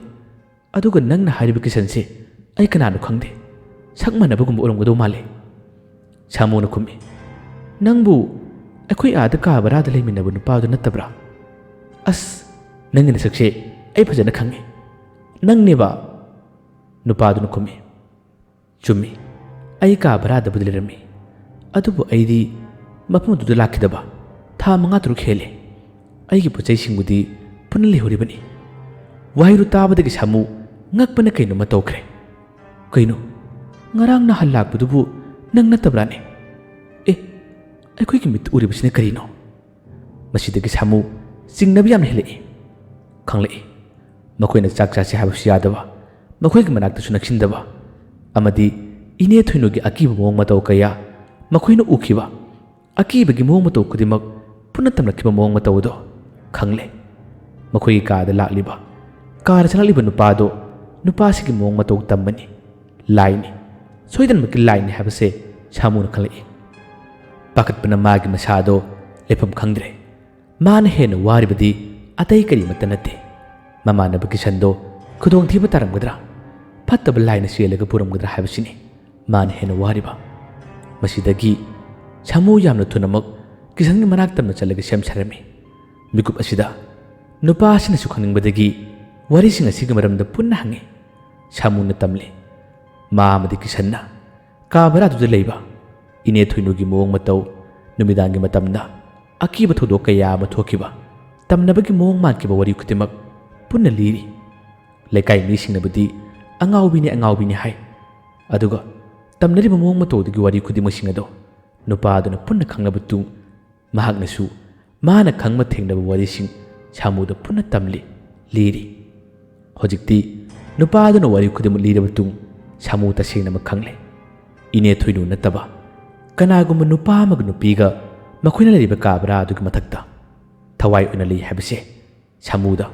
ꯑꯗꯨꯒ ꯅꯪꯅ ꯍꯥꯏꯔꯤꯕ ꯀꯤꯁꯟꯁꯦ ꯑꯩ ꯀꯅꯥꯅꯣ ꯈꯪꯗꯦ꯫ ꯁꯛ ꯃꯥꯟꯅꯕꯒꯨꯝꯕ ꯑꯣꯏꯔꯝꯒꯗꯧ ꯃꯥꯜꯂꯦ꯫" ꯁꯥꯃꯨꯅ ꯈꯨꯝꯃꯤ, "ꯅꯪꯕꯨ ꯑꯩꯈꯣꯏ ꯑꯥꯗ ꯀꯥ ꯚꯔꯥꯗ ꯂꯩꯃꯤꯟꯅꯕ ꯅꯨꯄꯥꯗꯨ ꯅꯠꯇꯕ꯭ꯔꯥ? ꯑꯁ, ꯅꯪꯒꯤ ꯅꯁꯛꯁꯦ ꯑꯩ ꯐꯖꯅ ꯈꯪꯉꯤ꯫ ꯅꯪꯅꯦꯕ?" ꯅꯨꯄꯥꯗꯨꯅ ꯈꯨꯝꯃꯤ, "ꯆꯨꯝꯃꯤ, ꯑꯩ ꯀꯥ ꯚꯔꯥꯗꯕꯨꯗꯤ ꯂꯩꯔꯝꯃꯤ, ꯑꯗꯨꯕꯨ ꯑꯩꯗꯤ ꯃꯐꯝ ꯑꯗꯨꯗ ꯂꯥꯛꯈꯤꯗꯕ ꯊꯥ ꯃꯉꯥ ꯇꯔꯨꯛ ꯍꯦꯜꯂꯦ꯫ ꯑꯩꯒꯤ ꯄꯣꯠ ꯆꯩꯁꯤꯡꯕꯨꯗꯤ ꯄꯨꯟꯅ ꯂꯩꯍꯧꯔꯤꯕꯅꯤ꯫ ꯋꯥꯍꯩꯗꯨ ꯇꯥꯕꯗꯒꯤ ꯁꯥꯃꯨ ꯉꯛꯄꯅ ꯀꯩꯅꯣꯝꯃ ꯇꯧꯈ꯭ꯔꯦ꯫ "ꯀꯩꯅꯣ? ꯉꯔꯥꯡ ꯅꯍꯥꯟ ꯂꯥꯛꯄꯗꯨꯕꯨ ꯅꯪ ꯅꯠꯇꯕ꯭ꯔꯥꯅꯦ? ꯑꯦ, ꯑꯩꯈꯣꯏꯒꯤ ꯃꯤꯠꯇ ꯎꯔꯤꯕꯁꯤꯅ ꯀꯔꯤꯅꯣ?" ꯃꯁꯤꯗꯒꯤ ꯁꯥꯃꯨ ꯆꯤꯡꯅꯕ ꯌꯥꯝꯅ ꯍꯦꯜꯂꯛꯏ꯫ ꯈꯪꯂꯛꯏ꯫ ꯃꯈꯣꯏꯅ ꯆꯥꯛ ꯆꯥꯁꯤ ꯍꯥꯏꯕꯁꯨ ꯌꯥꯗꯕ, ꯃꯈꯣꯏꯒꯤ ꯃꯅꯥꯛꯇꯁꯨ ꯅꯛꯁꯤꯟꯗꯕ, ꯑꯃꯗꯤ ꯏꯅꯦ ꯊꯣꯏꯅꯨꯒꯤ ꯑꯀꯤꯕ ꯃꯑꯣꯡ ꯃꯇꯧ ꯀꯌꯥ ꯃꯈꯣꯏꯅ ꯎꯈꯤꯕ, ꯑꯀꯤꯕꯒꯤ ꯃꯑꯣꯡ ꯃꯇꯧ ꯈꯨꯗꯤꯡꯃꯛ ꯄꯨꯟꯅ ꯇꯝꯂꯛꯈꯤꯕ ꯃꯑꯣꯡ ꯃꯇꯧ ꯑꯗꯣ ꯈꯪꯂꯦ꯫ ꯃꯈꯣꯏꯒꯤ ꯀꯥꯗ ꯂꯥꯛꯂꯤꯕ, ꯀꯥꯔ ꯆꯪꯂꯛꯂꯤꯕ ꯅꯨꯄꯥꯗꯣ ꯅꯨꯄꯥꯁꯤꯒꯤ ꯃꯑꯣꯡ ꯃꯇꯧ ꯇꯝꯕꯅꯤ꯫ ꯂꯥꯏꯅꯤ꯫ ꯁꯣꯏꯗꯅꯃꯛꯀꯤ ꯂꯥꯏꯅꯤ ꯍꯥꯏꯕꯁꯦ ꯁꯥꯃꯨꯅ ꯈꯪꯂꯛꯏ꯫ ꯄꯥꯈꯠꯄꯅ ꯃꯥꯒꯤ ꯃꯁꯥꯗꯣ ꯂꯩꯐꯝ ꯈꯪꯗ꯭ꯔꯦ꯫ ꯃꯥꯅ ꯍꯦꯟꯅ ꯋꯥꯔꯤꯕꯗꯤ ꯑꯇꯩ ꯀꯔꯤꯃꯠꯇ ꯅꯠꯇꯦ꯫ ꯃꯃꯥꯟꯅꯕ ꯀꯤꯁꯟꯗꯣ ꯈꯨꯗꯣꯡꯊꯤꯕ ꯇꯥꯔꯝꯒꯗ꯭ꯔꯥ? ꯐꯠꯇꯕ ꯂꯥꯏꯅ ꯆꯦꯜꯂꯒ ꯄꯨꯔꯝꯒꯗ꯭ꯔꯥ ꯍꯥꯏꯕꯁꯤꯅꯤ ꯃꯥꯅ ꯍꯦꯟꯅ ꯋꯥꯔꯤꯕ꯫ ꯃꯁꯤꯗꯒꯤ ꯁꯥꯃꯨ ꯌꯥꯝꯅ ꯊꯨꯅꯃꯛ ꯀꯤꯁꯟꯒꯤ ꯃꯅꯥꯛ ꯇꯝꯅ ꯆꯠꯂꯒ ꯁꯦꯝ ꯁꯥꯔꯝꯃꯤ꯫ ꯃꯤꯀꯨꯞ ꯑꯁꯤꯗ ꯅꯨꯄꯥ ꯑꯁꯤꯅꯁꯨ ꯈꯪꯅꯤꯡꯕꯗꯒꯤ ꯋꯥꯔꯤꯁꯤꯡ ꯑꯁꯤꯒꯤ ꯃꯔꯝꯗ ꯄꯨꯟꯅ ꯍꯪꯉꯤ꯫ ꯁꯥꯃꯨꯅ ꯇꯝꯂꯤ꯫ ꯃꯥ ꯑꯃꯗꯤ ꯀꯤꯁꯟꯅ ꯀꯥ ꯚꯔꯥꯗꯨꯗ ꯂꯩꯕ ꯏꯅꯦ ꯊꯣꯏꯅꯨꯒꯤ ꯃꯑꯣꯡ ꯃꯇꯧ, ꯅꯨꯃꯤꯗꯥꯡꯒꯤ ꯃꯇꯝꯗ ꯑꯀꯤꯕ ꯊꯧꯗꯣꯛ ꯀꯌꯥ ꯑꯃ ꯊꯣꯛꯈꯤꯕ, ꯇꯝꯅꯕꯒꯤ ꯃꯑꯣꯡ ꯃꯥꯟꯈꯤꯕ ꯋꯥꯔꯤ ꯈꯨꯗꯤꯡꯃꯛ ꯄꯨꯟꯅ ꯂꯤꯔꯤ꯫ ꯂꯩꯀꯥꯏ ꯃꯤꯁꯤꯡꯅꯕꯨꯗꯤ "ꯑꯉꯥꯎꯕꯤꯅꯤ, ꯑꯉꯥꯎꯕꯤꯅꯤ" ꯍꯥꯏ, ꯑꯗꯨꯒ ꯇꯝꯅꯔꯤꯕ ꯃꯑꯣꯡ ꯃꯇꯧꯗꯨꯒꯤ ꯋꯥꯔꯤ ꯈꯨꯗꯤꯡꯃꯛꯁꯤꯡ ꯑꯗꯣ ꯅꯨꯄꯥꯗꯨꯅ ꯄꯨꯟꯅ ꯈꯪꯂꯕ ꯇꯨꯡ, ꯃꯍꯥꯛꯅꯁꯨ ꯃꯥꯅ ꯈꯪꯕ ꯊꯦꯡꯅꯕ ꯋꯥꯔꯤꯁꯤꯡ ꯁꯥꯃꯨꯗ ꯄꯨꯟꯅ ꯇꯝꯂꯤ, ꯂꯤꯔꯤ꯫ ꯍꯧꯖꯤꯛꯇꯤ ꯅꯨꯄꯥꯗꯨꯅ ꯋꯥꯔꯤ ꯈꯨꯗꯤꯡꯃꯛ ꯂꯤꯔꯕ ꯇꯨꯡ, ꯁꯥꯃꯨ ꯇꯁꯦꯡꯅꯃꯛ ꯈꯪꯂꯦ꯫ ꯏꯅꯦ ꯊꯣꯏꯅꯨ ꯅꯠꯇꯕ ꯀꯅꯥꯒꯨꯝꯕ ꯅꯨꯄꯥ ꯑꯃꯒ ꯅꯨꯄꯤꯒ ꯃꯈꯣꯏꯅ ꯂꯩꯔꯤꯕ ꯀꯥ ꯚꯔꯥ ꯑꯗꯨꯒꯤ ꯃꯊꯛꯇ ꯊꯋꯥꯏ ꯑꯣꯏꯅ ꯂꯩ ꯍꯥꯏꯕꯁꯦ ꯁꯥꯃꯨꯗ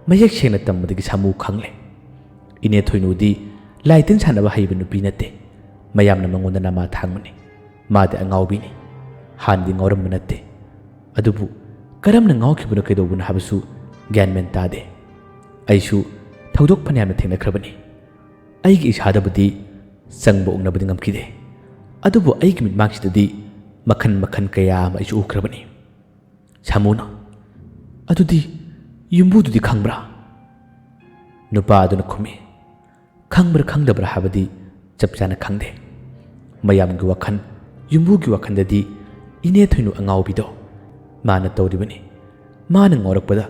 ꯃꯌꯦꯛ ꯁꯦꯡꯅ ꯇꯝꯕꯗꯒꯤ ꯁꯥꯃꯨ ꯈꯪꯂꯦ꯫ ꯏꯅꯦ ꯊꯣꯏꯅꯨꯗꯤ ꯂꯥꯏ ꯇꯤꯟ ꯁꯥꯟꯅꯕ ꯍꯩꯕ ꯅꯨꯄꯤ ꯅꯠꯇꯦ꯫ ꯃꯌꯥꯝꯅ ꯃꯉꯣꯟꯗ ꯅꯃꯥ ꯊꯥꯡꯕꯅꯤ꯫ ꯃꯥꯗꯤ ꯑꯉꯥꯎꯕꯤꯅꯤ꯫ ꯍꯥꯟꯅꯗꯤ ꯉꯥꯎꯔꯝꯕ ꯅꯠꯇꯦ꯫ ꯑꯗꯨꯕꯨ ꯀꯔꯝꯅ ꯉꯥꯎꯈꯤꯕꯅꯣ, ꯀꯩꯗꯧꯕꯅꯣ ꯍꯥꯏꯕꯁꯨ ꯒ꯭ꯌꯥꯟ ꯃꯦꯟ ꯇꯥꯗꯦ꯫ ꯑꯩꯁꯨ ꯊꯧꯗꯣꯛ ꯐꯅꯌꯥꯝꯅ ꯊꯦꯡꯅꯈ꯭ꯔꯕꯅꯤ꯫ ꯑꯩꯒꯤ ꯏꯁꯥꯗꯕꯨꯗꯤ ꯆꯪꯕ ꯑꯣꯛꯅꯕꯗꯤ ꯉꯝꯈꯤꯗꯦ, ꯑꯗꯨꯕꯨ ꯑꯩꯒꯤ ꯃꯤꯠꯃꯥꯡꯁꯤꯗꯗꯤ ꯃꯈꯜ ꯃꯈꯜ ꯀꯌꯥ ꯑꯃ ꯑꯩꯁꯨ ꯎꯈ꯭ꯔꯕꯅꯤ꯫ ꯁꯥꯃꯨꯅ, "ꯑꯗꯨꯗꯤ ꯌꯨꯝꯕꯨꯗꯨꯗꯤ ꯈꯪꯕ꯭ꯔꯥ?" ꯅꯨꯄꯥ ꯑꯗꯨꯅ ꯈꯨꯝꯃꯤ, "ꯈꯪꯕ꯭ꯔꯥ ꯈꯪꯗꯕ꯭ꯔꯥ ꯍꯥꯏꯕꯗꯤ ꯆꯞ ꯆꯥꯅ ꯈꯪꯗꯦ꯫ ꯃꯌꯥꯝꯒꯤ ꯋꯥꯈꯜ, ꯌꯨꯝꯕꯨꯒꯤ ꯋꯥꯈꯜꯗꯗꯤ ꯏꯅꯦ ꯊꯣꯏꯅꯨ ꯑꯉꯥꯎꯕꯤꯗꯣ ꯃꯥꯅ ꯇꯧꯔꯤꯕꯅꯤ꯫ ꯃꯥꯅ ꯉꯥꯎꯔꯛꯄꯗ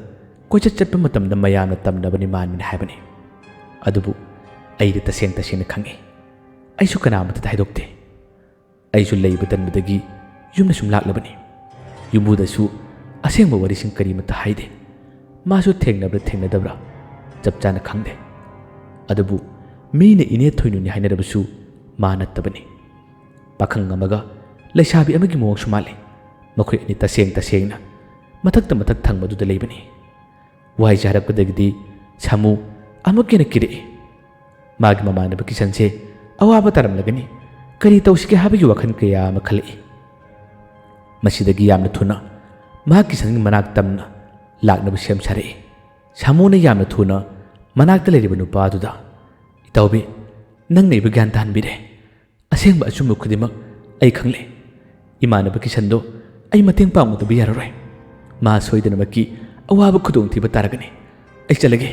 ꯀꯣꯏꯆꯠ ꯆꯠꯄ ꯃꯇꯝꯗ ꯃꯌꯥꯝꯅ ꯇꯝꯅꯕꯅꯤ ꯃꯥꯟꯕꯅꯤ ꯍꯥꯏꯕꯅꯤ꯫ ꯑꯗꯨꯕꯨ ꯑꯩꯗꯤ ꯇꯁꯦꯡ ꯇꯁꯦꯡꯅ ꯈꯪꯏ꯫ ꯑꯩꯁꯨ ꯀꯅꯥꯃꯠꯇꯗ ꯍꯥꯏꯗꯣꯛꯇꯦ꯫ ꯑꯩꯁꯨ ꯂꯩꯕ ꯇꯟꯕꯗꯒꯤ ꯌꯨꯝꯗ ꯁꯨꯝ ꯂꯥꯛꯂꯕꯅꯤ꯫ ꯌꯨꯝꯕꯨꯗꯁꯨ ꯑꯁꯦꯡꯕ ꯋꯥꯔꯤꯁꯤꯡ ꯀꯔꯤꯃꯠꯇ ꯍꯥꯏꯗꯦ꯫ ꯃꯥꯁꯨ ꯊꯦꯡꯅꯕ꯭ꯔꯥ ꯊꯦꯡꯅꯗꯕ꯭ꯔꯥ ꯆꯞ ꯆꯥꯅ ꯈꯪꯗꯦ꯫ ꯑꯗꯨꯕꯨ ꯃꯤꯅ ꯏꯅꯦ ꯊꯣꯏꯅꯨꯅꯤ ꯍꯥꯏꯅꯔꯕꯁꯨ ꯃꯥ ꯅꯠꯇꯕꯅꯤ꯫ ꯄꯥꯈꯪ ꯑꯃꯒ ꯂꯩꯁꯥꯕꯤ ꯑꯃꯒꯤ ꯃꯑꯣꯡꯁꯨ ꯃꯥꯜꯂꯤ꯫ ꯃꯈꯣꯏ ꯑꯅꯤ ꯇꯁꯦꯡ ꯇꯁꯦꯡꯅ ꯃꯊꯛꯇ ꯃꯊꯛ ꯊꯪꯕꯗꯨꯗ ꯂꯩꯕꯅꯤ꯫ ꯋꯥꯍꯩꯁꯦ ꯍꯥꯏꯔꯛꯄꯗꯒꯤꯗꯤ ꯁꯥꯃꯨ ꯑꯃꯨꯛꯀ ꯍꯦꯟꯅ ꯀꯤꯔꯛꯏ꯫ ꯃꯥꯒꯤ ꯃꯃꯥꯟꯅꯕ ꯀꯤꯁꯟꯁꯦ ꯑꯋꯥꯕ ꯇꯥꯔꯝꯂꯒꯅꯤ꯫ ꯀꯔꯤ ꯇꯧꯁꯤꯒꯦ ꯍꯥꯏꯕꯒꯤ ꯋꯥꯈꯜ ꯀꯌꯥ ꯑꯃ ꯈꯜꯂꯛꯏ꯫ ꯃꯁꯤꯗꯒꯤ ꯌꯥꯝꯅ ꯊꯨꯅ ꯃꯍꯥꯛ ꯀꯤꯁꯟꯒꯤ ꯃꯅꯥꯛ ꯇꯝꯅ ꯂꯥꯛꯅꯕ ꯁꯦꯝ ꯁꯥꯔꯛꯏ꯫ ꯁꯥꯃꯨꯅ ꯌꯥꯝꯅ ꯊꯨꯅ ꯃꯅꯥꯛꯇ ꯂꯩꯔꯤꯕ ꯅꯨꯄꯥ ꯑꯗꯨꯗ, "ꯏꯇꯥꯎꯕꯤ, ꯅꯪꯅ ꯑꯩꯕꯨ ꯒ꯭ꯌꯥꯟ ꯇꯥꯍꯟꯕꯤꯔꯦ꯫ ꯑꯁꯦꯡꯕ ꯑꯆꯨꯝꯕ ꯈꯨꯗꯤꯡꯃꯛ ꯑꯩ ꯈꯪꯂꯦ꯫ ꯏꯃꯥꯟꯅꯕ ꯀꯤꯁꯟꯗꯣ ꯑꯩ ꯃꯇꯦꯡ ꯄꯥꯡꯉꯨꯗꯕ ꯌꯥꯔꯔꯣꯏ꯫ ꯃꯥ ꯁꯣꯏꯗꯅꯃꯛꯀꯤ ꯑꯋꯥꯕ ꯈꯨꯗꯣꯡꯊꯤꯕ ꯇꯥꯔꯒꯅꯤ꯫ ꯑꯩ ꯆꯠꯂꯒꯦ꯫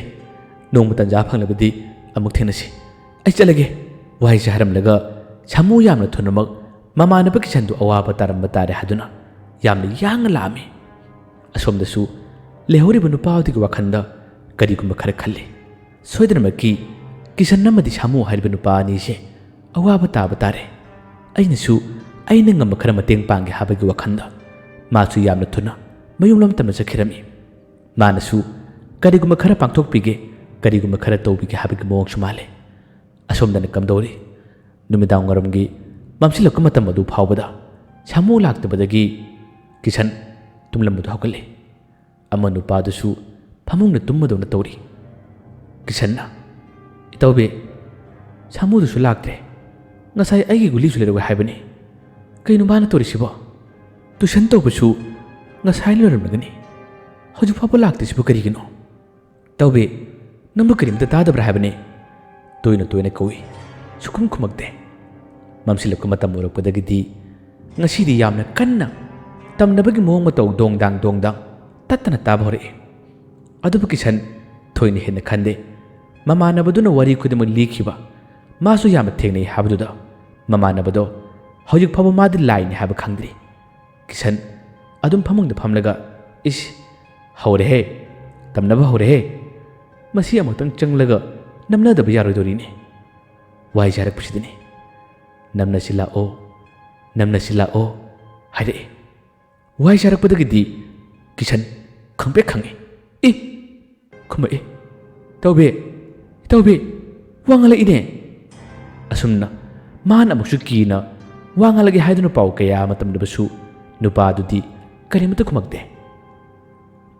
ꯅꯣꯡꯃ ꯇꯟꯖꯥ ꯐꯪꯂꯕꯗꯤ ꯑꯃꯨꯛ ꯊꯦꯡꯅꯁꯤ꯫ ꯑꯩ ꯆꯠꯂꯒꯦ꯫" ꯋꯥꯍꯩꯁꯦ ꯍꯥꯏꯔꯝꯂꯒ ꯁꯥꯃꯨ ꯌꯥꯝꯅ ꯊꯨꯅꯃꯛ ꯃꯃꯥꯟꯅꯕ ꯀꯤꯁꯟꯗꯨ ꯑꯋꯥꯕ ꯇꯥꯔꯝꯕ ꯇꯥꯔꯦ ꯍꯥꯏꯗꯨꯅ ꯌꯥꯝꯅ ꯌꯥꯡꯅ ꯂꯥꯛꯑꯝꯃꯤ꯫ ꯑꯁꯣꯝꯗꯁꯨ ꯂꯩꯍꯧꯔꯤꯕ ꯅꯨꯄꯥ ꯑꯗꯨꯒꯤ ꯋꯥꯈꯜꯗ ꯀꯔꯤꯒꯨꯝꯕ ꯈꯔ ꯈꯜꯂꯤ꯫ ꯁꯣꯏꯗꯅꯃꯛꯀꯤ ꯀꯤꯁꯟ ꯑꯃꯗꯤ ꯁꯥꯃꯨ ꯍꯥꯏꯔꯤꯕ ꯅꯨꯄꯥ ꯑꯅꯤꯁꯦ ꯑꯋꯥꯕ ꯇꯥꯕ ꯇꯥꯔꯦ꯫ ꯑꯩꯅꯁꯨ ꯑꯩꯅ ꯉꯝꯕ ꯈꯔ ꯃꯇꯦꯡ ꯄꯥꯡꯒꯦ ꯍꯥꯏꯕꯒꯤ ꯋꯥꯈꯜꯗ ꯃꯥꯁꯨ ꯌꯥꯝꯅ ꯊꯨꯅ ꯃꯌꯨꯝꯂꯣꯝ ꯇꯝꯅ ꯆꯠꯈꯤꯔꯝꯃꯤ꯫ ꯃꯥꯅꯁꯨ ꯀꯔꯤꯒꯨꯝꯕ ꯈꯔ ꯄꯥꯡꯊꯣꯛꯄꯤꯒꯦ, ꯀꯔꯤꯒꯨꯝꯕ ꯈꯔ ꯇꯧꯕꯤꯒꯦ ꯍꯥꯏꯕꯒꯤ ꯃꯑꯣꯡꯁꯨ ꯃꯥꯜꯂꯤ꯫ ꯑꯁꯣꯝꯗꯅ ꯀꯝꯗꯧꯔꯤ? ꯅꯨꯃꯤꯗꯥꯡ ꯋꯥꯏꯔꯝꯒꯤ ꯃꯝꯁꯤꯜꯂꯛꯄ ꯃꯇꯝ ꯑꯗꯨ ꯐꯥꯎꯕꯗ ꯁꯥꯃꯨ ꯂꯥꯛꯇꯕꯗꯒꯤ ꯀꯤꯁꯟ ꯇꯨꯝꯂꯝꯕꯗꯨ ꯍꯧꯒꯠꯂꯦ꯫ ꯑꯃ ꯅꯨꯄꯥꯗꯨꯁꯨ ꯐꯃꯨꯡꯗ ꯇꯨꯝꯕꯗꯧꯅ ꯇꯧꯔꯤ꯫ ꯀꯤꯁꯟꯅ, "ꯏꯇꯥꯎꯕꯤ, ꯁꯥꯃꯨꯗꯨꯁꯨ ꯂꯥꯛꯇ꯭ꯔꯦ꯫ ꯉꯁꯥꯏ ꯑꯩꯒꯤ ꯒꯨꯂꯤꯁꯨ ꯂꯩꯔꯛꯑꯣ ꯍꯥꯏꯕꯅꯤ꯫ ꯀꯩꯅꯣ ꯃꯥꯅ ꯇꯧꯔꯤꯁꯤꯕꯣ? ꯇꯨꯏꯁꯟ ꯇꯧꯕꯁꯨ ꯉꯁꯥꯏ ꯂꯣꯏꯔꯝꯂꯒꯅꯤ꯫ ꯍꯧꯖꯤꯛ ꯐꯥꯎꯕ ꯂꯥꯛꯇ꯭ꯔꯤꯁꯤꯕꯨ ꯀꯔꯤꯒꯤꯅꯣ? ꯇꯥꯎꯕꯤ, ꯅꯪꯕꯨ ꯀꯔꯤꯝꯇ ꯇꯥꯗꯕ꯭ꯔꯥ ꯍꯥꯏꯕꯅꯤ?" ꯇꯣꯏꯅ ꯇꯣꯏꯅ ꯀꯧꯏ꯫ ꯁꯨꯛꯈꯨꯝ ꯈꯨꯝꯃꯛꯇꯦ꯫ ꯃꯝꯁꯤꯜꯂꯛꯄ ꯃꯇꯝ ꯑꯣꯏꯔꯛꯄꯗꯒꯤꯗꯤ ꯉꯁꯤꯗꯤ ꯌꯥꯝꯅ ꯀꯟꯅ ꯇꯝꯅꯕꯒꯤ ꯃꯑꯣꯡ ꯃꯇꯧ ꯗꯣꯡꯗꯥꯡ ꯗꯣꯡꯗꯥꯡ ꯇꯠꯇꯅ ꯇꯥꯕ ꯍꯧꯔꯛꯏ꯫ ꯑꯗꯨꯕꯨ ꯀꯤꯁꯟ ꯊꯣꯏꯅ ꯍꯦꯟꯅ ꯈꯟꯗꯦ꯫ ꯃꯃꯥꯟꯅꯕꯗꯨꯅ ꯋꯥꯔꯤ ꯈꯨꯗꯤꯡꯃꯛ ꯂꯤꯈꯤꯕ, ꯃꯥꯁꯨ ꯌꯥꯝꯅ ꯊꯦꯡꯅꯩ ꯍꯥꯏꯕꯗꯨꯗ ꯃꯃꯥꯟꯅꯕꯗꯣ ꯍꯧꯖꯤꯛ ꯐꯥꯎꯕ ꯃꯥꯗꯤ ꯂꯥꯏꯅꯤ ꯍꯥꯏꯕ ꯈꯪꯗ꯭ꯔꯤ꯫ ꯀꯤꯁꯟ ꯑꯗꯨꯝ ꯐꯃꯨꯡꯗ ꯐꯝꯂꯒ, "ꯏꯁ, ꯍꯧꯔꯦꯍꯦ, ꯇꯝꯅꯕ ꯍꯧꯔꯦꯍꯦ꯫ ꯃꯁꯤ ꯑꯃꯨꯛꯇꯪ ꯆꯪꯂꯒ ꯅꯝꯅꯗꯕ ꯌꯥꯔꯣꯏꯗꯣꯔꯤꯅꯦ꯫ ꯋꯥꯏ ꯆꯥꯔꯛꯄꯁꯤꯗꯅꯦ꯫ ꯅꯝꯅꯁꯤ ꯂꯥꯛꯑꯣ, ꯅꯝꯅꯁꯤ ꯂꯥꯛꯑꯣ" ꯍꯥꯏꯔꯛꯑꯦ꯫ ꯋꯥꯏ ꯆꯥꯔꯛꯄꯗꯒꯤꯗꯤ ꯀꯤꯁꯟ ꯈꯪꯄ꯭ꯔꯦꯛ ꯈꯪꯉꯦ꯫ "ꯏ!" ꯈꯨꯝꯃꯛꯑꯦ꯫ "ꯏꯇꯥꯎꯕꯤ, ꯏꯇꯥꯎꯕꯤ, ꯋꯥ ꯉꯥꯡꯂꯛꯏꯅꯦ!" ꯑꯁꯨꯝꯅ ꯃꯥꯅ ꯑꯃꯨꯛꯁꯨ ꯀꯤꯅ ꯋꯥ ꯉꯥꯡꯂꯛꯑꯦ ꯍꯥꯏꯗꯨꯅ ꯄꯥꯎ ꯀꯌꯥ ꯑꯃ ꯇꯝꯂꯕꯁꯨ ꯅꯨꯄꯥꯗꯨꯗꯤ ꯀꯔꯤꯃꯠꯇ ꯈꯨꯝꯃꯛꯇꯦ꯫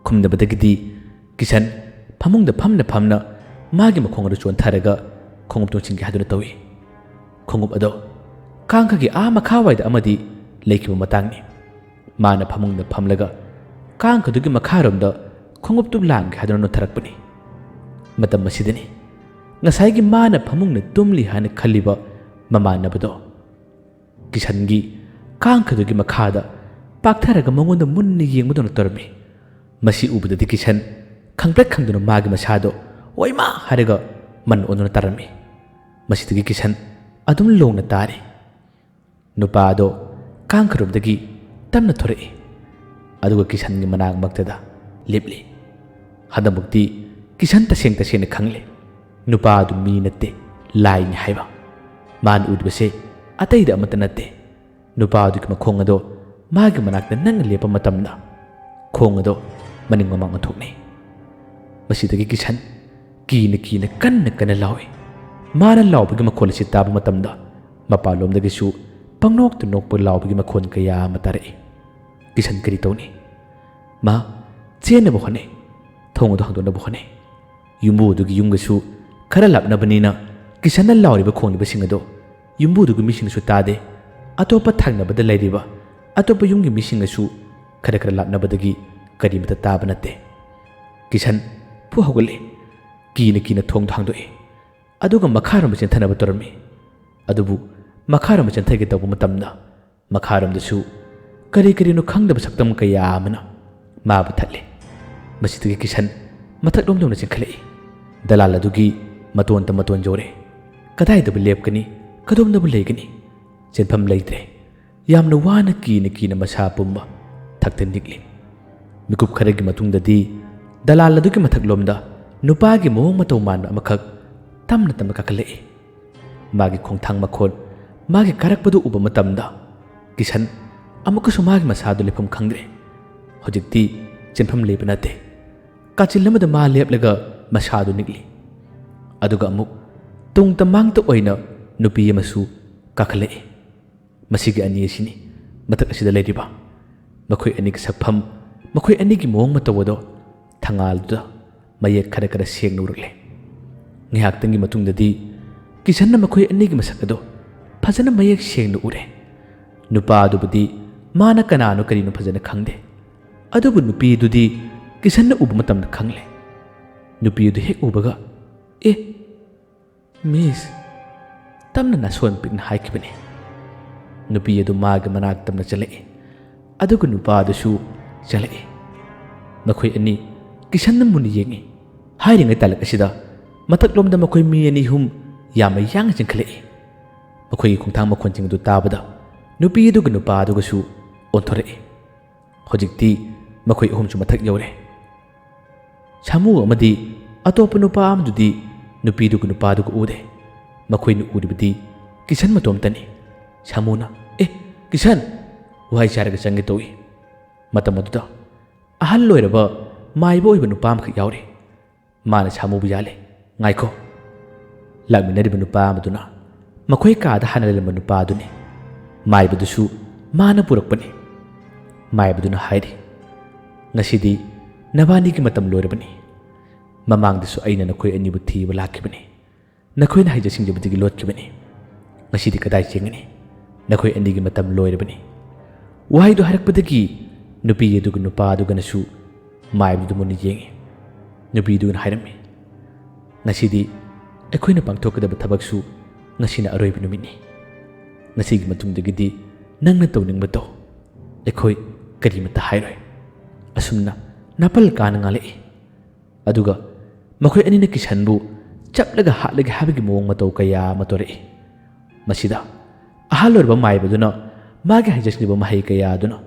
ꯈꯨꯝꯗꯕꯗꯒꯤꯗꯤ ꯀꯤꯁꯟ ꯐꯃꯨꯡꯗ ꯐꯝꯅ ꯐꯝꯅ ꯃꯥꯒꯤ ꯃꯈꯣꯡ ꯑꯗꯨ ꯆꯣꯟꯊꯔꯒ ꯈꯣꯡꯎꯞ ꯇꯣꯡꯁꯤꯟꯒꯦ ꯍꯥꯏꯗꯨꯅ ꯇꯧꯏ꯫ ꯈꯣꯡꯎꯞ ꯑꯗꯣ ꯀꯥꯡꯈꯒꯤ ꯑꯥ ꯃꯈꯥꯋꯥꯏꯗ ꯑꯃꯗꯤ ꯂꯩꯈꯤꯕ ꯃꯇꯥꯡꯅꯤ꯫ ꯃꯥꯅ ꯐꯃꯨꯡꯗ ꯐꯝꯂꯒ ꯀꯥꯡꯈꯗꯨꯒꯤ ꯃꯈꯥꯔꯣꯝꯗ ꯈꯣꯡꯎꯞꯇꯨ ꯂꯥꯟꯒꯦ ꯍꯥꯏꯗꯨꯅ ꯅꯣꯟꯊꯔꯛꯄꯅꯤ꯫ ꯃꯇꯝ ꯑꯁꯤꯗꯅꯤ ꯉꯁꯥꯏꯒꯤ ꯃꯥꯅ ꯐꯃꯨꯡꯗ ꯇꯨꯝꯂꯤ ꯍꯥꯏꯅ ꯈꯜꯂꯤꯕ ꯃꯃꯥꯟꯅꯕꯗꯣ ꯀꯤꯁꯟꯒꯤ ꯀꯥꯡꯈꯗꯨꯒꯤ ꯃꯈꯥꯗ ꯄꯥꯛꯊꯔꯒ ꯃꯉꯣꯟꯗ ꯃꯨꯟꯅ ꯌꯦꯡꯕꯗꯧꯅ ꯇꯧꯔꯝꯃꯤ꯫ ꯃꯁꯤ ꯎꯕꯗꯗꯤ ꯀꯤꯁꯟ ꯈꯪꯄ꯭ꯔꯦꯛ ꯈꯪꯗꯨꯅ ꯃꯥꯒꯤ ꯃꯁꯥꯗꯣ "ꯑꯣꯏꯃꯥ!" ꯍꯥꯏꯔꯒ ꯃꯟ ꯑꯣꯟꯗꯨꯅ ꯇꯥꯔꯝꯃꯤ꯫ ꯃꯁꯤꯗꯒꯤ ꯀꯤꯁꯟ ꯑꯗꯨꯝ ꯂꯣꯡꯅ ꯇꯥꯔꯤ꯫ ꯅꯨꯄꯥ ꯑꯗꯣ ꯀꯥꯡꯈꯔꯣꯝꯗꯒꯤ ꯇꯞꯅ ꯊꯣꯔꯛꯏ꯫ ꯑꯗꯨꯒ ꯀꯤꯁꯟꯒꯤ ꯃꯅꯥꯛꯃꯛꯇꯗ ꯂꯦꯞꯂꯤ꯫ ꯍꯟꯗꯛꯃꯛꯇꯤ ꯀꯤꯁꯟ ꯇꯁꯦꯡ ꯇꯁꯦꯡꯅ ꯈꯪꯂꯦ, ꯅꯨꯄꯥ ꯑꯗꯨ ꯃꯤ ꯅꯠꯇꯦ, ꯂꯥꯏꯅꯤ ꯍꯥꯏꯕ꯫ ꯃꯥꯅ ꯎꯔꯤꯕꯁꯦ ꯑꯇꯩꯗ ꯑꯃꯠꯇ ꯅꯠꯇꯦ, ꯅꯨꯄꯥ ꯑꯗꯨꯒꯤ ꯃꯈꯣꯡ ꯑꯗꯣ ꯃꯥꯒꯤ ꯃꯅꯥꯛꯇ ꯅꯪꯅ ꯂꯦꯞꯄ ꯃꯇꯝꯗ ꯈꯣꯡ ꯑꯗꯣ ꯃꯅꯤꯡ ꯃꯃꯥꯡ ꯑꯣꯟꯊꯣꯛꯅꯩ꯫ ꯃꯁꯤꯗꯒꯤ ꯀꯤꯁꯟ ꯀꯤꯅ ꯀꯤꯅ ꯀꯟꯅ ꯀꯟꯅ ꯂꯥꯎꯏ꯫ ꯃꯥꯅ ꯂꯥꯎꯕꯒꯤ ꯃꯈꯣꯜ ꯑꯁꯤ ꯇꯥꯕ ꯃꯇꯝꯗ ꯃꯄꯥꯟꯂꯣꯝꯗꯒꯤꯁꯨ ꯄꯪꯅꯣꯛꯇ ꯅꯣꯛꯄ ꯂꯥꯎꯕꯒꯤ ꯃꯈꯣꯜ ꯀꯌꯥ ꯑꯃ ꯇꯥꯔꯛꯏ꯫ ꯀꯤꯁꯟ ꯀꯔꯤ ꯇꯧꯅꯤ? ꯃꯥ ꯆꯦꯟꯅꯕ ꯍꯣꯠꯅꯩ, ꯊꯣꯡ ꯑꯗꯨ ꯍꯥꯡꯗꯣꯛꯅꯕ ꯍꯣꯠꯅꯩ꯫ ꯌꯨꯝꯕꯨ ꯑꯗꯨꯒꯤ ꯌꯨꯝꯒꯁꯨ ꯈꯔ ꯂꯥꯞꯅꯕꯅꯤꯅ ꯀꯤꯁꯟꯅ ꯂꯥꯎꯔꯤꯕ ꯈꯣꯡꯂꯤꯕꯁꯤꯡ ꯑꯗꯣ ꯌꯨꯝꯕꯨꯗꯨꯒꯤ ꯃꯤꯁꯤꯡꯅꯁꯨ ꯇꯥꯗꯦ꯫ ꯑꯇꯣꯞꯄ ꯊꯪꯅꯕꯗ ꯂꯩꯔꯤꯕ ꯑꯇꯣꯞꯄ ꯌꯨꯝꯒꯤ ꯃꯤꯁꯤꯡꯅꯁꯨ ꯈꯔ ꯈꯔ ꯂꯥꯞꯅꯕꯗꯒꯤ ꯀꯔꯤꯃꯇ ꯇꯥꯕ ꯅꯠꯇꯦ꯫ ꯀꯤꯁꯟ ꯐꯨ ꯍꯧꯒꯠꯂꯦ꯫ ꯀꯤꯅ ꯀꯤꯅ ꯊꯣꯡꯗꯣ ꯍꯥꯡꯗꯣꯛꯏ꯫ ꯑꯗꯨꯒ ꯃꯈꯥꯔꯣꯝꯗ ꯆꯦꯟꯊꯅꯕ ꯇꯧꯔꯝꯃꯤ꯫ ꯑꯗꯨꯕꯨ ꯃꯈꯥꯔꯣꯝꯗ ꯆꯦꯟꯊꯒꯦ ꯇꯧꯕ ꯃꯇꯝꯗ ꯃꯈꯥꯔꯣꯝꯗꯁꯨ ꯀꯔꯤ ꯀꯔꯤꯅꯣ ꯈꯪꯗꯕ ꯁꯛꯇꯝ ꯀꯌꯥ ꯑꯃꯅ ꯃꯥꯕꯨ ꯊꯠꯂꯦ꯫ ꯃꯁꯤꯗꯒꯤ ꯀꯤꯁꯟ ꯃꯊꯛꯂꯣꯝꯗ ꯑꯣꯏꯅ ꯆꯦꯟꯈꯠꯂꯛꯏ꯫ ꯗꯂꯥꯜ ꯑꯗꯨꯒꯤ ꯃꯇꯣꯟꯗ ꯃꯇꯣꯟ ꯌꯧꯔꯦ꯫ ꯀꯗꯥꯏꯗꯕꯨ ꯂꯦꯞꯀꯅꯤ? ꯀꯗꯣꯝꯗꯕꯨ ꯂꯩꯒꯅꯤ? ꯆꯦꯟꯐꯝ ꯂꯩꯇ꯭ꯔꯦ꯫ ꯌꯥꯝꯅ ꯋꯥꯅ ꯀꯤꯅ ꯀꯤꯅ ꯃꯁꯥ ꯄꯨꯝꯕ ꯊꯛꯇ ꯅꯤꯛꯂꯤ꯫ ꯃꯤꯀꯨꯞ ꯈꯔꯒꯤ ꯃꯇꯨꯡꯗꯗꯤ ꯗꯂꯥꯜ ꯑꯗꯨꯒꯤ ꯃꯊꯛꯂꯣꯝꯗ ꯅꯨꯄꯥꯒꯤ ꯃꯑꯣꯡ ꯃꯇꯧ ꯃꯥꯟꯕ ꯑꯃꯈꯛ ꯇꯞꯅ ꯇꯞꯅ ꯀꯥꯈꯠꯂꯛꯏ꯫ ꯃꯥꯒꯤ ꯈꯣꯡꯊꯥꯡ ꯃꯈꯣꯟ, ꯃꯥꯒꯤ ꯀꯥꯔꯛꯄꯗꯨ ꯎꯕ ꯃꯇꯝꯗ ꯀꯤꯁꯟ ꯑꯃꯨꯛꯀꯁꯨ ꯃꯥꯒꯤ ꯃꯁꯥꯗꯨ ꯂꯦꯞꯐꯝ ꯈꯪꯗ꯭ꯔꯦ꯫ ꯍꯧꯖꯤꯛꯇꯤ ꯆꯦꯟꯐꯝ ꯂꯩꯕ ꯅꯠꯇꯦ꯫ ꯀꯥꯆꯤꯜ ꯑꯃꯗ ꯃꯥ ꯂꯦꯞꯂꯒ ꯃꯁꯥꯗꯨ ꯅꯤꯛꯂꯤ꯫ ꯑꯗꯨꯒ ꯑꯃꯨꯛ ꯇꯨꯡ ꯇꯃꯥꯡꯇ ꯑꯣꯏꯅ ꯅꯨꯄꯤ ꯑꯃꯁꯨ ꯀꯥꯈꯠꯂꯛꯏ꯫ ꯃꯁꯤꯒꯤ ꯑꯅꯤ ꯑꯁꯤꯅꯤ ꯃꯊꯛ ꯑꯁꯤꯗ ꯂꯩꯔꯤꯕ꯫ ꯃꯈꯣꯏ ꯑꯅꯤꯒꯤ ꯁꯛꯐꯝ, ꯃꯈꯣꯏ ꯑꯅꯤꯒꯤ ꯃꯑꯣꯡ ꯃꯇꯧ ꯑꯗꯣ ꯊꯪꯒꯥꯜꯗꯨꯗ ꯃꯌꯦꯛ ꯈꯔ ꯈꯔ ꯁꯦꯡꯅ ꯎꯔꯛꯂꯦ꯫ ꯉꯥꯏꯍꯥꯛꯇꯪꯒꯤ ꯃꯇꯨꯡꯗꯗꯤ ꯀꯤꯁꯟꯅ ꯃꯈꯣꯏ ꯑꯅꯤꯒꯤ ꯃꯁꯛ ꯑꯗꯣ ꯐꯖꯅ ꯃꯌꯦꯛ ꯁꯦꯡꯅ ꯎꯔꯦ꯫ ꯅꯨꯄꯥ ꯑꯗꯨꯕꯨꯗꯤ ꯃꯥꯅ ꯀꯅꯥꯅꯣ ꯀꯔꯤꯅꯣ ꯐꯖꯅ ꯈꯪꯗꯦ, ꯑꯗꯨꯕꯨ ꯅꯨꯄꯤ ꯑꯗꯨꯗꯤ ꯀꯤꯁꯟꯅ ꯎꯕ ꯃꯇꯝꯗ ꯈꯪꯂꯦ꯫ ꯅꯨꯄꯤ ꯑꯗꯨ ꯍꯦꯛ ꯎꯕꯒ, "ꯑꯦ, ꯃꯤꯁ," ꯇꯞꯅ ꯅꯥꯁꯣꯟ ꯄꯤꯛꯅ ꯍꯥꯏꯈꯤꯕꯅꯤ꯫ ꯅꯨꯄꯤ ꯑꯗꯨ ꯃꯥꯒꯤ ꯃꯅꯥꯛ ꯇꯝꯅ ꯆꯠꯂꯛꯏ, ꯑꯗꯨꯒ ꯅꯨꯄꯥ ꯑꯗꯨꯁꯨ ꯆꯠꯂꯛꯏ꯫ ꯃꯈꯣꯏ ꯑꯅꯤ ꯀꯤꯁꯟꯅ ꯃꯨꯟꯅ ꯌꯦꯡꯏ꯫ ꯍꯥꯏꯔꯤꯉꯩ ꯇꯥꯂꯛ ꯑꯁꯤꯗ ꯃꯊꯛꯂꯣꯝꯗ ꯃꯈꯣꯏ ꯃꯤ ꯑꯅꯤ ꯑꯍꯨꯝ ꯌꯥꯝꯅ ꯌꯥꯡꯅ ꯆꯦꯟꯈꯠꯂꯛꯏ꯫ ꯃꯈꯣꯏꯒꯤ ꯈꯣꯡꯊꯥꯡ ꯃꯈꯣꯟꯁꯤꯡ ꯑꯗꯨ ꯇꯥꯕꯗ ꯅꯨꯄꯤ ꯑꯗꯨꯒ ꯅꯨꯄꯥ ꯑꯗꯨꯒꯁꯨ ꯑꯣꯟꯊꯣꯔꯛꯏ꯫ ꯍꯧꯖꯤꯛꯇꯤ ꯃꯈꯣꯏ ꯑꯍꯨꯝꯁꯨ ꯃꯊꯛ ꯌꯧꯔꯦ꯫ ꯁꯥꯃꯨ ꯑꯃꯗꯤ ꯑꯇꯣꯞꯄ ꯅꯨꯄꯥ ꯑꯃꯗꯨꯗꯤ ꯅꯨꯄꯤꯗꯨꯒ ꯅꯨꯄꯥꯗꯨꯒ ꯎꯗꯦ꯫ ꯃꯈꯣꯏꯅ ꯎꯔꯤꯕꯗꯤ ꯀꯤꯁꯟ ꯃꯇꯣꯝꯇꯅꯤ꯫ ꯁꯥꯃꯨꯅ, "ꯑꯦ, ꯀꯤꯁꯟ!" ꯋꯥꯍꯩ ꯆꯥꯔꯒ ꯆꯪꯒꯦ ꯇꯧꯏ꯫ ꯃꯇꯝ ꯑꯗꯨꯗ ꯑꯍꯜ ꯑꯣꯏꯔꯕ ꯃꯥꯏꯕ ꯑꯣꯏꯕ ꯅꯨꯄꯥ ꯑꯃꯈꯛ ꯌꯥꯎꯔꯤ꯫ ꯃꯥꯅ ꯁꯥꯃꯨꯕꯨ ꯌꯥꯜꯂꯦ꯫ "ꯉꯥꯏꯈꯣ!" ꯂꯥꯛꯃꯤꯟꯅꯔꯤꯕ ꯅꯨꯄꯥ ꯑꯃꯗꯨꯅ ꯃꯈꯣꯏ ꯀꯥꯗ ꯍꯥꯟꯅ ꯂꯩꯔꯝꯕ ꯅꯨꯄꯥ ꯑꯗꯨꯅꯤ꯫ ꯃꯥꯏꯕꯗꯨꯁꯨ ꯃꯥꯅ ꯄꯨꯔꯛꯄꯅꯤ꯫ ꯃꯥꯏꯕꯗꯨꯅ ꯍꯥꯏꯔꯤ, "ꯉꯁꯤꯗꯤ ꯅꯕꯥꯅꯤꯒꯤ ꯃꯇꯝ ꯂꯣꯏꯔꯕꯅꯤ꯫ ꯃꯃꯥꯡꯗꯁꯨ ꯑꯩꯅ ꯅꯈꯣꯏ ꯑꯅꯤꯕꯨ ꯊꯤꯕ ꯂꯥꯛꯈꯤꯕꯅꯤ꯫ ꯅꯈꯣꯏꯅ ꯍꯩꯖ ꯁꯤꯡꯖꯕꯗꯒꯤ ꯂꯣꯠꯈꯤꯕꯅꯤ꯫ ꯉꯁꯤꯗꯤ ꯀꯗꯥꯏ ꯆꯦꯟꯒꯅꯤ? ꯅꯈꯣꯏ ꯑꯅꯤꯒꯤ ꯃꯇꯝ ꯂꯣꯏꯔꯕꯅꯤ꯫" ꯋꯥꯍꯩꯗꯨ ꯍꯥꯏꯔꯛꯄꯗꯒꯤ ꯅꯨꯄꯤ ꯑꯗꯨꯒ ꯅꯨꯄꯥ ꯑꯗꯨꯒꯅꯁꯨ ꯃꯥꯏꯕꯗꯨ ꯃꯨꯟꯅ ꯌꯦꯡꯉꯤ꯫ ꯅꯨꯄꯤꯗꯨꯅ ꯍꯥꯏꯔꯝꯃꯤ, "ꯉꯁꯤꯗꯤ ꯑꯩꯈꯣꯏꯅ ꯄꯥꯡꯊꯣꯛꯀꯗꯕ ꯊꯕꯛꯁꯨ ꯉꯁꯤꯅ ꯑꯔꯣꯏꯕ ꯅꯨꯃꯤꯠꯅꯤ꯫ ꯉꯁꯤꯒꯤ ꯃꯇꯨꯡꯗꯒꯤꯗꯤ ꯅꯪꯅ ꯇꯧꯅꯤꯡꯕ ꯇꯧ꯫ ꯑꯩꯈꯣꯏ ꯀꯔꯤꯃꯠꯇ ꯍꯥꯏꯔꯣꯏ꯫" ꯑꯁꯨꯝꯅ ꯅꯥꯄꯜ ꯀꯥꯅ ꯉꯥꯡꯂꯛꯏ꯫ ꯑꯗꯨꯒ ꯃꯈꯣꯏ ꯑꯅꯤꯅ ꯀꯤꯁꯟꯕꯨ ꯆꯞꯂꯒ ꯍꯥꯠꯂꯒꯦ ꯍꯥꯏꯕꯒꯤ ꯃꯑꯣꯡ ꯃꯇꯧ ꯀꯌꯥ ꯑꯃ ꯇꯧꯔꯛꯏ꯫ ꯃꯁꯤꯗ ꯑꯍꯜ ꯑꯣꯏꯔꯕ ꯃꯥꯏꯕꯗꯨꯅ ꯃꯥꯒꯤ ꯍꯩꯖꯁꯤꯡꯂꯕ ꯃꯍꯩ ꯀꯌꯥ ꯑꯗꯨꯅ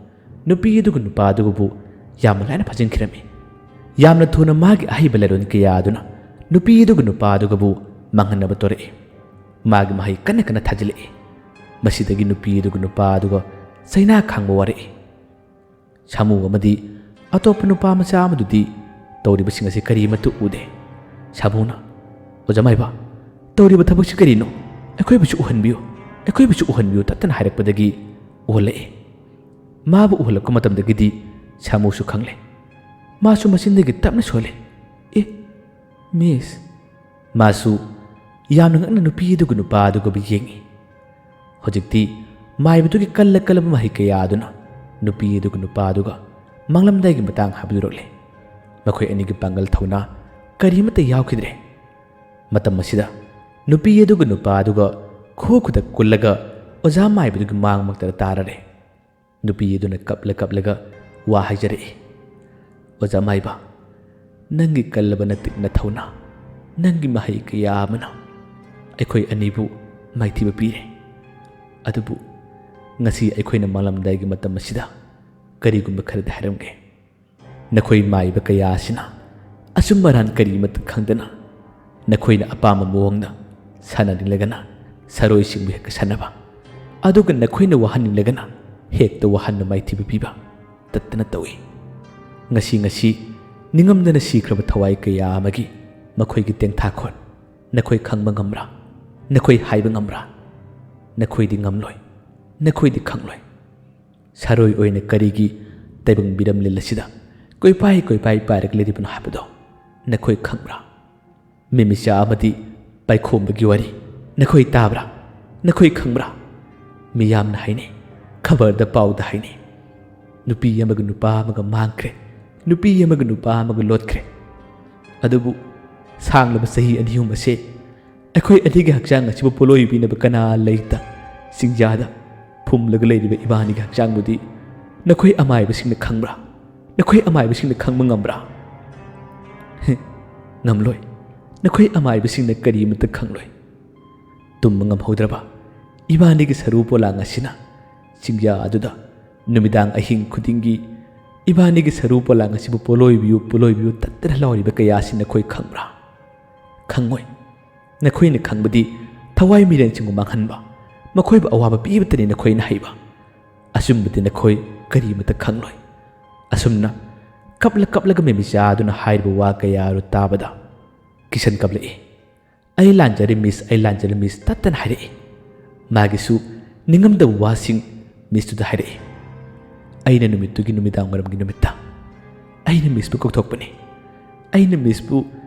ꯅꯨꯄꯤ ꯑꯗꯨꯒ ꯅꯨꯄꯥ ꯑꯗꯨꯒꯕꯨ ꯌꯥꯝꯅ ꯂꯥꯏꯅ ꯐꯥꯖꯤꯟꯈꯤꯔꯝꯃꯤ꯫ ꯌꯥꯝꯅ ꯊꯨꯅ ꯃꯥꯒꯤ ꯑꯍꯩꯕ ꯂꯥꯏꯔꯣꯟ ꯀꯌꯥ ꯑꯗꯨꯅ ꯅꯨꯄꯤ ꯑꯗꯨꯒ ꯅꯨꯄꯥ ꯑꯗꯨꯒꯕꯨ ꯃꯥꯡꯍꯟꯅꯕ ꯇꯧꯔꯛꯏ꯫ ꯃꯥꯒꯤ ꯃꯍꯩ ꯀꯟꯅ ꯀꯟꯅ ꯊꯥꯖꯤꯜꯂꯛꯏ꯫ ꯃꯁꯤꯗꯒꯤ ꯅꯨꯄꯤ ꯑꯗꯨꯒ ꯅꯨꯄꯥ ꯑꯗꯨꯒ ꯆꯩꯅꯥ ꯈꯥꯡꯕ ꯋꯥꯔꯛꯏ꯫ ꯁꯥꯃꯨ ꯑꯃꯗꯤ ꯑꯇꯣꯞꯄ ꯅꯨꯄꯥ ꯃꯆꯥ ꯑꯃꯗꯨꯗꯤ ꯇꯧꯔꯤꯕꯁꯤꯡ ꯑꯁꯤ ꯀꯔꯤꯃꯠꯇ ꯎꯗꯦ꯫ ꯁꯥꯃꯨꯅ, "ꯑꯣꯖꯥ ꯃꯥꯏꯕ, ꯇꯧꯔꯤꯕ ꯊꯕꯛꯁꯤ ꯀꯔꯤꯅꯣ? ꯑꯩꯈꯣꯏꯕꯨꯁꯨ ꯎꯍꯟꯕꯤꯌꯨ, ꯑꯩꯈꯣꯏꯕꯨꯁꯨ ꯎꯍꯟꯕꯤꯌꯨ" ꯇꯠꯇꯅ ꯍꯥꯏꯔꯛꯄꯗꯒꯤ ꯎꯍꯜꯂꯛꯏ꯫ ꯃꯥꯕꯨ ꯎꯍꯜꯂꯛꯄ ꯃꯇꯝꯗꯒꯤꯗꯤ ꯁꯥꯃꯨꯁꯨ ꯈꯪꯂꯦ꯫ ꯃꯥꯁꯨ ꯃꯆꯤꯟꯗꯒꯤ ꯇꯞꯅ ꯁꯣꯜꯂꯦ, "ꯑꯦ, ꯃꯤꯁ"꯫ ꯃꯥꯁꯨ ꯌꯥꯝꯅ ꯉꯛꯅ ꯅꯨꯄꯤ ꯑꯗꯨꯒ ꯅꯨꯄꯥ ꯑꯗꯨꯒꯕꯨ ꯌꯦꯡꯏ꯫ ꯍꯧꯖꯤꯛꯇꯤ ꯃꯥꯏꯕꯗꯨꯒꯤ ꯀꯜꯂ ꯀꯜꯂꯕ ꯃꯍꯩ ꯀꯌꯥ ꯑꯗꯨꯅ ꯅꯨꯄꯤ ꯑꯗꯨꯒ ꯅꯨꯄꯥ ꯑꯗꯨꯒ ꯃꯥꯡꯂꯝꯗꯥꯏꯒꯤ ꯃꯇꯥꯡ ꯍꯥꯏꯕꯗꯨ ꯎꯔꯛꯂꯦ꯫ ꯃꯈꯣꯏ ꯑꯅꯤꯒꯤ ꯄꯥꯡꯒꯜ ꯊꯧꯅꯥ ꯀꯔꯤꯃꯠꯇ ꯌꯥꯎꯈꯤꯗ꯭ꯔꯦ꯫ ꯃꯇꯝ ꯑꯁꯤꯗ ꯅꯨꯄꯤ ꯑꯗꯨꯒ ꯅꯨꯄꯥ ꯑꯗꯨꯒ ꯈꯨ ꯈꯨꯗꯛ ꯀꯨꯜꯂꯒ ꯑꯣꯖꯥ ꯃꯥꯏꯕꯗꯨꯒꯤ ꯃꯥꯡꯃꯛꯇꯗ ꯇꯥꯔꯔꯦ꯫ ꯅꯨꯄꯤ ꯑꯗꯨꯅ ꯀꯞꯂ ꯀꯞꯂꯒ ꯋꯥ ꯍꯥꯏꯖꯔꯛꯏ, "ꯑꯣꯖꯥ ꯃꯥꯏꯕ, ꯅꯪꯒꯤ ꯀꯜꯂꯕ ꯅꯇꯤꯛ ꯅꯊꯧꯅ, ꯅꯪꯒꯤ ꯃꯍꯩ ꯀꯌꯥ ꯑꯃꯅ ꯑꯩꯈꯣꯏ ꯑꯅꯤꯕꯨ ꯃꯥꯏꯊꯤꯕ ꯄꯤꯔꯦ꯫ ꯑꯗꯨꯕꯨ ꯉꯁꯤ ꯑꯩꯈꯣꯏꯅ ꯃꯥꯡꯂꯝꯗꯥꯏꯒꯤ ꯃꯇꯝ ꯑꯁꯤꯗ ꯀꯔꯤꯒꯨꯝꯕ ꯈꯔꯗꯤ ꯍꯥꯏꯔꯝꯒꯦ꯫ ꯅꯈꯣꯏ ꯃꯥꯏꯕ ꯀꯌꯥ ꯑꯁꯤꯅ ꯑꯆꯨꯝ ꯑꯔꯥꯟ ꯀꯔꯤꯃꯠꯇ ꯈꯪꯗꯅ ꯅꯈꯣꯏꯅ ꯑꯄꯥꯝꯕ ꯃꯑꯣꯡꯗ ꯁꯥꯟꯅꯅꯤꯡꯂꯒꯅ ꯁꯥꯔꯣꯏꯁꯤꯡꯕꯨ ꯍꯦꯛꯇ ꯁꯥꯟꯅꯕ, ꯑꯗꯨꯒ ꯅꯈꯣꯏꯅ ꯋꯥꯍꯟꯅꯤꯡꯂꯒꯅ ꯍꯦꯛꯇ ꯋꯥꯍꯟꯅ ꯃꯥꯏꯊꯤꯕ ꯄꯤꯕ ꯇꯠꯇꯅ ꯇꯧꯏ꯫ ꯉꯁꯤ ꯉꯁꯤ ꯅꯤꯡꯉꯝꯗꯅ ꯁꯤꯈ꯭ꯔꯕ ꯊꯋꯥꯏ ꯀꯌꯥ ꯑꯃꯒꯤ ꯃꯈꯣꯏꯒꯤ ꯇꯦꯡꯊꯥꯈꯣꯠ ꯅꯈꯣꯏ ꯈꯪꯕ ꯉꯝꯕ꯭ꯔꯥ? ꯅꯈꯣꯏ ꯍꯥꯏꯕ ꯉꯝꯕ꯭ꯔꯥ? ꯅꯈꯣꯏꯗꯤ ꯉꯝꯂꯣꯏ, ꯅꯈꯣꯏꯗꯤ ꯈꯪꯂꯣꯏ꯫ ꯁꯥꯔꯣꯏ ꯑꯣꯏꯅ ꯀꯔꯤꯒꯤ ꯇꯥꯏꯕꯪ ꯃꯤꯔꯝ ꯂꯤꯜ ꯑꯁꯤꯗ ꯀꯣꯏꯄꯥꯏ ꯀꯣꯏꯄꯥꯏ ꯄꯥꯏꯔꯒ ꯂꯩꯔꯤꯕꯅꯣ ꯍꯥꯏꯕꯗꯣ ꯅꯈꯣꯏ ꯈꯪꯕ꯭ꯔꯥ? ꯃꯤꯃꯤꯆꯥ ꯑꯃꯗꯤ ꯄꯥꯏꯈꯣꯝꯕꯒꯤ ꯋꯥꯔꯤ ꯅꯈꯣꯏ ꯇꯥꯕ꯭ꯔꯥ? ꯅꯈꯣꯏ ꯈꯪꯕ꯭ꯔꯥ? ꯃꯤꯌꯥꯝꯅ ꯍꯥꯏꯅꯩ, ꯈꯕꯔꯗ ꯄꯥꯎꯗ ꯍꯥꯏꯅꯩ, ꯅꯨꯄꯤ ꯑꯃꯒ ꯅꯨꯄꯥ ꯑꯃꯒ ꯃꯥꯡꯈ꯭ꯔꯦ, ꯅꯨꯄꯤ ꯑꯃꯒ ꯅꯨꯄꯥ ꯑꯃꯒ ꯂꯣꯠꯈ꯭ꯔꯦ꯫ ꯑꯗꯨꯕꯨ ꯁꯥꯡꯂꯕ ꯆꯍꯤ ꯑꯅꯤ ꯑꯍꯨꯝ ꯑꯁꯦ ꯑꯩꯈꯣꯏ ꯑꯅꯤꯒꯤ ꯍꯛꯆꯥꯡ ꯑꯁꯤꯕꯨ ꯄꯣꯠꯂꯣꯏ ꯄꯤꯅꯕ ꯀꯅꯥ ꯂꯩꯇ? ꯆꯤꯡꯖꯥꯗ ꯐꯨꯝꯂꯒ ꯂꯩꯔꯤꯕ ꯏꯕꯥꯅꯤꯒꯤ ꯍꯛꯆꯥꯡꯕꯨꯗꯤ ꯅꯈꯣꯏ ꯑꯃꯥꯏꯕꯁꯤꯡꯅ ꯈꯪꯕ꯭ꯔꯥ? ꯅꯈꯣꯏ ꯑꯃꯥꯏꯕꯁꯤꯡꯅ ꯈꯪꯕ ꯉꯝꯕ꯭ꯔꯥ? ꯍꯦ, ꯉꯝꯂꯣꯏ꯫ ꯅꯈꯣꯏ ꯑꯃꯥꯏꯕꯁꯤꯡꯅ ꯀꯔꯤꯃꯠꯇ ꯈꯪꯂꯣꯏ꯫ ꯇꯨꯝꯕ ꯉꯝꯍꯧꯗ꯭ꯔꯕ, ꯏꯕꯥꯅꯤꯒꯤ ꯁꯔꯨ ꯄꯣꯂꯥꯡ ꯑꯁꯤꯅ ꯆꯤꯡꯌꯥ ꯑꯗꯨꯗ ꯅꯨꯃꯤꯗꯥꯡ ꯑꯍꯤꯡ ꯈꯨꯗꯤꯡꯒꯤ ꯏꯕꯥꯅꯤꯒꯤ ꯁꯔꯨ ꯄꯣꯂꯥꯡ ꯑꯁꯤꯕꯨ "ꯄꯣꯂꯣꯏꯕꯤꯌꯨ, ꯄꯣꯂꯣꯏꯕꯤꯌꯨ" ꯇꯠꯇꯅ ꯂꯥꯎꯔꯤꯕ ꯀꯌꯥ ꯑꯁꯤ ꯅꯈꯣꯏ ꯈꯪꯕ꯭ꯔꯥ? ꯈꯪꯉꯣꯏ꯫ ꯅꯈꯣꯏꯅ ꯈꯪꯕꯗꯤ ꯊꯋꯥꯏ ꯃꯤꯔꯦꯟꯁꯤꯡꯕꯨ ꯃꯥꯡꯍꯟꯕ, ꯃꯈꯣꯏꯕꯨ ꯑꯋꯥꯕ ꯄꯤꯕꯇꯅꯤ ꯅꯈꯣꯏꯅ ꯍꯩꯕ꯫ ꯑꯆꯨꯝꯕꯗꯤ ꯅꯈꯣꯏ ꯀꯔꯤꯃꯇ ꯈꯪꯂꯣꯏ꯫ ꯑꯁꯨꯝꯅ ꯀꯞꯂ ꯀꯞꯂꯒ ꯃꯦꯃꯤꯆꯥ ꯑꯗꯨꯅ ꯍꯥꯏꯔꯤꯕ ꯋꯥ ꯀꯌꯥ ꯑꯗꯨ ꯇꯥꯕꯗ ꯀꯤꯁꯟ ꯀꯞꯂꯛꯏ꯫ "ꯑꯩ ꯂꯥꯟꯖꯔꯦ ꯃꯤꯁ, ꯑꯩ ꯂꯥꯟꯖꯔꯦ ꯃꯤꯁ" ꯇꯠꯇꯅ ꯍꯥꯏꯔꯛꯏ꯫ ꯃꯥꯒꯤꯁꯨ ꯅꯤꯡꯉꯝꯗꯕ ꯋꯥꯁꯤꯡ ꯃꯤꯁꯇꯨꯗ ꯍꯥꯏꯔꯛꯏ꯫ ꯑꯩꯅ ꯅꯨꯃꯤꯠꯇꯨꯒꯤ ꯅꯨꯃꯤꯗꯥꯡ ꯋꯥꯏꯔꯝꯒꯤ ꯅꯨꯃꯤꯠꯇ ꯑꯩꯅ ꯃꯤꯁꯄꯨ ꯀꯧꯊꯣꯛꯄꯅꯤ꯫ ꯑꯩꯅ ꯃꯤꯁꯄꯨ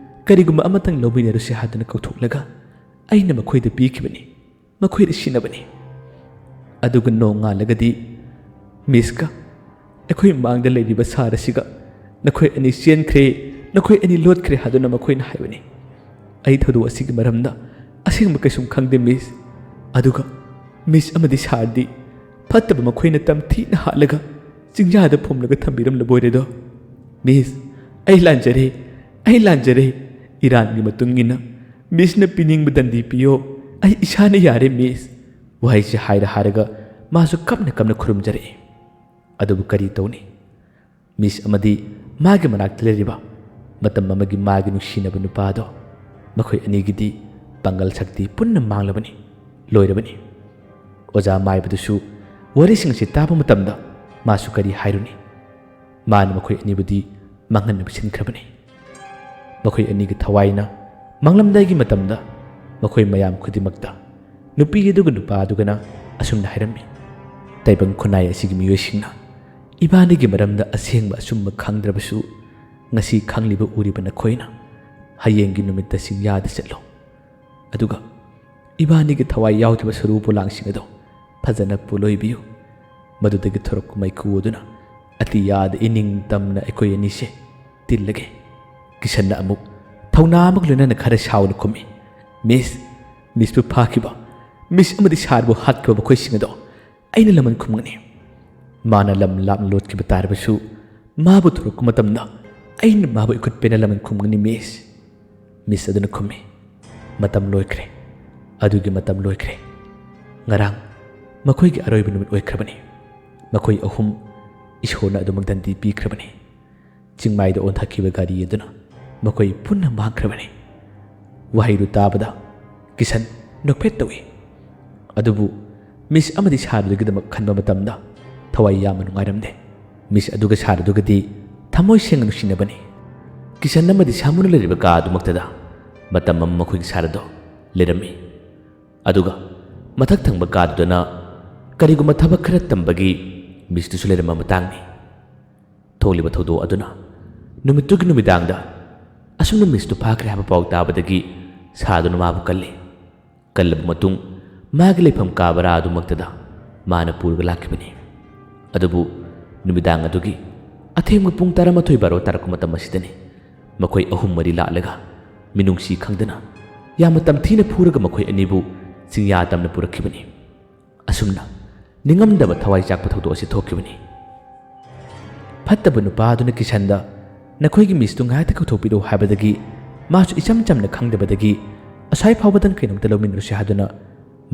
ꯀꯔꯤꯒꯨꯝꯕ ꯑꯃꯇꯪ ꯂꯧꯃꯤꯟꯅꯔꯨꯁꯤ ꯍꯥꯏꯗꯨꯅ ꯀꯧꯊꯣꯛꯂꯒ ꯑꯩꯅ ꯃꯈꯣꯏꯗ ꯄꯤꯈꯤꯕꯅꯤ꯫ ꯃꯈꯣꯏꯗ ꯁꯤꯟꯅꯕꯅꯤ꯫ ꯑꯗꯨꯒ ꯅꯣꯡꯉꯥꯜꯂꯒꯗꯤ ꯃꯤꯁꯀ ꯑꯩꯈꯣꯏ ꯃꯥꯡꯗ ꯂꯩꯔꯤꯕ ꯁꯥꯔ ꯑꯁꯤꯒ "ꯅꯈꯣꯏ ꯑꯅꯤ ꯆꯦꯟꯈ꯭ꯔꯦ, ꯅꯈꯣꯏ ꯑꯅꯤ ꯂꯣꯠꯈ꯭ꯔꯦ" ꯍꯥꯏꯗꯨꯅ ꯃꯈꯣꯏꯅ ꯍꯥꯏꯕꯅꯤ꯫ ꯑꯩ ꯊꯧꯗꯣꯛ ꯑꯁꯤꯒꯤ ꯃꯔꯝꯗ ꯑꯁꯦꯡꯕ ꯀꯩꯁꯨꯝ ꯈꯪꯗꯦ ꯃꯤꯁ꯫ ꯑꯗꯨꯒ ꯃꯤꯁ ꯑꯃꯗꯤ ꯁꯥꯔꯗꯤ ꯐꯠꯇꯕ ꯃꯈꯣꯏꯅ ꯇꯝꯊꯤꯅ ꯍꯥꯠꯂꯒ ꯆꯤꯡꯌꯥꯗ ꯐꯨꯝꯂꯒ ꯊꯝꯕꯤꯔꯝꯂꯕꯣꯏꯔꯦꯗꯣ꯫ ꯃꯤꯁ, ꯑꯩ ꯂꯥꯟꯖꯔꯦ, ꯑꯩ ꯂꯥꯟꯖꯔꯦ꯫ ꯏꯔꯥꯟꯒꯤ ꯃꯇꯨꯡ ꯏꯟꯅ ꯃꯤꯁꯅ ꯄꯤꯅꯤꯡꯕ ꯗꯟꯗꯤ ꯄꯤꯌꯣ꯫ ꯑꯩ ꯏꯁꯥꯅ ꯌꯥꯔꯦ ꯃꯤꯁ꯫ ꯋꯥꯍꯩꯁꯤ ꯍꯥꯏꯔ ꯍꯥꯏꯔꯒ ꯃꯥꯁꯨ ꯀꯞꯅ ꯀꯞꯅ ꯈꯨꯔꯨꯝꯖꯔꯛꯏ꯫ ꯑꯗꯨꯕꯨ ꯀꯔꯤ ꯇꯧꯅꯤ? ꯃꯤꯁ ꯑꯃꯗꯤ ꯃꯥꯒꯤ ꯃꯅꯥꯛꯇ ꯂꯩꯔꯤꯕ ꯃꯇꯝ ꯑꯃꯒꯤ ꯃꯥꯒꯤ ꯅꯨꯡꯁꯤꯅꯕ ꯅꯨꯄꯥꯗꯣ, ꯃꯈꯣꯏ ꯑꯅꯤꯒꯤꯗꯤ ꯄꯥꯡꯒꯜ ꯁꯛꯇꯤ ꯄꯨꯟꯅ ꯃꯥꯡꯂꯕꯅꯤ, ꯂꯣꯏꯔꯕꯅꯤ꯫ ꯑꯣꯖꯥ ꯃꯥꯏꯕꯗꯨꯁꯨ ꯋꯥꯔꯤꯁꯤꯡ ꯑꯁꯤ ꯇꯥꯕ ꯃꯇꯝꯗ ꯃꯥꯁꯨ ꯀꯔꯤ ꯍꯥꯏꯔꯨꯅꯤ? ꯃꯥꯅ ꯃꯈꯣꯏ ꯑꯅꯤꯕꯨꯗꯤ ꯃꯥꯡꯍꯟꯅꯕ ꯁꯤꯟꯈ꯭ꯔꯕꯅꯤ꯫ ꯃꯈꯣꯏ ꯑꯅꯤꯒꯤ ꯊꯋꯥꯏꯅ ꯃꯥꯡꯂꯝꯗꯥꯏꯒꯤ ꯃꯇꯝꯗ ꯃꯈꯣꯏ ꯃꯌꯥꯝ ꯈꯨꯗꯤꯡꯃꯛꯇ ꯅꯨꯄꯤ ꯑꯗꯨꯒ ꯅꯨꯄꯥ ꯑꯗꯨꯒꯅ ꯑꯁꯨꯝꯅ ꯍꯥꯏꯔꯝꯃꯤ, "ꯇꯥꯏꯕꯪ ꯈꯨꯟꯅꯥꯏ ꯑꯁꯤꯒꯤ ꯃꯤꯑꯣꯏꯁꯤꯡꯅ ꯏꯕꯥꯅꯤꯒꯤ ꯃꯔꯝꯗ ꯑꯁꯦꯡꯕ ꯑꯆꯨꯝꯕ ꯈꯪꯗ꯭ꯔꯕꯁꯨ, ꯉꯁꯤ ꯈꯪꯂꯤꯕ ꯎꯔꯤꯕ ꯅꯈꯣꯏꯅ ꯍꯌꯦꯡꯒꯤ ꯅꯨꯃꯤꯠꯇ ꯆꯤꯡꯌꯥꯗ ꯆꯠꯂꯨ꯫ ꯑꯗꯨꯒ ꯏꯕꯥꯅꯤꯒꯤ ꯊꯋꯥꯏ ꯌꯥꯎꯗ꯭ꯔꯕ ꯁꯔꯨ ꯄꯣꯂꯥꯡꯁꯤꯡ ꯑꯗꯨ ꯐꯖꯅ ꯄꯨꯂꯣꯏꯕꯤꯌꯨ꯫ ꯃꯗꯨꯗꯒꯤ ꯊꯣꯔꯛꯄ ꯃꯩꯈꯨ ꯑꯗꯨꯅ ꯑꯇꯤꯌꯥꯗ ꯏꯅꯤꯡ ꯇꯝꯅ ꯑꯩꯈꯣꯏ ꯑꯅꯤꯁꯦ ꯇꯤꯜꯂꯒꯦ꯫" ꯀꯤꯁꯟꯅ ꯑꯃꯨꯛ ꯊꯧꯅꯥ ꯑꯃꯒ ꯂꯣꯏꯅꯅ ꯈꯔ ꯁꯥꯎꯅ ꯈꯨꯝꯃꯤ, "ꯃꯤꯁ, ꯃꯤꯁꯄꯨ ꯐꯥꯈꯤꯕ, ꯃꯤꯁ ꯑꯃꯗꯤ ꯁꯥꯔꯕꯨ ꯍꯥꯠꯈꯤꯕ ꯃꯈꯣꯏꯁꯤꯡ ꯑꯗꯣ ꯑꯩꯅ ꯂꯃꯟ ꯈꯨꯝꯒꯅꯤ꯫ ꯃꯥꯅ ꯂꯝ ꯂꯥꯞꯅ ꯂꯣꯠꯈꯤꯕ ꯇꯥꯔꯕꯁꯨ, ꯃꯥꯕꯨ ꯊꯣꯔꯛꯄ ꯃꯇꯝꯗ ꯑꯩꯅ ꯃꯥꯕꯨ ꯏꯈꯨꯠ ꯄꯦꯟꯅ ꯂꯃꯟ ꯈꯨꯝꯒꯅꯤ ꯃꯤꯁ꯫" ꯃꯤꯁ ꯑꯗꯨꯅ ꯈꯨꯝꯃꯤ, "ꯃꯇꯝ ꯂꯣꯏꯈ꯭ꯔꯦ꯫ ꯑꯗꯨꯒꯤ ꯃꯇꯝ ꯂꯣꯏꯈ꯭ꯔꯦ꯫ ꯉꯔꯥꯡ ꯃꯈꯣꯏꯒꯤ ꯑꯔꯣꯏꯕ ꯅꯨꯃꯤꯠ ꯑꯣꯏꯈ꯭ꯔꯕꯅꯤ꯫ ꯃꯈꯣꯏ ꯑꯍꯨꯝ ꯏꯁꯣꯔꯅ ꯑꯗꯨꯃꯛ ꯗꯟꯗꯤ ꯄꯤꯈ꯭ꯔꯕꯅꯤ꯫ ꯆꯤꯡꯃꯥꯏꯗ ꯑꯣꯟꯊꯈꯤꯕ ꯒꯥꯔꯤ ꯑꯗꯨꯅ ꯃꯈꯣꯏ ꯄꯨꯟꯅ ꯃꯥꯡꯈ꯭ꯔꯕꯅꯤ꯫ ꯋꯥꯍꯩꯗꯨ ꯇꯥꯕꯗ ꯀꯤꯁꯟ ꯅꯣꯛꯐꯦꯠ ꯇꯧꯏ꯫ ꯑꯗꯨꯕꯨ ꯃꯤꯁ ꯑꯃꯗꯤ ꯁꯥꯔꯗꯨꯒꯤꯗꯃꯛ ꯈꯟꯕ ꯃꯇꯝꯗ ꯊꯋꯥꯏ ꯌꯥꯝꯅ ꯅꯨꯡꯉꯥꯏꯔꯝꯗꯦ꯫ ꯃꯤꯁ ꯑꯗꯨꯒ ꯁꯥꯔꯗꯨꯒꯗꯤ ꯊꯃꯣꯏ ꯁꯦꯡꯅ ꯅꯨꯡꯁꯤꯅꯕꯅꯤ꯫ ꯀꯤꯁꯟ ꯑꯃꯗꯤ ꯁꯥꯃꯨꯅ ꯂꯩꯔꯤꯕ ꯀꯥ ꯑꯗꯨꯃꯛꯇꯗ ꯃꯇꯝ ꯑꯃ ꯃꯈꯣꯏꯒꯤ ꯁꯥꯔꯗꯣ ꯂꯩꯔꯝꯃꯤ꯫ ꯑꯗꯨꯒ ꯃꯊꯛ ꯊꯪꯕ ꯀꯥꯗꯨꯗꯅ ꯀꯔꯤꯒꯨꯝꯕ ꯊꯕꯛ ꯈꯔ ꯇꯝꯕꯒꯤ ꯃꯤꯁꯇꯨꯁꯨ ꯂꯩꯔꯝꯕ ꯃꯇꯥꯡꯅꯤ꯫ ꯊꯣꯛꯂꯤꯕ ꯊꯧꯗꯣꯛ ꯑꯗꯨꯅ ꯅꯨꯃꯤꯠꯇꯨꯒꯤ ꯅꯨꯃꯤꯗꯥꯡꯗ ꯑꯁꯨꯝꯅ ꯃꯤꯁꯇꯨ ꯐꯥꯈ꯭ꯔꯦ ꯍꯥꯏꯕ ꯄꯥꯎ ꯇꯥꯕꯗꯒꯤ ꯁꯥꯔꯗꯨꯅ ꯃꯥꯕꯨ ꯀꯜꯂꯤ꯫ ꯀꯜꯂꯕ ꯃꯇꯨꯡ ꯃꯥꯒꯤ ꯂꯩꯐꯝ ꯀꯥ ꯕꯔꯥ ꯑꯗꯨꯃꯛꯇꯗ ꯃꯥꯅ ꯄꯨꯔꯒ ꯂꯥꯛꯈꯤꯕꯅꯤ꯫ ꯑꯗꯨꯕꯨ ꯅꯨꯃꯤꯗꯥꯡ ꯑꯗꯨꯒꯤ ꯑꯊꯦꯡꯕ ꯄꯨꯡ ꯇꯔꯥꯃꯥꯊꯣꯏ ꯕꯥꯔꯣ ꯇꯥꯔꯛꯄ ꯃꯇꯝ ꯑꯁꯤꯗꯅꯤ ꯃꯈꯣꯏ ꯑꯍꯨꯝ ꯃꯔꯤ ꯂꯥꯛꯂꯒ ꯃꯤꯅꯨꯡꯁꯤ ꯈꯪꯗꯅ ꯌꯥꯝꯅ ꯇꯝꯊꯤꯅ ꯐꯨꯔꯒ ꯃꯈꯣꯏ ꯑꯅꯤꯕꯨ ꯆꯤꯡꯌꯥ ꯇꯝꯅ ꯄꯨꯔꯛꯈꯤꯕꯅꯤ꯫ ꯑꯁꯨꯝꯅ ꯅꯤꯡꯉꯝꯗꯕ ꯊꯋꯥꯏ ꯆꯥꯛꯄ ꯊꯧꯗꯣꯛ ꯑꯁꯤ ꯊꯣꯛꯈꯤꯕꯅꯤ꯫ ꯐꯠꯇꯕ ꯅꯨꯄꯥ ꯑꯗꯨꯅ ꯀꯤꯁꯟꯗ "ꯅꯈꯣꯏꯒꯤ ꯃꯤꯁꯇꯨ ꯉꯥꯏꯍꯥꯛꯇ ꯀꯧꯊꯣꯛꯄꯤꯔꯛꯎ" ꯍꯥꯏꯕꯗꯒꯤ ꯃꯥꯁꯨ ꯏꯆꯝ ꯆꯝꯅ ꯈꯪꯗꯕꯗꯒꯤ "ꯑꯁ꯭ꯋꯥꯏ ꯐꯥꯎꯕꯗꯪ ꯀꯩꯅꯣꯝꯇ ꯂꯧꯃꯤꯟꯅꯔꯨꯁꯤ" ꯍꯥꯏꯗꯨꯅ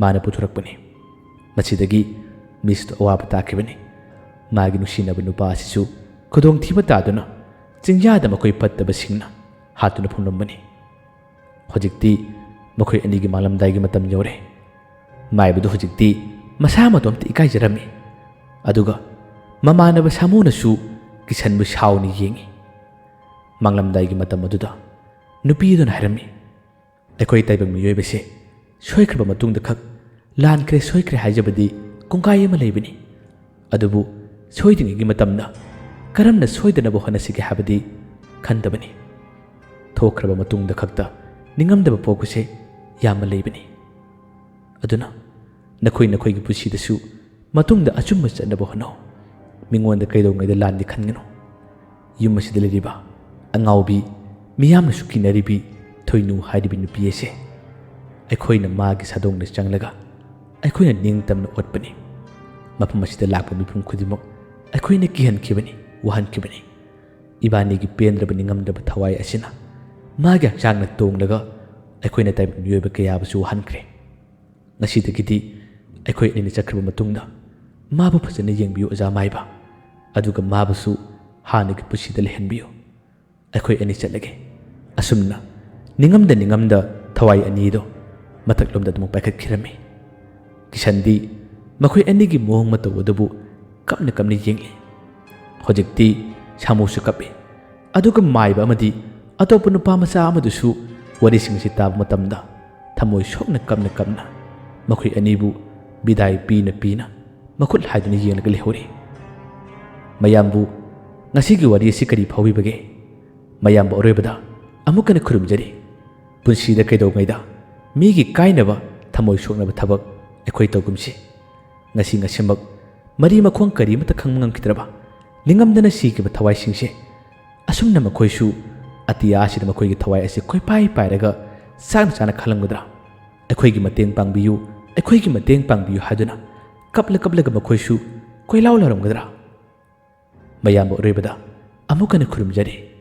ꯃꯥꯅ ꯄꯨꯊꯣꯔꯛꯄꯅꯤ꯫ ꯃꯁꯤꯗꯒꯤ ꯃꯤꯁꯇꯨ ꯑꯋꯥꯕ ꯇꯥꯈꯤꯕꯅꯤ꯫ ꯃꯥꯒꯤ ꯅꯨꯡꯁꯤꯅꯕ ꯅꯨꯄꯥ ꯑꯁꯤꯁꯨ ꯈꯨꯗꯣꯡꯊꯤꯕ ꯇꯥꯗꯨꯅ ꯆꯤꯡꯌꯥꯗ ꯃꯈꯣꯏ ꯐꯠꯇꯕꯁꯤꯡꯅ ꯍꯥꯠꯇꯨꯅ ꯐꯨꯝꯂꯝꯕꯅꯤ꯫ ꯍꯧꯖꯤꯛꯇꯤ ꯃꯈꯣꯏ ꯑꯅꯤꯒꯤ ꯃꯥꯡꯂꯝꯗꯥꯏꯒꯤ ꯃꯇꯝ ꯌꯧꯔꯦ꯫ ꯃꯥꯏꯕꯗꯨ ꯍꯧꯖꯤꯛꯇꯤ ꯃꯁꯥ ꯃꯇꯣꯝꯇ ꯏꯀꯥꯏꯖꯔꯝꯃꯤ꯫ ꯑꯗꯨꯒ ꯃꯃꯥꯟꯅꯕ ꯁꯥꯃꯨꯅꯁꯨ ꯀꯤꯁꯟꯕꯨ ꯁꯥꯎꯅ ꯌꯦꯡꯉꯤ꯫ ꯃꯥꯡꯂꯝꯗꯥꯏꯒꯤ ꯃꯇꯝ ꯑꯗꯨꯗ ꯅꯨꯄꯤ ꯑꯗꯨꯅ ꯍꯥꯏꯔꯝꯃꯤ, "ꯑꯩꯈꯣꯏ ꯇꯥꯏꯕꯪ ꯃꯤꯑꯣꯏꯕꯁꯦ ꯁꯣꯏꯈ꯭ꯔꯕ ꯃꯇꯨꯡꯗ ꯈꯛ ꯂꯥꯟꯈ꯭ꯔꯦ ꯁꯣꯏꯈ꯭ꯔꯦ ꯍꯥꯏꯖꯕꯗꯤ ꯀꯣꯡꯒꯥꯏ ꯑꯃ ꯂꯩꯕꯅꯤ꯫ ꯑꯗꯨꯕꯨ ꯁꯣꯏꯗ꯭ꯔꯤꯉꯩꯒꯤ ꯃꯇꯝꯗ ꯀꯔꯝꯅ ꯁꯣꯏꯗꯅꯕ ꯍꯣꯠꯅꯁꯤꯒꯦ ꯍꯥꯏꯕꯗꯤ ꯈꯟꯗꯕꯅꯤ꯫ ꯊꯣꯛꯈ꯭ꯔꯕ ꯃꯇꯨꯡꯗ ꯈꯛꯇ ꯅꯤꯡꯉꯝꯗꯕ ꯄꯣꯛꯄꯁꯦ ꯌꯥꯝꯅ ꯂꯩꯕꯅꯤ꯫ ꯑꯗꯨꯅ ꯅꯈꯣꯏ ꯅꯈꯣꯏꯒꯤ ꯄꯨꯟꯁꯤꯗꯁꯨ ꯃꯇꯨꯡꯗ ꯑꯆꯨꯝꯕ ꯆꯠꯅꯕ ꯍꯣꯠꯅꯧ꯫ ꯃꯤꯉꯣꯟꯗ ꯀꯩꯗꯧꯉꯩꯗ ꯂꯥꯟꯗꯤ ꯈꯟꯒꯅꯨ"꯫ ꯌꯨꯝ ꯑꯁꯤꯗ ꯂꯩꯔꯤꯕ ꯑꯉꯥꯎꯕꯤ, ꯃꯤꯌꯥꯝꯅꯁꯨ ꯀꯤꯅꯔꯤꯕꯤ ꯊꯣꯏꯅꯨ ꯍꯥꯏꯔꯤꯕꯤ ꯅꯨꯄꯤ ꯑꯁꯦ ꯑꯩꯈꯣꯏꯅ ꯃꯥꯒꯤ ꯁꯥꯗꯣꯡꯗ ꯆꯪꯂꯒ ꯑꯩꯈꯣꯏꯅ ꯅꯤꯡꯇꯝꯅ ꯑꯣꯠꯄꯅꯤ꯫ ꯃꯐꯝ ꯑꯁꯤꯗ ꯂꯥꯛꯄ ꯃꯤꯄꯨꯝ ꯈꯨꯗꯤꯡꯃꯛ ꯑꯩꯈꯣꯏꯅ ꯀꯤꯍꯟꯈꯤꯕꯅꯤ, ꯋꯥꯍꯟꯈꯤꯕꯅꯤ꯫ ꯏꯕꯥꯅꯤꯒꯤ ꯄꯦꯟꯗ꯭ꯔꯕ ꯅꯤꯡꯉꯝꯗ꯭ꯔꯕ ꯊꯋꯥꯏ ꯑꯁꯤꯅ ꯃꯥꯒꯤ ꯍꯛꯆꯥꯡꯅ ꯇꯣꯡꯂꯒ ꯑꯩꯈꯣꯏꯅ ꯇꯥꯏꯕꯪ ꯃꯤꯑꯣꯏꯕ ꯀꯌꯥꯕꯨꯁꯨ ꯋꯥꯍꯟꯈ꯭ꯔꯦ꯫ ꯉꯁꯤꯗꯒꯤꯗꯤ ꯑꯩꯈꯣꯏ ꯑꯅꯤꯅ ꯆꯠꯈ꯭ꯔꯕ ꯃꯇꯨꯡꯗ, "ꯃꯥꯕꯨ ꯐꯖꯅ ꯌꯦꯡꯕꯤꯌꯨ, ꯑꯣꯖꯥ ꯃꯥꯏꯕ, ꯑꯗꯨꯒ ꯃꯥꯕꯨꯁꯨ ꯍꯥꯟꯅꯒꯤ ꯄꯨꯟꯁꯤꯗ ꯂꯩꯍꯟꯕꯤꯌꯨ꯫ ꯑꯩꯈꯣꯏ ꯑꯅꯤ ꯆꯠꯂꯒꯦ"꯫ ꯑꯁꯨꯝꯅ ꯅꯤꯡꯉꯝꯗ ꯅꯤꯡꯉꯝꯗ ꯊꯋꯥꯏ ꯑꯅꯤꯗꯣ ꯃꯊꯛꯂꯣꯝꯗ ꯑꯗꯨꯃꯛ ꯄꯥꯏꯈꯠꯈꯤꯔꯝꯃꯤ꯫ ꯀꯤꯁꯟꯗꯤ ꯃꯈꯣꯏ ꯑꯅꯤꯒꯤ ꯃꯑꯣꯡ ꯃꯇꯧ ꯑꯗꯨꯕꯨ ꯀꯞꯅ ꯀꯞꯅ ꯌꯦꯡꯂꯤ꯫ ꯍꯧꯖꯤꯛꯇꯤ ꯁꯥꯃꯨꯁꯨ ꯀꯞꯄꯤ꯫ ꯑꯗꯨꯒ ꯃꯥꯏꯕ ꯑꯃꯗꯤ ꯑꯇꯣꯞꯄ ꯅꯨꯄꯥ ꯃꯆꯥ ꯑꯃꯗꯨꯁꯨ ꯋꯥꯔꯤꯁꯤꯡ ꯑꯁꯤ ꯇꯥꯕ ꯃꯇꯝꯗ ꯊꯃꯣꯏ ꯁꯣꯛꯅ ꯀꯞꯅ ꯀꯞꯅ ꯃꯈꯣꯏ ꯑꯅꯤꯕꯨ ꯕꯤꯗꯥꯏ ꯄꯤꯅ ꯄꯤꯅ ꯃꯈꯨꯠ ꯍꯥꯏꯗꯨꯅ ꯌꯦꯡꯂꯒ ꯂꯩꯍꯧꯔꯤ꯫ ꯃꯌꯥꯝꯕꯨ ꯉꯁꯤꯒꯤ ꯋꯥꯔꯤ ꯑꯁꯤ ꯀꯔꯤ ꯐꯥꯎꯕꯤꯕꯒꯦ? ꯃꯌꯥꯝꯕ ꯑꯔꯣꯏꯕꯗ ꯑꯃꯨꯛ ꯍꯟꯅ ꯈꯨꯔꯨꯝꯖꯔꯤ꯫ ꯄꯨꯟꯁꯤꯗ ꯀꯩꯗꯧꯉꯩꯗ ꯃꯤꯒꯤ ꯀꯥꯏꯅꯕ, ꯊꯃꯣꯏ ꯁꯣꯛꯅꯕ ꯊꯕꯛ ꯑꯩꯈꯣꯏ ꯇꯧꯒꯨꯝꯁꯤ꯫ ꯉꯁꯤ ꯉꯁꯤꯃꯛ ꯃꯔꯤ ꯃꯈꯣꯡ ꯀꯔꯤꯃꯠꯇ ꯈꯪꯕ ꯉꯝꯈꯤꯗ꯭ꯔꯕ ꯅꯤꯡꯉꯝꯗꯅ ꯁꯤꯈꯤꯕ ꯊꯋꯥꯏꯁꯤꯡꯁꯦ, ꯑꯁꯨꯝꯅ ꯃꯈꯣꯏꯁꯨ ꯑꯇꯤꯌꯥ ꯑꯁꯤꯗ ꯃꯈꯣꯏꯒꯤ ꯊꯋꯥꯏ ꯑꯁꯤ ꯀꯣꯏꯄꯥꯏ ꯄꯥꯏꯔꯒ ꯆꯥꯛꯅ ꯆꯥꯅ ꯈꯜꯂꯝꯒꯗ꯭ꯔꯥ? "ꯑꯩꯈꯣꯏꯒꯤ ꯃꯇꯦꯡ ꯄꯥꯡꯕꯤꯌꯨ, ꯑꯩꯈꯣꯏꯒꯤ ꯃꯇꯦꯡ ꯄꯥꯡꯕꯤꯌꯨ" ꯍꯥꯏꯗꯨꯅ ꯀꯞꯂ ꯀꯞꯂꯒ ꯃꯈꯣꯏꯁꯨ ꯀꯣꯏꯂꯥꯎ ꯂꯥꯎꯔꯝꯒꯗ꯭ꯔꯥ? ꯃꯌꯥꯝꯕ ꯑꯔꯣꯏꯕꯗ ꯑꯃꯨꯛ ꯍꯟꯅ ꯈꯨꯔꯨꯝꯖꯔꯤ꯫